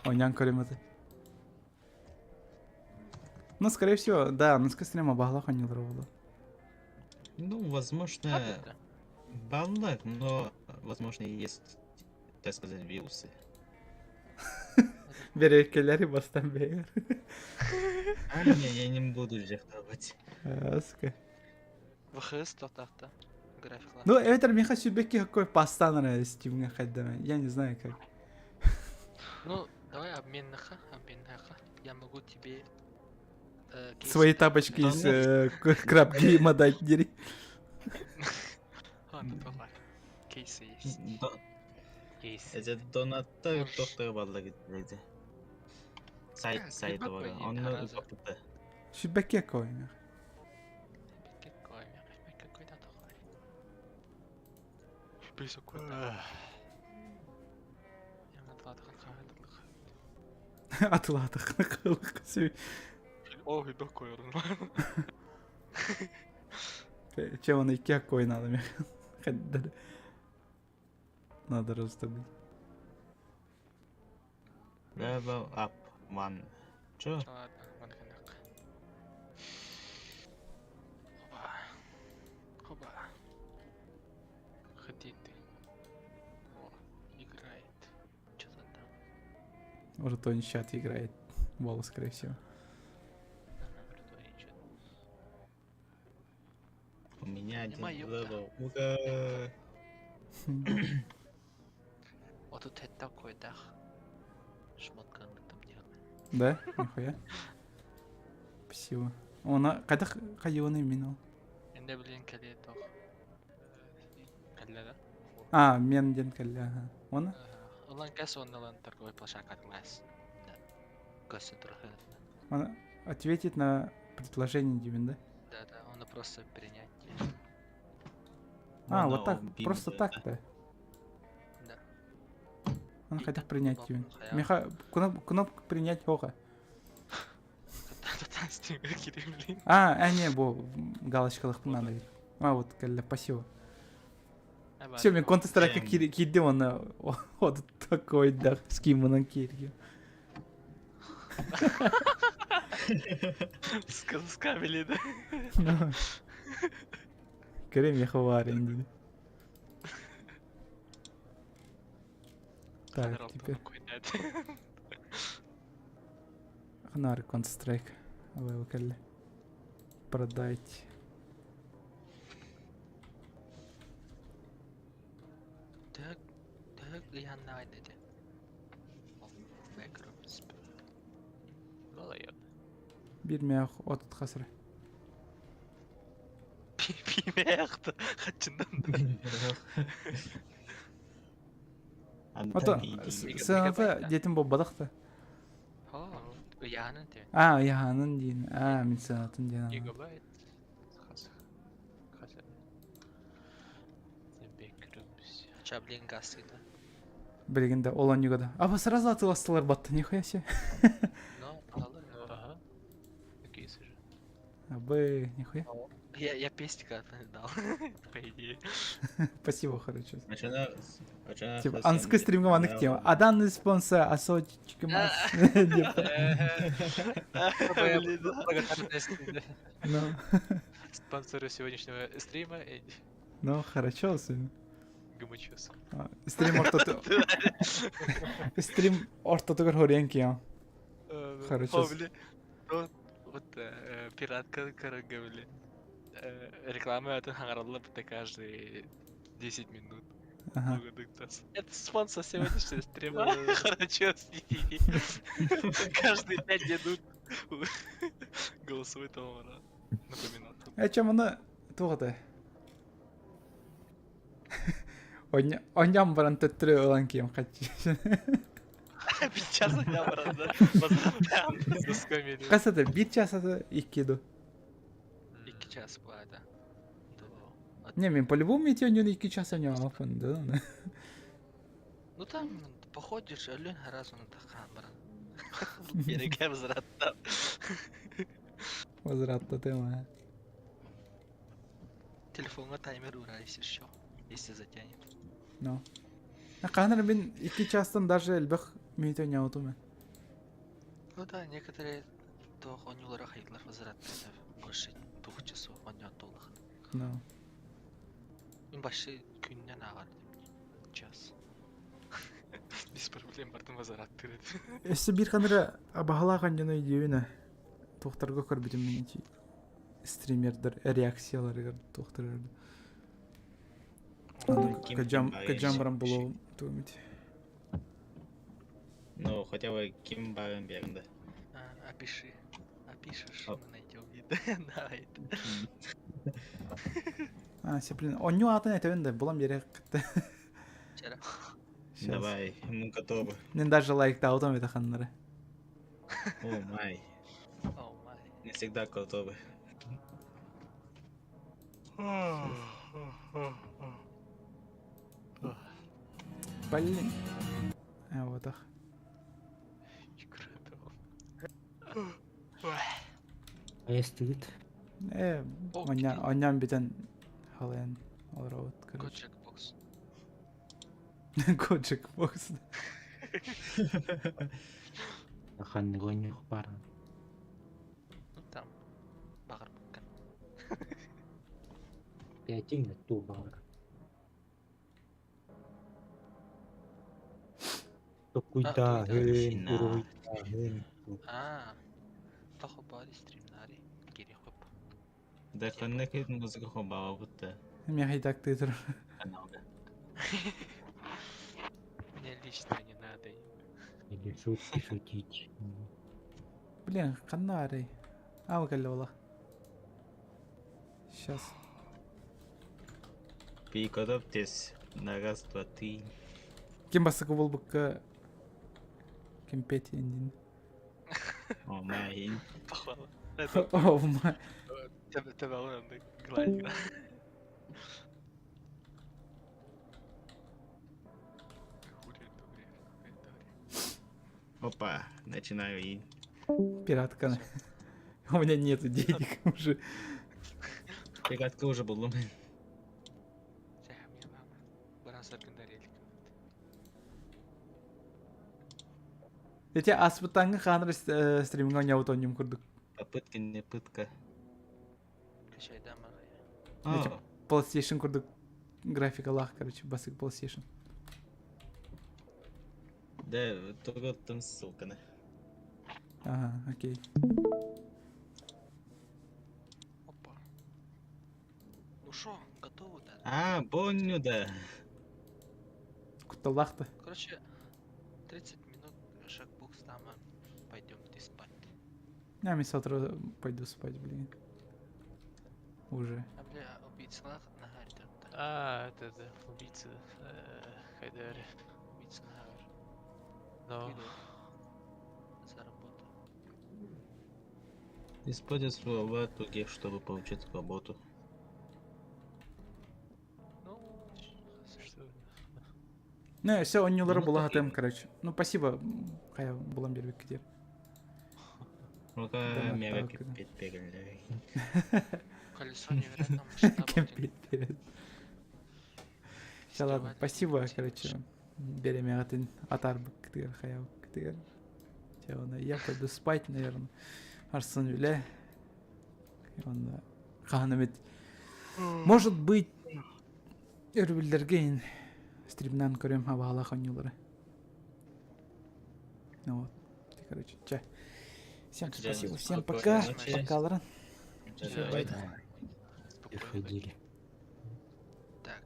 оонньоон көрүөм этэ. Ну, скорее всего, да, аныска стрема баалаах оонньуулара буолуо. Ну, возможно, баллах, но, возможно, и есть, так сказать, вирусы. Бэрэккэлэри бастан бэйэр. А, не, я не буду жертвовать. Аска. ВХС тохтаахта. Графикла. Ну, это миха сүбекки какой пастан стимҥа хайдаме. Я не знаю как. Ну, давай обменныха, обменныха. Я могу тебе э, кейсы Свои дать. тапочки из э, краб гейма дать дери. А, ну давай. Кейсы есть. Кейс. Эже донатта Можешь. тохтой балла гитти. Сайт Так, сайт либо бар. поедет, Онно аразы. тохтотта. Сүбекки какой миха. Какой, какой да такой. Бисок Я Атылаатах О, такой Чем он икки какой надо миха. Хайдары. Надо раздобыть. Level up one. Чё? Ладно, манханак. Хоба. Хоба. Ходи ты. О, играет. Что-то там. Уже Тони чат играет. Волос, скорее всего. Ага, вроде ничего. У меня один Нема, ёпта. level. Ура! Вот тут это такой дах. Шмотка там делает. Да? Нихуя. Спасибо. Она когда хайоны минул. Энде блин кале тох. Кале да? А, мен ден калля. ага. Она? Улан кэс он налан торговой площадка глаз. Да. Көсө турхы. Она ответит на предложение Димин, да? Да, да, он просто принять. А, Она вот так, убила, просто да. так-то. Да. Он хотел принять Кнопку Димин. хаял. Миха, кнопку принять оха. Блин. А, а не, бо галочкалах надо ведь. А, вот, калля, спасибо. Все, мен Counter Strike Эм. кирдим, он вот такой, да, с кимоном кирги. Скамили, да? Керем я хаварен. Так, теперь Ханар Counter Strike. Вылкали. Продать. Так, так, я найду. Малайот. Бир мях от хасры. Пимехта, хачындан. Ото сыната детин бо бадахта. Яханын те. А, яханын дин. А, мин сынатын дин. Гигабайт. Хас. Хас. Бекрумс. Чаблин гасыда. Билигинде олон югада. А сразу атыластылар батты, нихуя себе. Но, алар. Ага. Кейсы же. Абы, нихуя. Я, я пестика дал, по идее. Спасибо, короче. Ачана ачана Типа, анскы стримга манык тема. А данный спонсор асочки мас. Благодарность Ну, спонсору сегодняшнего стрима и ну, хорошо, сын. Гамачус. А, Стрим ортото... Стрим ортотугар хорен киям. Хорошо. О, бля. Ну, Вот э, пиратка, короче, бля. Э, Реклама это хангаралла это каждые 10 минут. Ага. Это спонсор сегодняшнего стрима. Хорошо, Каждые 5 минут голосовой товара напоминал. Э, чем она туғаты? Оням баран төттүрү ылан кием хачы. Сейчас я брат, да? Заскамили. Касата бир часата икки ду. Икки час была, да. Не, мен по-любому эти оньон икки час оньон алфын, да? Ну там походишь, алюн раз он так брат. Береге возвратно. Возвратта тема. Телефонга таймер ура, если что. Если затянет. Ну. А канар мен икки частан даже элбэх минут оньон мен. Ну да, некоторые то онюлара хайдлар возвратно больше двух часов оньон толых. Ну. Башы күннен ағар час. Без проблем бардым возврат Өссө бир канара абаһалаах дьоно өйдүүбүн туохтарга көрбүтүм мин ити стримердер реакцияларыгар туохтарыгар. Кыдьам баран булуом тугумит. Ну, хотя бы ким баарын биэрин да. Опиши. Опишешь, мы найдем. Давай. А, блин, онню атын этебин да, булам биэре кытта. Давай, мы готовы. Мен даже лайк таутам это ханнары. Oh my. Oh my. Не всегда готовы. Блин. А вот ах. Айастыгыт. Э, онням битен хален олоробут, короче. Годжек бокс. Годжек бокс. Ханнык ойнуох баар. Ну там. Баҕарбыккын. Пятин туу баар. Токуйдааһын, уруһуйдааһын. Аа. Тохо баар стримнари. Кири хоп. Да ханна кит музыка хобаабыт да. Миэхэ так тыытыр. Мне лично не надо. Или шутки шутить. Блин, ханна арай. Аа кэллэ буолла. Сейчас. Приготовьтесь на раз, два, три. Ким бастакы буолбукка кэмпиэт диэн. Oh my. Похвала. Oh my. Төбөҕүн оннук гладик. Опа, начинаю и. Пиратка. У меня нету денег уже. Пиратка уже был. Эти аспытаңы ханыр стриминга ойнаабыт оонньуум курдук. Попытка не пытка. Эти PlayStation курдук графикалаах, короче, басык PlayStation. Да, только там ссылка на. Ага, окей. Опа. Ну шо, готовы, да? А, боню, да. Кутталлаах да. Короче, 30 минут шагбукс там, пойдем ты спать. Я мен завтра пойду спать, блин. Уже. А, бля, убийцалаах наһаа А, это да, убийца. Хайдер. Убийца наһаа Но. За работу. Используй слова других, чтобы получить работу. Ну, что? Ну, все, оонньуулары була сатыам, короче. Ну, спасибо, хайа булан биэрбиккитигэр. Ну-ка, мега киппет Колесо невероятного масштаба. Кэмпиэт Все, ладно, спасибо, короче. Бириэмэҕитин атаарбыккытыгар, хайаабыккытыгар. Чэ, уонна я пойду спать, наверное. Арсын үлэ. Уонна хаһан эмит может быть өрөбүллэргэ иһин стримнаан көрүөм абаһалаах оонньуулары. Ну вот, короче, чэ. Всем спасибо, всем пока. Пока, Лорен. Приходили. Так.